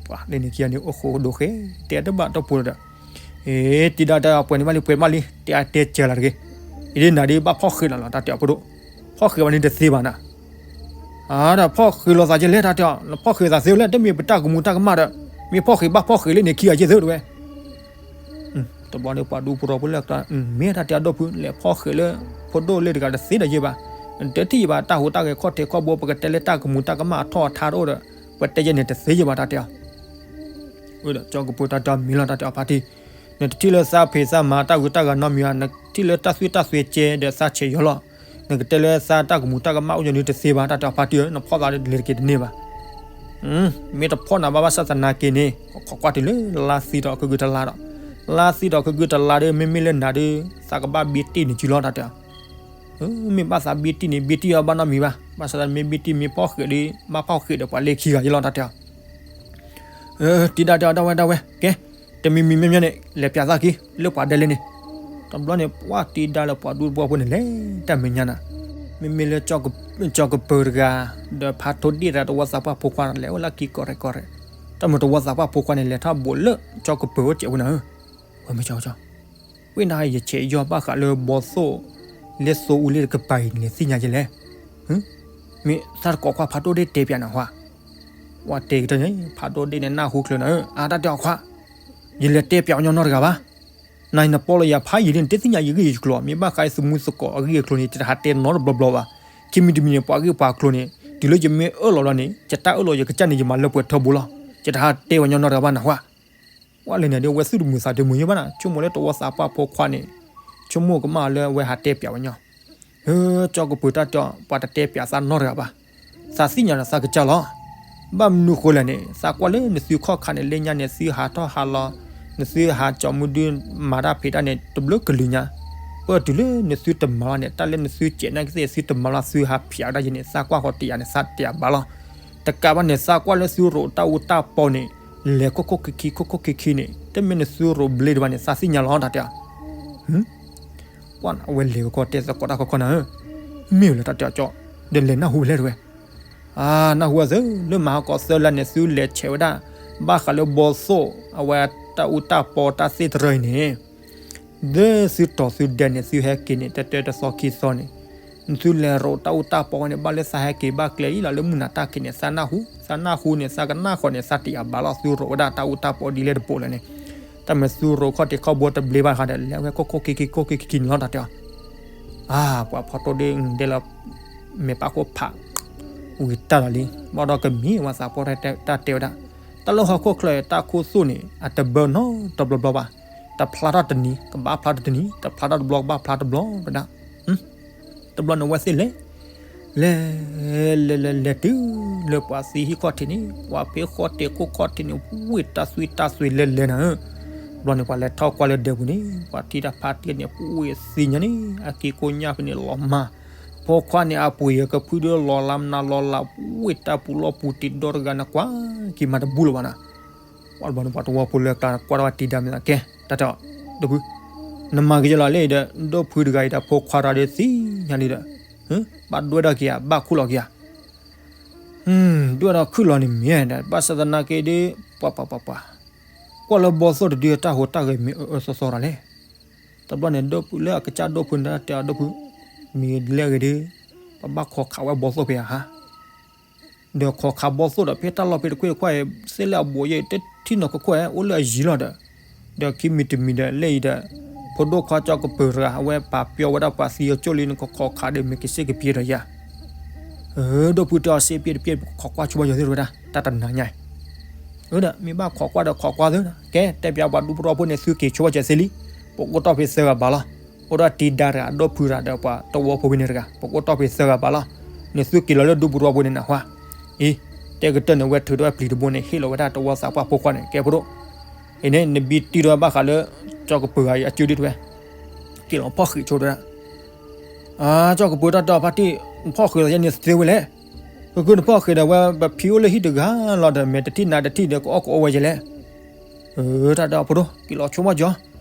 ပှၤလၢန့ၣ်ခံဂၤန့ၣ် အိၣ်ဃိဒိဃဲ တဲတဘၣ်တီၢ်ပူၤလီၤဒီး, အ့ တံၤဒါတဲအီၤ ပှဲၤန့ၢ်ဘၣ်လံ ပှဲၤဘၣ်လံ တဲအတဲစၢၤလီၤတဂ့ၤ, အံၤဒ်နၤဒ်ဘၣ်ဖီၣ်ဃ့းလီၤလီၤ တၢ်တဲအီၤဖိဒိၣ်, ဖီၣ်ဃ့းဘၣ်န့ၣ်တသ့ဘၣ်နၤ ဒီးဖီၣ်ဃ့းလိာ်သးက့ၤလဲၣ် တၢ်တဲအီၤ နဖီၣ်ဃ့းသးသ့ဝဲလဲၣ် တမ့ၢ်ပတၢ်ကမူၤတၢ်ကမၣ်ဒီး မ့ၢ်ဖီၣ်ဃ့းဘၣ်ဖီၣ်ဃ့းလၢန့ၣ်ခံဂၤက့ၤသ့တဝဲ, တဘျီန့ၣ်ပှၤဒူဖိရီဖိလၢကျါ မ့ၢ်တၢ်တဲအီၤဒီပုၢ် လဲၤဖီၣ်ဃ့းလၢ ဖိဒိၣ်လၢတဂၤတသ့ဒီးယဲၢ်ဘၣ်, နတထံၣ်ယဲၢ်ဘၣ် တၢ်ဟူးတၢ်ဂဲၤခီၣ်ထံးခီၣ်ဘိ ပကတဲလၢတၢ်ကမူၤတၢ်ကမၣ်အထီၣ်အထါတအိၣ်ဒီး ပတဲယဲၢ်န့ၣ်တသ့ယဲၢ်ဘၣ် တၢ်တဲအီၤ ဒီးကၠီကပၢၤတၢ်တဲအီၤမ့ၢ်လီၤ တၢ်တဲအီၤဖါတံၢ်, နတထံၣ်လၢသးဖံးသးမၤတၢ်ဂုၤတၢ်ဂၤနီတမံၤဘၣ်, နထံၣ်လၢတၢ်သွံၣ်တၢ်သွဲးကဲဒီးသးဆဲးယီၤလီၤ, နကတဲလၢသးတၢ်ကမူၤတၢ်ကမၣ်အိၣ်ညီနုၢ်တသ့ဘၣ် တၢ်တဲအီၤဖါတံၢ်ဧၢ နဖီၣ်သးလဲၤတက့ၤတန့ၢ်ဘၣ်, မ့ၢ်တဖီၣ်နၤဘၣ်ဘၣ်ဆၣ်သနာ်က့န့ၣ် ခိးကွၢ်တုၤလၢလါသံဒီးကဂုာ်တလါဒီး, လါသံဒီးကဂုာ်တလါဒီး မ့မ့ၢ်လၢနၤဒီး သးကဘၣ်ဘ့တံၢ်န့ၣ်ကံလီၤ တၢ်တဲအီၤ မ့ၢ်ဘၣ်သးဘ့တံၢ်န့ၣ် ဘ့တံၢ်အီၤဘၣ်နီတမံၤဘၣ်, ဘၣ်ဆၣ်သနာ်က့မ့ၢ်ဘ့တံၢ်မ့ၢ်ဖီၣ်ဃ့းဒီး ဘၣ်ဖီၣ်ဃ့းဒီးပှၤလၢခံဂၤယလီၤ တၢ်တဲအီၤ, တံၤဒါတဲအီၤ ဒၣ်ဝဲဒၣ်ဝဲ ကဲ, တမံၤမံၤမ့ၢ်မ့ၢ်န့ၣ် လဲၤပၠးသးက့ၤ လၢပှၤဒဲလၢန့ၣ်, တဘျီန့ၣ် ပှၤတံၤဒါလၢပှၤဒူဖိဖိန့ၣ်လဲၤတၢ်မဲာ်ညါနၤ, မ့မ့ၢ်လၢ ကၠီကပၢၤတဂၤ ဒီးဖးထိၣ်ဒ့ၣ်တဂၤ တဝီသးပှၢ်ဖိခွါလဲၤအိၣ်လၢခံကီၢ်ရဲၣ်ကီၢ်ရဲၣ်, တၢ်မ့ၢ်တဝီသးပှၢ်ဖိခွါန့ၣ် လဲၤထီၣ်ဘူးလၢကၠီကပၢၤအိၣ်စဲးဝဲနၤဧၢ, ဝဲမ့ၢ်ကၠီကၠီ ဝ့ၢ်နၤ ယဆဲးယီၤဘၣ်ဃးလၢဘီသိၣ် လၢသိအူလၢတကပၤအံၤန့ၣ် သ့ၣ်ညါယဲလဲၣ်, မ့ၢ်သးတကိးခွါဖးဒိၣ်ဒ့ၣ်တဲပၠးနၤခွါ, ဝဲတဲကတၢၢ်န့ၣ် ဖးဒိၣ်ဒ့ၣ်န့ၣ် နၢ်ဟူချုးနၤဧၢ, အါ တၢ်တဲအီၤခွါ, ယလဲၤတဲပၠးဝဲညီနီတဂၤဘၣ်, နၤအံၤနပီလီၤယၤဖးယံာ်လံ နတသ့ၣ်ညါယဂ့ၢ်ယကျိၤ, မ့ၢ်ဘၣ်ဃးယသမူသကိးအဂ့ၢ်အကျိၤန့ၣ် ယတဟးတဲနီတဘျီဘျီဘၣ်, ခံမံၤတမံၤန့ၣ် ပှၤဂ့ၢ်ပှၤကျိၤန့ၣ် တုၤလၢယမ့ၢ်အၢၣ်လီၤလီၤန့ၣ် ယတၢ်အၢၣ်လီၤယကစၢ်န့ၣ် ယမၤလၢပှဲၤထၢဘိလီၤ, ယတဟးတဲဝဲညီနီတဂၤဘၣ်နၤခွါ ဝဲလဲၣ်န့ၣ်ဒီး အဝဲသူၣ်တမုာ်သးတမုာ်ယဲဘၣ်နၤ, ဆိကမိၣ်လၢတဝီသးပှၢ်ဖိခွါန့ၣ်, ဆိကမိၣ်ကမၣ်လၢအဝဲဟးတဲပၠးဝဲညီ, ကၠီကပၢၤတၢ်တဲအီၤ ပှၤတတဲပၠးသးနီတဂၤဘၣ်, သးသ့ၣ်ညါဒီးသးကစၢ်လီၤ, ဘၣ်မနုၤဃိလဲၣ်န့ၣ် သးကွၢ်လၢနသုခီၣ်ခါန့ၣ် လၢညါန့ၣ် သုဟးထီၣ်ဟးလီၤ, နသုဟးကၠီမူဒု မၤတၢ်ဖံးတၢ်န့ၣ် တဘျုးကလုာ်ညါ, ပၢၢ်တုၤလၢနသုတမၤလီၤန့ၣ် တၢ်လၢနသုစဲးနာ်က့သ့ၣ် သုတမၤလီၤ သုဟးဖျးဝဲဒၣ်ယဲန့ၣ် သးကွၢ်ဃီတယာ်န့ၣ် သးတယာ်ဘၣ်လီၤ, တကးဘၣ်န့ၣ် သးကွၢ်လၢသုရိးတၢ်အူတၢ်ပီန့ၣ်, လဲၤခိၣ်ခိၣ်ခံခံ ခိၣ်ခိၣ်ခံခံန့ၣ် တမ့ၢ်နသုရိးဘျ့ဒံးဘၣ်န့ၣ် သးသ့ၣ်ညါလီၤ တၢ်တဲအီၤ, ကွၢ်နၤအဝဲလဲၤကခီတဲသကိးတၢ်ခီခီနၤဧၢ, မ့ၢ်ဝဲလၢတၢ်တဲအီၤကၠီ, ဒီးလဲၤနၢ်ဟူဝဲလဲၣ်တဝဲ, အါ နၢ်ဟူဝဲသ့ လၢမၤဟးကီးသၢလါန့ၣ် သုလဲၤဆဲးဝဲဒၣ်, ဘၣ်ဃးလၢဘီသိၣ်, အဝဲတၢ်အူတၢ်ပီတၢ်သ့ၣ်တရၢအံၤန့ၣ် ဒီးသုတီၤသုဒဲးန့ၣ် သုဟဲက့ၤန့ၣ် တၢတၢတသီခံသီန့ၣ်, နသုလဲၤရိးတၢ်အူတၢ်ပီဝဲန့ၣ် ဘၣ်လၢသးဟဲက့ၤဘၣ်ကျဲလံလီၤ လၢမုၢ်နၤတၢ်ခံးန့ၣ် သးနၢ်ဟူ, သးနၢ်ဟူန့ၣ် သးကနၣ်ဃီန့ၣ် သးတယးဘၣ်လီၤ သုရိးဝဲဒၣ်တၢ်အူတၢ်ပီဒ်လဲၣ်တပိာ်လဲၣ်န့ၣ်, တၢ်မ့ၢ်သုရိးခီၣ်ထံးခီၣ်ဘိတဘျ့ဘၣ်ဃးဒီး လဲၤဝဲခိၣ်ခိၣ်ခံခံခိၣ်ခံခံခံန့ၣ်လီၤ တၢ်တဲအီၤ. အါ ပှၤဖီတိၢ်ဒ့ဒဲလၢ မဲာ်ပၢ်ခိၣ်ဖး ဝံၤတၢ်လီၤလံ ဘၣ်ဒီးကမံၤဝဲသးပှၢ်တၢ်တဲဝဲဒၣ်, တၢ်လၢဟီၣ်ခိၣ်ချၢအံၤ တၢ်ခိၣ်သူၣ်န့ၣ် အတဘၢနီတဘျီဘျီဘၣ်, တဖျါထီၣ်တနံၤ ကဘၣ်ဖျါထီၣ်တနံၤ တဖျါထီၣ်တဘျီကဘၣ်ဖျါတဘျီဝဲဒၣ်. တဘျီန့ၣ်ဝဲသ့ၣ်လဲၤ, လဲၤ, လဲၤလဲၤလဲၤတုၤလၢပှၤသံဟံၣ်ခီၣ်ထံးန့ၣ် ပှၤဖဲဃီတဲာ်ခိၣ်ခီၣ်ထံးန့ၣ် ဝ့ၢ်တၢ်သွံၣ်တၢ်သွံၣ်လဲၤလဲၤနၤဧၢ, တဘျီန့ၣ် ပှၤလဲၤထီၣ်ကွၢ်လၢဒၢးပူၤန့ၣ် ပှၤထံၣ်တၢ်ဖါတံၢ်န့ၣ် ပဝ့ၢ်သံညါန့ၣ် အက့ကိညၢ်ဖဲန့ၣ်လီၤမၢ်, ဖိခွါန့ၣ် အပှ့ၤအကဖုဒၢလီၤလးမနုၤလီၤလး ဝ့ၢ်တၢ်ပူၤလီၢ်ပူၤတံၤဒီတဂၤန့ၣ် ကွၢ်က့ၤမၤတဘူၣ်လၢၤဘၣ်နၤ ပှၤတဘျီန့ၣ် ပှၤတဝီဖိလၢကျါန့ၣ် ကွၢ်ထီၣ်ဝဲတံၤဒါမ့ၢ်သးကဲ တၢ်တဲအီၤ, ဒိၣ်ဖု, နမၤက့ၤယလီၤလၢအံၤဒီး ဒိၣ်ဖုတဂၤအံၤဒီး ဖိခွါတဂၤဒီးသံညါလံဒီး, ဘၣ်ဒွဲၣ်ဒီးက့ၤဧါ ဘၣ်ခူၣ်လီၤက့ၤဧါ, ဒွဲၣ်ဒီးခူၣ်လီၤန့ၣ်မ့ၢ်ဒီး ဘၣ်ဆၣ်သနာ်က့ဒီး ပှၤပှၤပှၤပှၤ, ကွၢ်လၢဘီသိၣ်တဒုတၢ်ဟူးတၢ်ဂဲၤမ့ၢ်အၢအၢသီသီဒီးလဲၣ်, တဘျီန့ၣ် ဒိၣ်ဖုလၢအကစၢ်ဒိၣ်ဖုန့ၣ်တဲအီၤ ဒိၣ်ဖု, မ့ၢ်ဒ်လဲၣ်ဂ့ၤဒီး, ပဘၣ်ခိးခးဝဲဘီသိၣ်ဖဲဧါဟါ ဒီးခိးခးဘီသိၣ်ဒီး ဖဲတၢ်လီၢ်ဖဲတခွ့ၣ်တခွါအံၤ သ့ၣ်လၢအဘူးယဲၢ် တထံၣ်နီၢ်ခိခိၣ်ဧါ အိၣ်လၢအယံၤလီၤဒီး, ဒီးခံမံၤတမံၤဒီး လၢအံၤဒီး, ဖိဒိၣ်ခွါကၠီကပၢၤတဂၤ အဝဲပာ်ပျီဝဲဒၣ်ပှၤသံအကၠိၣ်လံ နကခိးခးဒီး မ့ၢ်ကစ့ၢ်ကပျဲဒီးယၤ ဒိၣ်ဖုတဲအီၤ စ့ပျဲတပျဲ ပခိးကွၢ်ဆိဘၣ်ယီၤသ့ၣ်တဝဲဒၣ် တၢ်တနၤညါအံၤ, အၢဒီး မ့ၢ်ဘၣ်ခိးကွၢ်ဒီးခိးကွၢ်သ့ဒီး ကဲ တဲပျးပှၤဒူဖိထီဖိန့ၣ် သုက့ၤဆိဘၣ်စၢၤသ့လံ, ပကအိၣ်တီၢ်ဖဲသၢဂၤဘၣ်လီၤ, အိၣ်ဒီးတံၤဒါတဂၤ ဒိၣ်ဖုတဂၤဒီးပှၤတဝီဖိဖဲန့ၣ်တဂၤ ပကအိၣ်တီၢ်ဖဲသၢဂၤဘၣ်လီၤ, န့ၣ်သုက့ၤလီၤလၢဒူပူၤတဝီပူၤန့ၣ်နၢ်ဟူဧါ, အံၤ, တဲကတၢၢ်န့ၣ် ဝဲထုးထီၣ်ဝဲပျံၤတဘိန့ၣ် ဟ့ၣ်လီၤဝဲဒၣ်တဝီသးပှၢ်ဖိခွါန့ၣ် ကဲဖိဒိၣ်, အံၤန့ၣ် နဘံတံၢ်ထီၣ်ဝဲဘၣ်ဃးလၢ ကၠီကပၢၤဂၤအံၤ အစုဒုတဝဲ က့ၤလီၤဖီၣ်ဃံးဆိတဝဲဒၣ် အါ ကၠီကပၢၤတၢ်တဲအီၤ ဖါတံၢ် နဖီၣ်ဃံးလီၤယဲန့ၣ်သ့ဝဲလဲၣ်, ဃုဃုနဖီၣ်ဃံးဒီးဝဲ ပဖံအိၣ်လၢဟံၣ်တဂၤလီၤဒီး မ့ၢ်တထံၣ်နၤတထံၣ်ဒီး ကအီၣ်ကအိၣ်ဝဲယဲလဲၣ်, တၢ်တဲအီၤဖိဒိၣ် က့ၤလီၤဆိမီၢ်ကၠီ,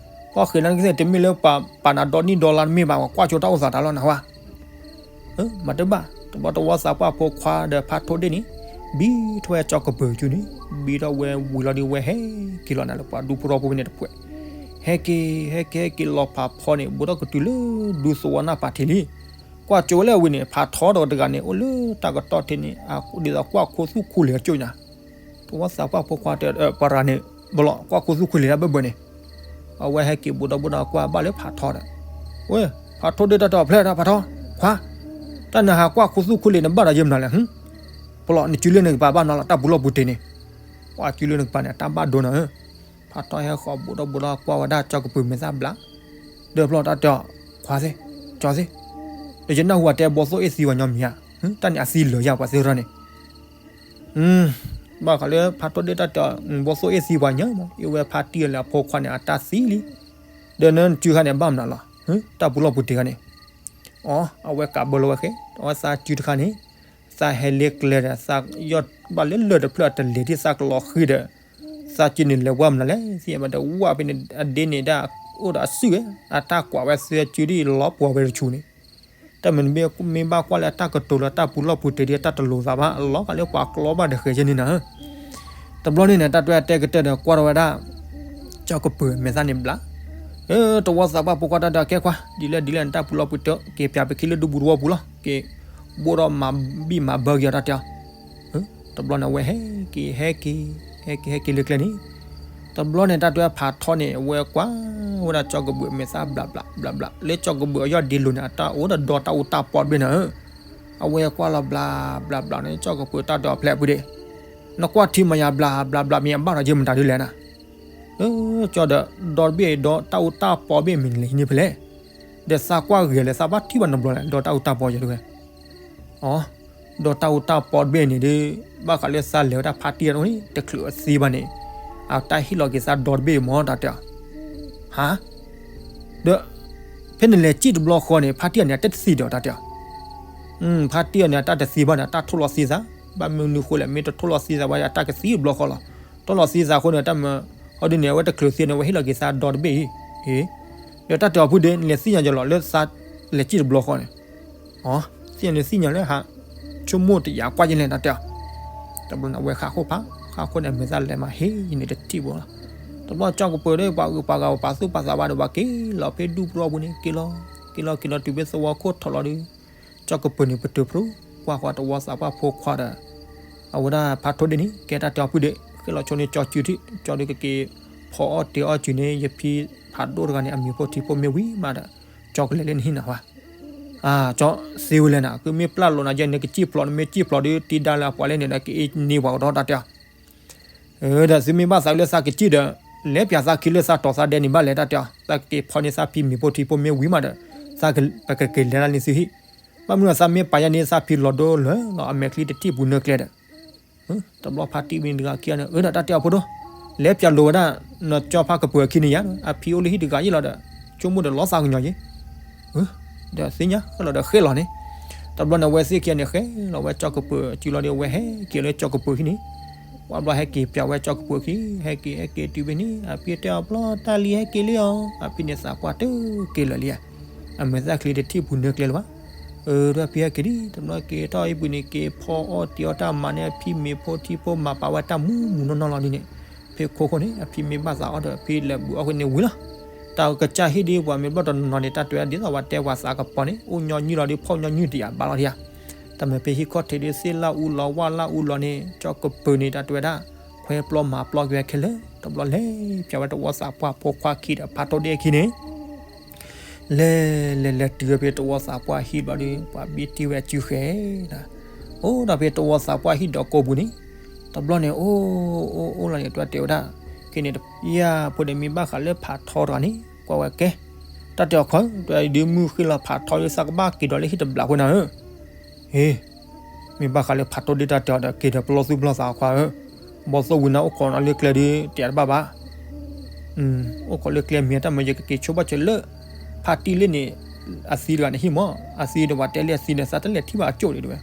ဖီၣ်ဃံးလၢနကသ့ၣ် တမ့ၢ်လၢပာ်နၤဒီနံၣ်ဒီလါတမ့ၢ်ဘၣ် ကွၢ်ဆိတၢ်အိၣ်သးတၢ်လီၤနၢ်ဟူဧါ, မၤတဘၣ် တဘျီတဝီသးပှၢ်ဖိခွါဒီးဖါထိၣ်ဒ့ၣ်န့ၣ် ဘံထီၣ်ဝဲကၠီကပၢၤစုန့ၣ် ဘံထီၣ်ဝဲဝံၤလီၤဒီး ဝဲဟဲက့ၤလီၤနၤလၢပှၤဒူဖိထီဖိဖဲန့ၣ်တဖု, ဟဲက့ၤ ဟဲက့ၤ ဟဲက့ၤလီၤဖးဖီန့ၣ် ဘူးထီၣ်ကတုၤလၢ ဒူသဝီနၢ်ပၤထံးလံ, ကွၢ်ကၠိဝဲလၢအဝံၤန့ၣ် ဖးထီဒီးတဂၤန့ၣ် အိၣ်လၢတၢ်ကတီၢ်ထံးန့ၣ် ဒ်သိးကွၢ်ခိသူၣ်ခိလ့ၤအကၠိညါ, တဝီသးပှၢ်ဖိခွါတဲ ပှၤတဂၤန့ၣ် ဘၣ်လီၤ ကွၢ်ခိသူၣ်ခိလ့ၤတၢ်ဘၢၣ်ဘၢၣ်န့ၣ်, အဝဲဟဲက့ၤဘူးဒီးဘူးဒီးကွၢ်ဘၣ်လၢဖးထီဒီး, ဝဲ ဖးထီဒ့ၣ်တၢ်တဲအီၤ ဖျဲၣ်တၢ်ဖးထီ ခွါ, တၢ်နဟးကွၢ်ခိသူၣ်ခိလ့ၤန့ၣ် ဘၣ်ဒီးယဲၢ်မနုၤလဲၣ်, ပလီၢ် နစုလၢနကပၤဘၣ်နီၤလီၤ တၢ်ပူၤလီၢ်ပူၤတ့ၢ်န့ၣ်, ပှၤစုလၢနကပၤန့ၣ် အတၢ်ဘၣ်ဒိနၤဧၢ, ဖးထီဟဲဃီၤဘူးဒီးဘူးဒီးကွၢ်ဝဲဒၣ်ကၠီကပၢၤမဲာ်သၣ်ဘျး, ဒီးဖျီၣ်တၢ်တဲအီၤ ခွါသ့ၣ်, ကၠီသ့ၣ်, ဒီးယနၢ်ဟူအတဲဘီသိၣ်အ့ၣ်သံပှၤညီမံၤဧါ, တၢ်န့ၣ်အသံလၢာ်ယၤပှၤသ့ၣ်ထီၣ်န့ၣ် ဘၣ်ဃးလၢဖးထီဒ့ၣ်တၢ်တဲအီၤ ဘီသိၣ်အ့ၣ်သံပှၤညီမံၤ အ့ၣ်ဝဲဖါတံၢ်အီၤလၢအဖိခွါန့ၣ် အတၢ်သံလံ, ဒီးနစုခါန့ၣ် ဘၣ်မနုၤလီၤ, တၢ်ပူၤလီၢ်ပူၤတ့ၢ်ခါန့ၣ်, အီ အဝဲကးဘၢလီၤဝဲဃဲ အဝဲသးစုတခါန့ၣ်, သးဟဲလ့ကျဲဒီး သးယီၢ်ဘၣ်လၢလၢၢ်တဖျၢၣ်အတလဲၤဒ်သးကလီၤဃံၤဒီး, သးစုန့ၣ်လဲၤဝဲမနုၤလဲၣ် သ့ၣ်ညါဘၣ်ဒီး ဝဲဖဲန့ၣ် အဒ့န့ၣ်ဒၣ် အိၣ်ဒီးအစုၣ်ဝဲ, အတၢ်ကွၢ်ဝဲသးစုဒ်လီၤပှီၤဝဲတဆူန့ၣ် တၢ်မ့ၢ်မ့ၢ်ဘၣ်ကွၢ်လၢအတၢ်ကတိၤလၢတၢ်ပူၤလီၢ်ပူၤတ့ၢ်ဒ်အတၢ်တလိၤသးဘၣ် အလီၤဂာ်လၢပှၤကျီဘၣ်ဒီးဃဲၤယဲၢ်န့ၣ်နၤဧၢ, တဘျီန့ၣ်န့ၣ် တၢ်တဲတဲကတၢၢ်ဒီးကွၢ်ထီၣ်ဝဲဒၣ်, ကၠီကပၢၤမဲာ်သၣ်န့ၣ်ဘျး, တဝီသးပှၢ်ဖိခွါတၢ်တဲအီၤ ကဲခွါ ဒ်လဲၣ်ဒ်လဲၣ်နတၢ်ပူၤလီၢ်ပူၤတ့ၢ် က့ၤပၠးပခံလၢဒူပူၤတဝီပူၤလီၤ က့ၤ, ဘိၣ်ထီၣ်မၤဘံၣ်မၤဘၢက့ၤအီၤတၢ်တဲအီၤ တဘျီန့ၣ်အဝဲဟဲက့ၤ ဟဲက့ၤ, ဟဲက့ၤ ဟဲက့ၤလၢကျဲန့ၣ်, တဘျီန့ၣ် တၢ်တဲဖးထီန့ၣ် အဝဲကွၢ်ဝဲဒၣ်ကၠီကဘုးမဲာ်သၣ်ဘျးဘျးဘျးဘျး လၢကၠီကဘုးအယီၢ်ဒ့လိၤန့ၣ် အတၢ်အိၣ်ဒီးဒီတၢ်အူတၢ်ပီတဘ့ၣ်န့ၣ်ဧၢ, အဝဲကွၢ်လီၤဘျးဘျးဘျးန့ၣ် ကၠီကဘုးတၢ်တဲအီၤဖျဲးဖုဒ့ၣ်, နကွၢ်ထံမၤယၤဘျးဘျးဘျး မ့ၢ်အဘၣ်ဒီးယဲၢ်မတၤဒ်လဲၣ်နၤ, ကၠီဒီး ဒီတဘ့ၣ်ဒီတၢ်အူတၢ်ပီတဘ့ၣ်မ့ၢ်နလဲၤဟံးန့ၢ်ဖဲလဲၣ်, ဒီးသးကွၢ်ဂ့ၤလဲၣ် သးဘၣ်ထံၣ်ဘၣ်နဘျီလဲၣ် ဒီတၢ်အူတၢ်ပီယဲၢ်တဝဲ အီ, ဒီးတၢ်အူတၢ်ပီတဘ့ၣ်န့ၣ်ဒီး ဘၣ်ဃးလၢသးလဲၤဝဲဒၣ်ဖါတံၢ်အံၤန့ၣ် တချုးအသံဘၣ်န့ၣ်, အတၢ်ဟ့ၣ်လီၤက့ၤသးဒီတဘ့ၣ်မ့ၢ်တၢ်တဲအီၤ, ဟါ, ဒီး, ဖဲနလဲၤစံၣ်တဘျီဃီန့ၣ် ဖါတံၢ်အံၤန့ၣ် အတသံဒီးတၢ်တဲအီၤ, ဖါတံၢ်အံၤန့ၣ် အတၢ်တသံဘၣ်န့ၣ် အတၢ်ထိၣ်လီၤသံသး, ဘၣ်မနုၤဃိလဲၣ် မ့ၢ်တထိၣ်လီၤသံသးဘၣ် အတၢ်ကသံတဘျီဃီလီၤ, ထိၣ်လီၤသံသးအဃိန့ၣ် တၢ်မၤ, ဟီဒ်န့ၣ် အဝဲတချုးသံန့ၣ် အဝဲဟ့ၣ်လီၤက့ၤသးဒီတဘ့ၣ်အံၤ, အ့, ဒီးတၢ်တဲအီၤဖုဒ့ၣ် နလဲၤသ့ၣ်ညါယလီၤလၢသးလဲၤစံၣ်တဘျီဃီန့ၣ် အီ, သ့ၣ်ညါန့ၣ်သ့ၣ်ညါလၢဟး, ဆိကမိၣ်တယာ်ကွၢ်ယဲၢ်လဲၣ်တၢ်တဲအီၤ, တဘျီန့ၣ်အဝဲဃၣ်ခိၣ်ဖး, ဃၣ်ခိၣ်န့ၣ် အမဲာ်သၣ်လဲၤမးဟ့ၣ်ယန့ၣ်တထံၣ်ဘၣ်လီၤ, တဘျီကၠီကပၢၤဒီးပှၤဂုၤပှၤဂၤပှၤသူၣ်ပှၤသးဘၣ်ဒီးပှၤက့ၤလီၤဖဲဒူပူၤတဝီပူၤန့ၣ် က့ၤလီၤ, က့ၤလီၤက့ၤလီၤတုၤဖဲသဝီခိၣ်ထီၣ်လီၤဒီး, ကၠီၣ်ကပၢၤန့ၣ် ပတုာ်ဖျိကွၢ်ဃီၤတဝီသးပှၢ်ဖိခွါဒီး အဝဲဒၣ်ဖးထိၣ်ဒ့ၣ်န့ၣ် ကဲတၢ်တဲအီၤပုၢ်ဒ့ၣ် ဃ့ၣ်လီၤဆိန့ၢ်ကၠီစုထံး ကၠီဒုးကက့ၤဖီအီၣ်တ့ၤအီၣ်စုန့ၣ် ယဖံဖးဒိၣ်တဂၤန့ၣ် အမံၤဖိထံဖိမ့ၢ်ဝံၤမးဒီး ကၠီကလဲၤလၢနဟံၣ်နၤဝဲ ကၠီသ့ဝဲလဲၣ်နၤ ကမ့ၢ်ပျၢ်လိာ်နၤယဲန့ၣ် ကစံၣ်ဖျိး နမ့ၢ်စံၣ်ဖျိးဒီး တံၤဒါလၢအပှၤလဲၣ်န့ၣ်ဒီး ကအ့ၣ်န့ၢ်ပှၤကဒီးတၢ်တဲအီၤ ဒီးသုမ့ၢ်ဘၣ်သးလၢသးကစံၣ်ဒီး လဲၤပၠးသးခံလၢသးတီၤသးဒဲးန့ၣ်ဘၣ်လဲၣ်တၢ်တဲအီၤ သးကက့ၤဖီန့ၢ်သးဖံမံၤဖိထံဖိမ့ၢ်ဝံၤမးဒီး သးပကက့ၤလဲၤလၢန့ၣ်သုဟံၣ် ဘၣ်မနုၤသးမ့ၢ်ပာ်ယါန့ၢ်သးဖံလီၤဒိလၢလီၤ အမဲာ်ချံတထံၣ်ပူၤနၢကျဲဒီး တဘျီဖးတံၢ်ဝံၤတဂၤခံဂၤန့ၣ် အၢ ဒီးတၢ်တဲအီၤဖိဒိၣ် လဲၤပၠးလိာ်ဝဲဒၣ် နကၠီဖးကပၢၤအခံန့ၣ်ယါ အဖံအိၣ်လၢဟံၣ်တဂၤယ့ၣ်လီၤဒီး ဆိကမိၣ်ဒီးလီၤသးကညီၤယ့ၣ် ဒီးသ့ၣ်ညါဃဲလီၤဒီးဃ့လီၤန့ၣ် တဘျီန့ၣ် အဝဲသ့ၣ်ခံဂၤန့ၣ် ဃဲလီၤဝဲကၠီကပၢၤစုလီၤဒီး အဝဲဟဲက့ၤလၢကၠီကပၢၤဟံၣ်န့ၣ် ပှၤဘျီဟဲက့ၤပၠးဝဲကၠီကပၢၤခံ ဟဲက့ၤဟဲက့ၤတုၤဖဲန့ၣ် အဖံတဲအီၤ ပျီတၢ်လံဟဲက့ၤလံအီၤ အဖံန့ၣ်သးပှၢ်တက့ၤလၢာ်လံဧါ အမဲာ်သၣ်ချံတထံၣ်ပူၤနၢကျဲလၢၤဘၣ် အၢ ဒီးဖံဟဲက့ၤဒ် တဘျီက့ၤထီၣ်ဟံၣ်ပူၤန့ၣ် က့ၤဖီအီၣ်တ့ၤအီၣ်တၢ်မၤန့ၢ်အဖံမံၤဖိထံဖိ မၤပာ်ဝဲတၢ်မူးမူးနီၢ်နီၢ်လီၤဒ်န့ၣ် ဖဲခိခိၣ်န့ၣ် အဖံမ့ၢ်ဘၣ်သးအီၤဒီး ဖံလဲၤဘုးအီၣ်ဃုာ်န့ၣ်ဝံၤလီၤ. တၢ်ကစၢ်ဟ့ၣ်ဒ်ပှၤမ့ၢ်ဘျီၣ်တနီၤန့ၣ် တၢ်တဲဝဲဒ်သိးပှၤတဲပှၤသးကပီၤန့ၣ် အိၣ်ညီနုၢ်လီၤဒီး ဖီၣ်ညီနုၢ်တယၤဘၣ်လီၤဒ်ဧါ. တၢ်မ့ၢ်ဖဲဟံၣ်ခီၣ်ထံးဒီး သ့ၣ်လၢအူလီၤ ဝၣ်လၢအူလီၤန့ၣ် ကၠီကပၢၤန့ၣ် တၢ်တဲဝဲဒၣ် ခွဲပျီမၤပျီက့ၤဝဲခဲလၢာ် တဘျီလဲၤပၠးဝဲတဝီသးပှၢ်ဖိခွါခံဒီး ဖးထိၣ်ဒ့ၣ်အခံန့ၣ် လဲၤလဲၤလဲၤတုၤဝဲဖဲတဝီသးပှၢ်ဟံၣ်ဘျီဒီး ပှၤဘံၣ်တံၢ်ဝဲအစုဃဲၤဒီး အိၣ်ဒီးဖဲတဝီသးပှၢ်ဟံၣ်ဒီးကိးပူၤန့ၣ် တဘျီန့ၣ် အိၣ်အိၣ်အိၣ်လီၤန့ၣ် တၢ်တဲဝဲဒၣ် ခဲန့ၣ် ယဖိဒီးမ့ၢ်ဘၣ်ဃးလၢဖးထီတဂၤန့ၣ် ကွၢ်ဝဲကဲ တၢ်တဲအီၤခီ တၢ်ဒုးမုၢ်ဃ့လီၤဖးထီလၢသးကဘၣ်က့ၤဒီးလၢဟံၣ်တဘျးဖိနၤဧၢ ဟ့ မ့ၢ်ဘၣ်ဃးလၢဖးထိၣ်ဒ့ၣ်တၢ်တဲအီၤဒီး က့ၤဒီးပလီၢ်သူၣ်ပလီၢ်သးအခွါဧၢ, ဘီသိၣ်ဝံနၤအိၣ်ခိးနၤလၢကျဲဒုး တယးတဘၣ်ဘၣ်, အိၣ်ခိးလၢကျဲမ့ၢ်တၢ်မၤယကက့ၤဆိဘၣ်စၢၤလၢ ဖါတံၢ်လၢန့ၣ် အသံတဂၤန့ၣ်ဟံၣ်မး, အသံဒီးပှၤတဲလၢအသံန့ၣ် သးတလဲၤထံၣ်ဘၣ်အကၠိၣ်ဒံးတဝဲ,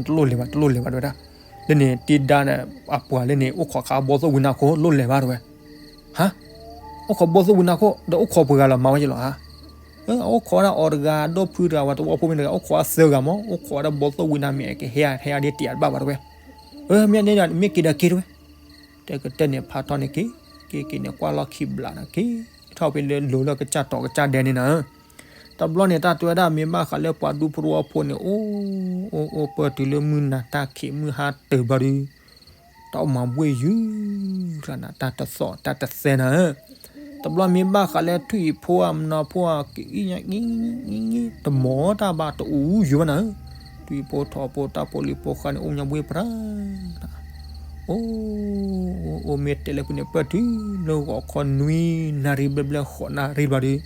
တလိၣ်လဲၤဘၣ် တလိၣ်လဲၤဘၣ်တဝဲဒၣ်, လၢန့ၣ် တံၤဒါန့ၣ် အပှၤလၢန့ၣ် အိၣ်ခိးခးဘီသိၣ်ဝံနၤခိၣ် လိၣ်လဲၤဘၣ်တဝဲ, ဟါ, အိၣ်ခိးဘီသိၣ်ဝံနၤခိၣ် ဒီးအိၣ်ခိးပှဲၤဂၤလီၤ မၤဝဲယလီၤဧါ, အအိၣ်ခိးဝဲဒၣ်အီၤတဂၤ ဒီဖုတဂၤ ဝဲတဝီဖိမ့ၢ်တဂၤ အိၣ်ခိးအသၢဂၤမး အိၣ်ခိးဝဲဒၣ်ဘီသိၣ်ဝံနၤမ့ၢ်အကဟဲဧါ ဟဲဧါဒ်တယးတဘၣ်ဘၣ်တဝဲ, မ့ၢ်န့ၣ် မ့ၢ်က့ၤဒီးက့ၤတဝဲ, တဲကတၢၢ်န့ၣ် ဖးထီန့ၣ်က့ၤ, က့ၤက့ၤန့ၣ် ကွၢ်လီၢ်ခံဘျးန့ၣ် က့ၤထီၣ်ဖဲလၢလိၤလၢကစၢ်တီၤကစၢ်ဒဲးန့ၣ်နၤ, တဘျီန့ၣ် တၢ်တဲဝဲဒၣ်မ့ၢ်ဘၣ်ဃးလၢပှၤဒူဖိတဝီဖိန့ၣ် အိၣ် အိၣ် အိၣ်ပၢၢ်တုၤလၢမုၢ်နၤတၢ်ခံးမုၢ်ဟါတၢၤဘျီဒုး တၢ်အိၣ်မၤဘှ့ၣ်ယုၢ် ကျါနၤ တၢ်တသီၣ်တၢ်တသဲနၤဧၢ, တဘျီမ့ၢ်ဘၣ်ဃးလၢထွံၣ်အံၤဖိဧါ မနီၤဖိဧါ ကအံၣ်ညါ တမီၤတၢ်ဘၣ်တအူယုၢ်ဘၣ်နၤဧၢ, ထွံၣ်ဖိထိးဖိတၢ်ဖိလံၤဖိဃါန့ၣ် အိၣ်ညီဘှ့ၣ်ပြါ အိၣ် အိၣ် မ့ၢ်တဲလၢဖုန့ၣ် ပၢၢ်တုၤလၢဂီၤခီနွံနၣ်ရံၣ်ဘျဲၣ်ဘျဲၣ် ဃိးနၣ်ရံၣ်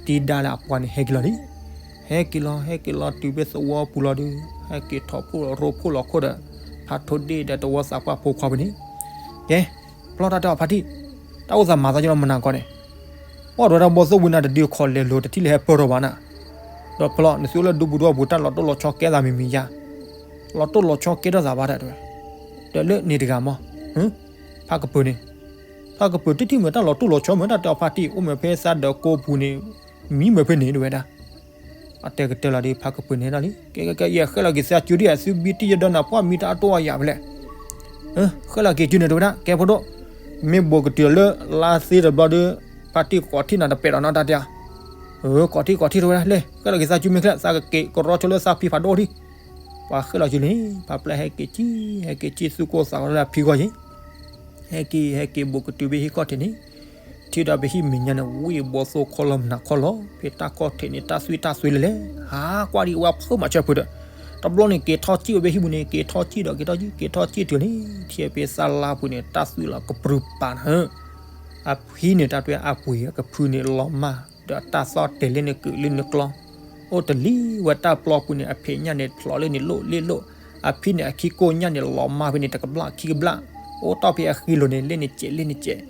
ဘျီဒုး တံၤဒါလၢအပှၤန့ၣ် ဟဲက့ၤလီၤလံ, ဟဲက့ၤလီၤ ဟဲက့ၤလီၤတုၤဖဲသဝီပူၤလီၤဒုး ဟဲက့ၤထီၣ်ဖှိၣ်လီၤရိဖှိၣ်လီၤခိၣ်ဒီး ဖးထိၣ်ဒ့ၣ်ဒီးတဝီသးပှၢ်ဖိခွါပူၤန့ၣ်, ကဲ ဖျီတၢ်တဲအီၤဖါတံၢ်, တၢ်အိၣ်သးမၤသးကလီမနၤကီန့ၣ်, အိၣ်ဒီးတၢ်ဘီသိၣ်ဝံနၤတဒုးခီၣ်လဲၤလိၤတထံၣ်လၢဟဲပၢၢ်ထီၣ်ဘၣ်နၤ, ဒီးဖျီ နသုအိၣ်လၢဒူပူၤဒူပူၤတၢ်လီၤတိၢ်လီၤဆီကဲသးမံၤမံၤယါ, လီၤတိၢ်လီၤဆီကဲထီၣ်သးဘၣ်တဝဲ, ဒီးလၢန့ၣ်တဂၤမး, ဖးကပၢၤန့ၣ်, ဖးကပၢၤတထံၣ်မ့ၢ်တၢ်လီၤတိၢ်လီၤဆီမ့ၢ်တၢ်တဲအီၤဖါတံၢ် အိၣ်မ့ၢ်ဖဲသးဒီးကိးပူၤန့ၣ်, မံမ့ၢ်ဖဲန့ၣ်တဝဲဒၣ် အတဲကတၢၢ်လီၤဒီး ဖးကပၢၤန့ၣ်ဒၣ်လံ ကဲကဲကဲ ယဃဲလီၤက့ၤသးစုဒံး အသုဘံၣ်တံၢ်ယဒီးနၤ ပှၢ်မံတၢ်အတိၢ်အယၢ်ဖဲလဲၣ်, ဃဲလီၤက့ၤစုန့ၣ်တဝဲဒၣ် ကဲဖိဒိၣ်, မ့ၢ်ဘိးကတုၤလၢလါသ့တဘျီဒီး, ဖါတံၢ်ကိးထံၣ်နၤတပဲာ်ဒီးနီတၢ်တဲဧါ, ကိးထံၣ်ကိးထံၣ်တဝဲဒၣ်လဲၣ် ဃဲလီၤက့ၤသးစုမ့ၢ်ချ့ သးကက့ၤကရီဆိလၢသးဖံဖးဒိၣ်ထံၣ်, ပှၤဃဲလီၤစုန့ၣ် ဖါပျဲၢ်ဟဲက့ၤကံၣ် ဟဲက့ၤကံၣ်သူၣ်ကိၢ်သးဂီၤလၢအဖံဂီၢ်ယ့ၣ် ဟဲက့ၤ ဟဲက့ၤဘိးကတုၤဖဲဟံၣ်ခီၣ်ထံးန့ၣ်, ထံၣ်ဒီးဖဲဟံၣ်မဲာ်ညါန့ၣ် ဝံၣ်ဘီသိၣ်ခီလီၤမနၤခီလီၤ ဖဲတၢ်ခီၣ်ထံးန့ၣ် တၢ်သွံၣ်တၢ်သွံၣ်လဲၣ်လဲၣ်, ဟးကွၢ်ဒံးဝဲဖုမၤဆၢဖုဒီး, တဘျီန့ၣ် က့ၤထီၣ်စံၣ်ဝဲဖဲဟံၣ်ပူၤန့ၣ် က့ၤထီၣ်စံၣ်ဒီးက့ၤထီၣ်စံၣ် က့ၤထီၣ်စံၣ်တုၤန့ၣ် ထံၣ်ဖဲသၣ်လါပူၤန့ၣ် တၢ်သွံၣ်လီၤကပြုၢ်ပာ်နၤဧၢ, အဖံန့ၣ် တၢ်တဲအပှ့ၤအကဖုန့ၣ်လီၤမၢ် ဒီးတၢ်သီၣ်တဲာ်လၢန့ၣ်ကုးလၢန့ၣ်ကျီ အိၣ်တလံၤဝဲတၢ်ပျီပူၤန့ၣ် အဖံးညၣ်န့ၣ်ဖျိးလၢန့ၣ်လိၣ်လ့လိၣ်, အဖံန့ၣ်အခံကိၢ်ညၣ်န့ၣ်လီၤမၢ်ဖဲန့ၣ် တကဘျၣ်ခံကဘျၣ်, အိၣ်တီၢ်ဖဲအဃံလိၤန့ၣ် လ့န့ၣ်စဲးလ့န့ၣ်စဲး,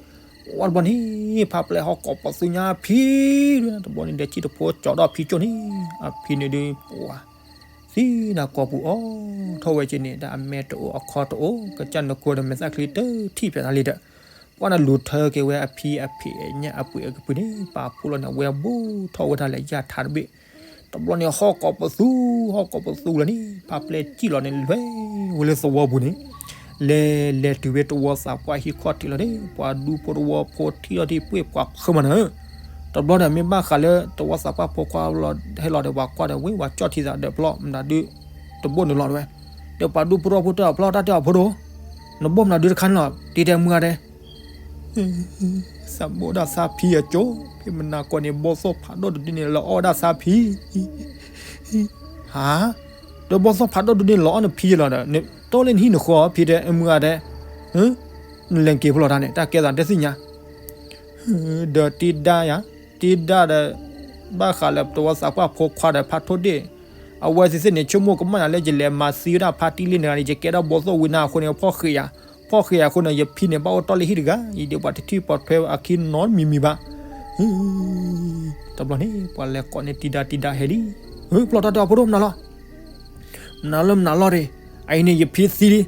ဝဲတဘျီန့ၣ် ဖါပျဲၢ်ဟီၣ်ကိးပသူညါအဖံ, တဘျီန့ၣ်ဒီး ထံၣ်တဖိကၠီဒီးဖံကၠိန့ၣ်, အဖံန့ၣ်ဒုးပှၤ သံနၤကိာ်ပူၤအီထီၣ်ဝဲက့ၤန့ၣ် ဒီးအမဲာ်တအိၣ်အခီတအိၣ် ကစၢ်နကိဒီးမဲာ်သၣ်ချံတထံၣ်ဖျဲးနၤလံဒီး, ပှၤနလူၤထၢက့ၤဝဲအဖံအဖံးအညၣ်အပှ့ၤအကဖုန့ၣ် ပာ်ဖှိၣ်လီၤန့ၣ် အဝဲဘူးထီၣ်ဝဲဒၣ်လၢယၣ်ထါတဘ့ၣ်, တဘျီန့ၣ် ဟီၣ်ကိးပသူ, ဟီၣ်ကိးပသူလီၤန့ၣ် ဖါပျဲၢ်စံၣ်လီၤန့ၣ် လဲၤဝဲလၢသဝီပူၤန့ၣ်, လဲၤလဲၤတုၤဖဲတဝီသးပှၢ်ဟံၣ်ခီၣ်ထံးလီၤန့ၣ် ပှၤဒူဖိတဝီဖိထံၣ်လီၤတံၢ်ပှ့ၤပှၤဖၢမၤနၤဧၢ, တ တဘျီန့ၣ် မ့ၢ်ဘၣ်ဃးလၢတဝီသးပှၢ်ဖိခွါဟဲလီၤဒီး ပှၤကွၢ်ဒီးဝ့ၢ်ဝၤကၠီၣ်ထံသးဒီး ပျီမနုၤဒုး တဘိၣ်န့ၣ်လီၤတဲဝဲ. ဒီးပှၤဒူဖိတဝီဖိတဲအီၤ ပျီတၢ်တဲအီၤဖိဒိၣ်, နဘိၣ်မနုၤဒုးတခါန့ၣ်လီၤ တံၤဒဲးမုၢ်ဂၤဒဲး သးဘိၣ်ဒၣ်သးဖံအကၠိ, ဖဲမနၤကိးန့ၣ် ဘီသိၣ်ဖးဒိၣ်တဒုန့ၣ် လီၤအီၣ်ဝဲဒၣ်သးဖံ. ဟါ, ဒီးဘီသိၣ်ဖးဒိၣ်တဒုန့ၣ် လီၤအီၣ်နဖံယလီၤဒီး နတီလၢနဟံၣ်နဃီဖံတဲမုၢ်ဂၤဒဲး, နလဲၤက့ၤဖိလီၤတၢ်န့ၣ် တၢ်ကဲသးတဲသ့ၣ်ညါ ဒီးတံၤဒၣ်ယၤ, တံၤဒၣ်ဒီး ဘၣ်ဃးလၢတဝီသးပှၢ်ဖိခွါဒီးဖးထိၣ်ဒ့ၣ်, အဝဲသ့ၣ်သ့ၣ်န့ၣ် ဆိကမိၣ်ကမၣ်ယၤလၢယလဲၤမၤသံဝဲဒၣ်ဖါတံၢ်လံန့ၣ်ဂၤန့ၣ် ယကဲထီၣ်ဘီသိၣ်ဝံနၤအဃိန့ၣ် ဖီၣ်ဃံးယၤ, ဖီၣ်ဃံးယၤအဃိန့ၣ် ယဖံန့ၣ် ဘၣ်အိၣ်တီၢ်လၢဟံၣ်တဂၤ, ယဒုးပှၤတထံၣ်ပှၤထွဲအခံနီတမံၤမံၤဘၣ်. တဘျီန့ၣ် ပှၤလဲၤကိးန့ၢ်တံၤဒၣ် တံၤဒၣ်ဟဲလံ, ပျီတၢ်တဲအီၤဖိဒိၣ်မနုၤလီၤ မနုၤလၢမနုၤလီၤတ့ၢ်, အအံၤန့ၣ် ယဖံသံလံ,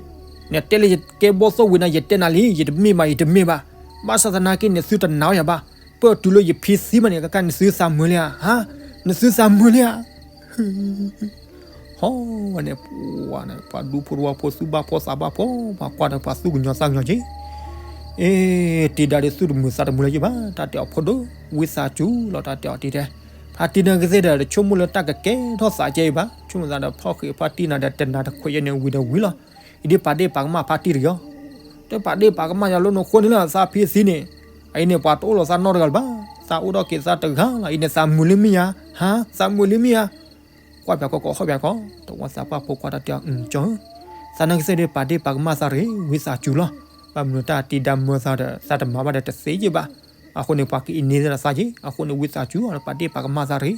နတဲလၢယကဲဘီသိၣ်ဝံနၤ ယတဲနၤလံ ယတမ့ၢ်ဘၣ် ယတမ့ၢ်ဘၣ်, ဘၣ်ဆၣ်သနာ်က့န့ၣ် သုတနာ်ယၤဘၣ်, ပၢၢ်တုၤလၢယဖံသံမးန့ၣ် ကကါနသုသးမုာ်လံဧါ, ဟါ, နသုသးမုာ်လံဧါ. ဟီဝဲန့ၣ် ပှၤဒူဖိတဝီဖိ သူၣ်ဘၣ်ဖှီၣ်သးဘၣ်ဖှီၣ် ပှၤကွၢ်ဒီးပှၤသူၣ်ကညီၤသးကညီၤက့ၤ အ့ တံၤဒၣ်ဒုးသူၣ်တမုာ်သးတမုာ်လၢၤဘၣ်, တၢ်တဲအီၤဖိဒိၣ်, ဝံသးစူၤလီၤ တၢ်တဲအီၤတံၤဒၣ်, ဖါတံၢ်န့ၣ်ကသ့ၣ်ဒီး တဆိကမိၣ်လၢတၢ်ကကဲထီၣ်သးကဲအံၤဘၣ်, ဆိကမိၣ်သးဒီးဖီၣ်ဃံးဖါတံၢ်နၤဒီး တနၤတခွဲးယဲၢ်န့ၣ် ဝံၤဒီးဝံၤလီၤ, အံၤဒ်ပာ်ဒ့ၣ်ပာ်ကမၣ်ဖါတံၢ်တဂ့ၤအီၤ, တပာ်ဒ့ၣ်ပာ်ကမၣ်ယၤလၢနဃိန့ၣ်လၢသးဖံသံန့ၣ်, အအံၤန့ၣ် ပှၤတအိၣ်လီၤသးနီတဂၤလၢၤဘၣ်, သးအိၣ်ဒီးက့ၤသးတဂၤလီၤ, အံၤန့ၣ် သးမုာ်လံမ့ၢ်ဧါ, ဟါ, သးမုာ်လံမ့ၢ်ဧါ. ကွၢ်ပၠးကီကီ ဟီၣ်ပၠးကီ, တဝီသးပှၢ်ဖိခွါတၢ်တဲအီၤ ကၠီဧၢ, သးနာ်ကသ့ၣ်ဒုး ပာ်ဒ့ၣ်ပာ်ကမၣ်သးတဂ့ၤ, ဝံသးစူၤလီၤ, ဘၣ်မနုၤတၢ်တံၤဒၣ်မၢသးဒီး သးတမၤဘၣ်ဒီးတသ့က့ၤဘၣ်, အဃိန့ၣ် ပှၤကအံးန့ၢ်သးစၢ်က့ၤ, အဃိန့ၣ် ဝံသးစူၤလီၤ ပာ်ဒ့ၣ်ပာ်ကမၣ်သးတဂ့ၤ.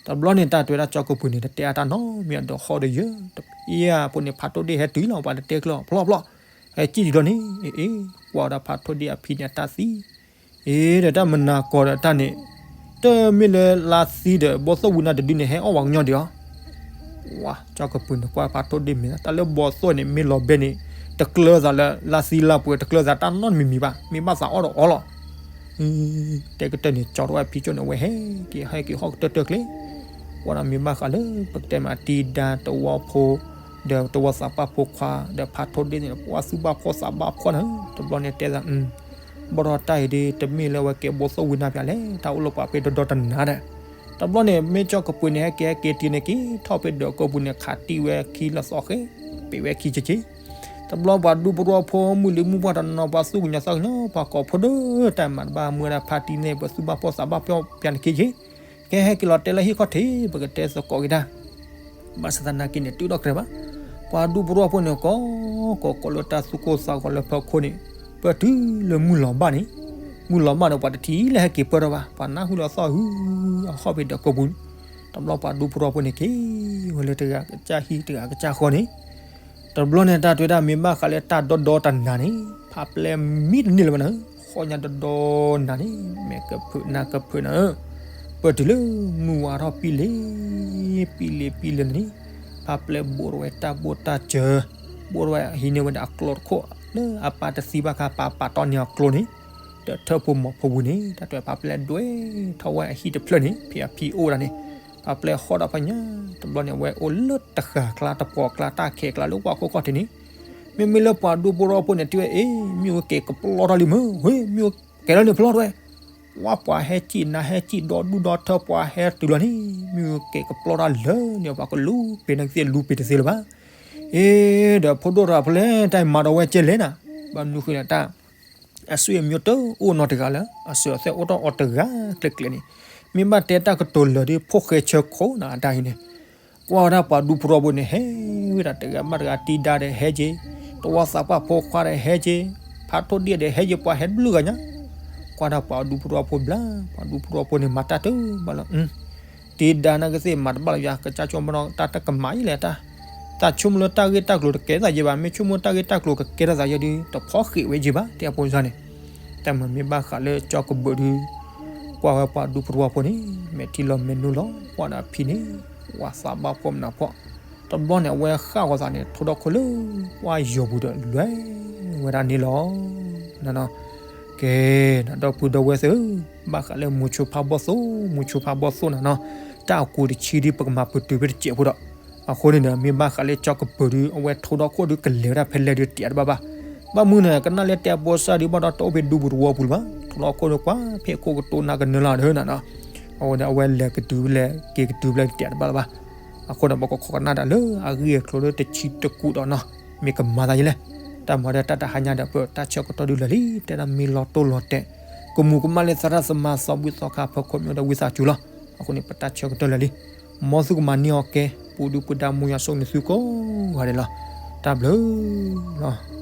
တဘျီန့ၣ် တၢ်တဲဝဲဒၣ်ကၠီကပၤန့ၣ် တတဲအါတၢ်နီတမံၤဒီး ဟီၣ်ဒီးယၢၤ, တပျံၤအဖိန့ၣ် ဖးထိၣ်ဒ့ၣ်ဟဲတုၤလီၤ ပှၤတတဲကျၢၤ ဖျီဖျီ, ဟဲကံၣ်တုၤလီၤန့ၣ်, အ့ ကွၢ်ဝဲဒၣ်ဖးထိၣ်ဒ့ၣ်အဖံန့ၣ် အတၢ်သံ အ့ဒီးတၢ်မနၤကိးဒီးတၢ်န့ၣ်, တမ့ၢ်လၢလါသံဒီး ဘီသိၣ်ဝံနၤတဒုန့ၣ် ဟဲအီၣ်ပှၤကညီဒံးအီၤ, ဝါ ကၠီကပၤန့ၣ် ကွၢ်ဖးထိၣ်ဒ့ၣ်မ့ၢ် တၢ်လၢဘီသိၣ်န့ၣ် မ့ၢ်လီၤဘဲန့ၣ် တကျၢၤသးလၢလါသံလါပှဲၤ တကျၢၤသးတၢ်နီတမံၤမံၤဘၣ်, မ့ၢ်ဘၣ်သးအီၣ်ဒီးအီလီၤ. တဲကတၢၢ်န့ၣ် ကၠီတဝဲဖံကၠိန့ၣ် အဝဲဟဲက့ၤ ဟဲက့ၤဟီၣ်ကတၢၢ်တၢၢ်ကျဲ, ကွၢ်ဒီးမ့ၢ်ဘၣ်ဃးလၢ ပကတဲမး တံၤဒၣ်တဝီဖိ ဒီးတဝီသးပှၢ်ဖိခွါ ဒီးဖးထိၣ်ဒ့ၣ်န့ၣ် ပှၤသူၣ်ဘၣ်ဖှီၣ်သးဘၣ်ဖှီၣ်န့ၣ်, တဘျီန့ၣ်တဲသး ဘᣁၣ်ဒီးတၢ်အံၤဒုး တမ့ၢ်လၢအဝဲကဲဘီသိၣ်ဝံနၤပၠးလဲၣ်, တၢ်အိၣ်လၢပှၤပ့ၤဒီဒီတနၤဒီး, တဘျီန့ၣ် မ့ၢ်ကၠီကပၤန့ၣ် ဟဲက့ၤဟဲက့ၤတုၤန့ၣ်က့ၤ ထီၣ်ဖဲဒၢးကိာ်ပူၤန့ၣ် ခးတံၢ်ဝဲခံလၢသီဃဲ, ပ့ၤဝဲခံက့ၤက့ၤ, တဘျီပှၤဒူဖိတဝီဖိ မုၢ်လံၤမုၢ်ပှၢ်တနီၤ ပှၤသူၣ်ကညီၤသးကညီၤ ပှၤကိးဖိဒိၣ် တၢ်မၤတဘၣ်မုာ်ဒၣ်ဖါတံၢ်န့ၣ် ပသူၣ်ဘၣ်ဖှီၣ်သးဘၣ်ဖှီၣ်ပၠးန့ၣ်က့ၤက့ၤ, ကဟဲက့ၤလီၤတဲလၢဟံၣ်ခီၣ်ထံး ပကတဲသကိးက့ၤတၢ် ဘၣ်ဆၣ်သနာ်က့န့ၣ် တုၤထီၣ်ကြဲးဘၣ်, ပှၤဒူဖိတဝီဖိန့ၣ် ကိးကိးကိးလၢတၢ်သူၣ်ကိၢ်သးဂီၤလၢဖီခိၣ်န့ၣ်, ပၢၢ်တုၤလၢမုၢ်လီၤဘၣ်န့ၣ်, မုၢ်လီၤဘၣ်ဒီး ပှၤတထံၣ်လၢဟဲက့ၤပၢၢ်ထီၣ်ဘၣ်, ပှၤနၢ်ဟူလီၤသီၣ်ဟု အဟီၣ်ဖဲဒၢးကိာ်ပူၤ, တဘျီပှၤဒူဖိတဝီဖိန့ၣ်က့ၤဝဲလၢတဂၤကစၢ်ဟံၣ်တဂၤကစၢ်ဃီန့ၣ် တဘျီန့ၣ်တၢ်တဲဝဲဒၣ်မ့ၢ်ဘၣ်ဃးလၢတၢ်ဒီဒီတနၤန့ၣ် ဖးပျဲၢ်မံတန့ၢ်လၢၤဘၣ်နၤဧၢ, ဃီညါဒီဒီနၤန့ၣ် မဲာ်ကဖုးနၤကဖုးနၤဧၢ, ပၢၢ်တုၤလၢမုၢ်ဝါထီၣ်ပံလ့ၤ, ပံလ့ၤပံလ့ၤန့ၣ်, ဖးပျဲၢ်ဘိးထီၣ်ဝဲတၢ်ဘိၣ်တၢ်စၢၤ, ဘိးထီၣ်ဝဲဟံးန့ၢ်ဝဲဒၣ်အကျိတခိၣ် လၢအပၢ်တသံဘၣ်ခါ ပၢ်ပာ်တီၢ်န့ၢ်အကျိန့ၣ်, ဒီးထၢၣ်ဖိမီၤဖိဝံၤန့ၣ် တၢ်တဲဖးပျဲၢ်ဒွဲၣ်ထီၣ်ဝဲအဟံၣ်တဖျၢၣ်န့ၣ် ဖဲအဖံအိၣ်ဝဲဒၣ်န့ၣ်, ဖးပျဲၢ်ဟီၣ်ဒီးဖးညါ, တဘျီန့ၣ် အဝဲအိၣ်လၢတဃၢ်ကျါတပှီၤကျါတၢ်ခဲကျါလၢဝၣ်ခိၣ်ခီၣ်ထံးန့ၣ်, မ့မ့ၢ်လၢပှၤဒူဖိတဝီဖိန့ၣ် တဲဝဲ အ့ မ့ၣ်အူက့ၤကပျီတၢ်လံမ့ၢ်, ဝ့ မ့ၣ်အူက့ၤလီၤန့ၣ်ဖျီတဝဲ, ဝါပှၤဟဲစံၣ်နၤဟဲစံၣ်ဒီဒူၣ်ဒီထၢၣ်ပှၤဟဲတုၤလီၤန့ၣ် မ့ၣ်အူက့ၤကပျီတၢ်လၢာ်န့ၣ် ပှၤကလူၤပ့ၤန့ၣ်ကသ့ၣ်လူၤပ့ၤတသ့လၢၤဘၣ်. အ့ ဒီးဖိဒိၣ်တဂၤဖဲလဲၣ် တၢ်မၤဒီးဝဲကဲလဲၣ်နၤ, ဘၣ်မနုၤဃိလဲၣ်တၢ် အဆွေမျိုးတအိၣ်နီတဂၤလၢ အစၢၤအသွဲၣ်အိၣ်ထီၣ်အီၤတဂၤကျဲကျဲန့ၣ်, မ့ၢ်ဘၣ်တဲတၢ်ကတိၤလၢာ်ဒီး ဖိၣ်ဃဲဆၢခိၣ်နၤအတၢ်အံၤန့ၣ်, ကွၢ်ဝဲဒၣ်ပှၤဒူဖိတဝီဖိန့ၣ် ဟဲဝဲဒၣ်တဂၤဘၣ်တဂၤ တံၤဒါဒီးဟဲက့ၤ, တဝီသးပှၢ်ဖိခွါဒီးဟဲက့ၤ, ဖးထိၣ်ဒ့ၣ်ဒီးဟဲက့ၤ ပှၤဟဲတဘျုးဂၤညါ, ကွၢ်ဒၣ်ပှၤဒူဖိတဝီဖိဘျါ, ပှၤဒူဖိတဝီဖိန့ၣ် မၤတၢ်တဘၣ်လၢ တံၤဒါနာ်ကသ့ၣ်မၤတဘၣ်လၢၤယၤ ကစၢ်ဆိကမိၣ်တၢ်တကမၣ်ယဲလဲၣ်တၢ်, တၢ်ဆိကမိၣ်လၢတၢ်ဂ့ၢ်တၢ်ကျိၤတကဲထီၣ်သးယဲဘၣ်, မ့ၢ်ဆိကမိၣ်တၢ်ဂ့ၢ်တၢ်ကျိၤကကဲထီၣ်သးယဲဒီး တဖီၣ်ဃ့ၢ်ဝဲယဲဘၣ် တဲအဖိန့ၣ်, တၢ်မၤမ့ၢ်ဘၣ်ဃးလၢကၠီကဘုးဒီး ကွၢ်ဝဲပှၤဒူဖိတဝီဖိန့ၣ် မဲာ်ထံလီၤမဲာ်နိလီၤ ကွၢ်ဒီးအဖံန့ၣ် ဝးသးဘၣ်ဖှီၣ်မနုၤဖှီၣ်, တဘျီန့ၣ် အဝဲဃၣ်ဂီၤသးန့ၣ် ထိဒီခိၣ်လၢ ပှၢ်ယီၤပူၤဒီးလွဲဝဲဒၣ်န့ၣ်လီၤ. ကဲ, ဒီပုၢ်ဒီဝဲၢ်သ့ၣ်ဧၢ, ဘၣ်ဃးလၢမုဆိဖးဘီၣ်သိၣ်, မုဆိဖးဘီၣ်သိၣ်နၤနီၤ, တၢ်အကူးတဆံဒ်ပကမၤပတုာ်ဖဲတစဲးဖိဒီး, အဃိန့ၣ်ဒီး မ့ၢ်ဘၣ်ဃးလၢကၠီကပၢၤဒီး အဝဲထိဒီခိၣ်ဒီးကလဲၤဝဲဒၣ်ဖဲလဲၣ်ဒီးတံာ်အတဘၣ်ဘၣ်. ဘၣ်မနုၤန့ၣ် ကနၣ်လၢတဲအဖိစၢ်ဒီး ဘၣ်ဒီးတအိၣ်ဖဲဒူပူၤတဝီပူၤလၢၤဘၣ်. ထူးလီၤအခိၣ်ဒီးကွၢ်ဖဲအခိၣ်ကတိၤနၤကနၢၤလီၤဒီးနၤနီၤ. အဃိန့ၣ် အဝဲလဲၤကတုၤလဲၤက့ၤကတုၤဖဲလဲၣ်တတဲတဘၣ်လၢၤဘၣ်. အဃိန့ၣ် ပကခိးကနၣ်တၢ်လၢအဂ့ၢ်အကျိၤလၢတဆံတကူာ်ဒီးနီၤ မ့ၢ်ကမၤသးယဲလဲၣ်. တၢ်မၤဒီးတၢ်တဟါညါဒီး ပတၢ်ဆၢကတီၢ်ဒုးလၢာ်လံ တဲဒၣ်မ့ၢ်လီၤတိၢ်လီၤတဲာ် ကမူၤကမၣ်လၢသရၣ်သမါသီဘူၣ်သီခါဖီခိၣ်မ့ၢ်ဝဲဒၣ်ဝံသးစူၤလီၤ. အဃိန့ၣ် ပတၢ်ဆၢကတီၢ်လၢာ်လံ. မ်သုကမၤန့ၢ်အီၤကဲ ပူၤဒုၣ်ပူၤဒါ မူယွၤဆိၣ်ဂ့ၤန့ၢ်သုကိးဂၤဒဲးလီၤ. တၢ်ဘျုးလီၤ.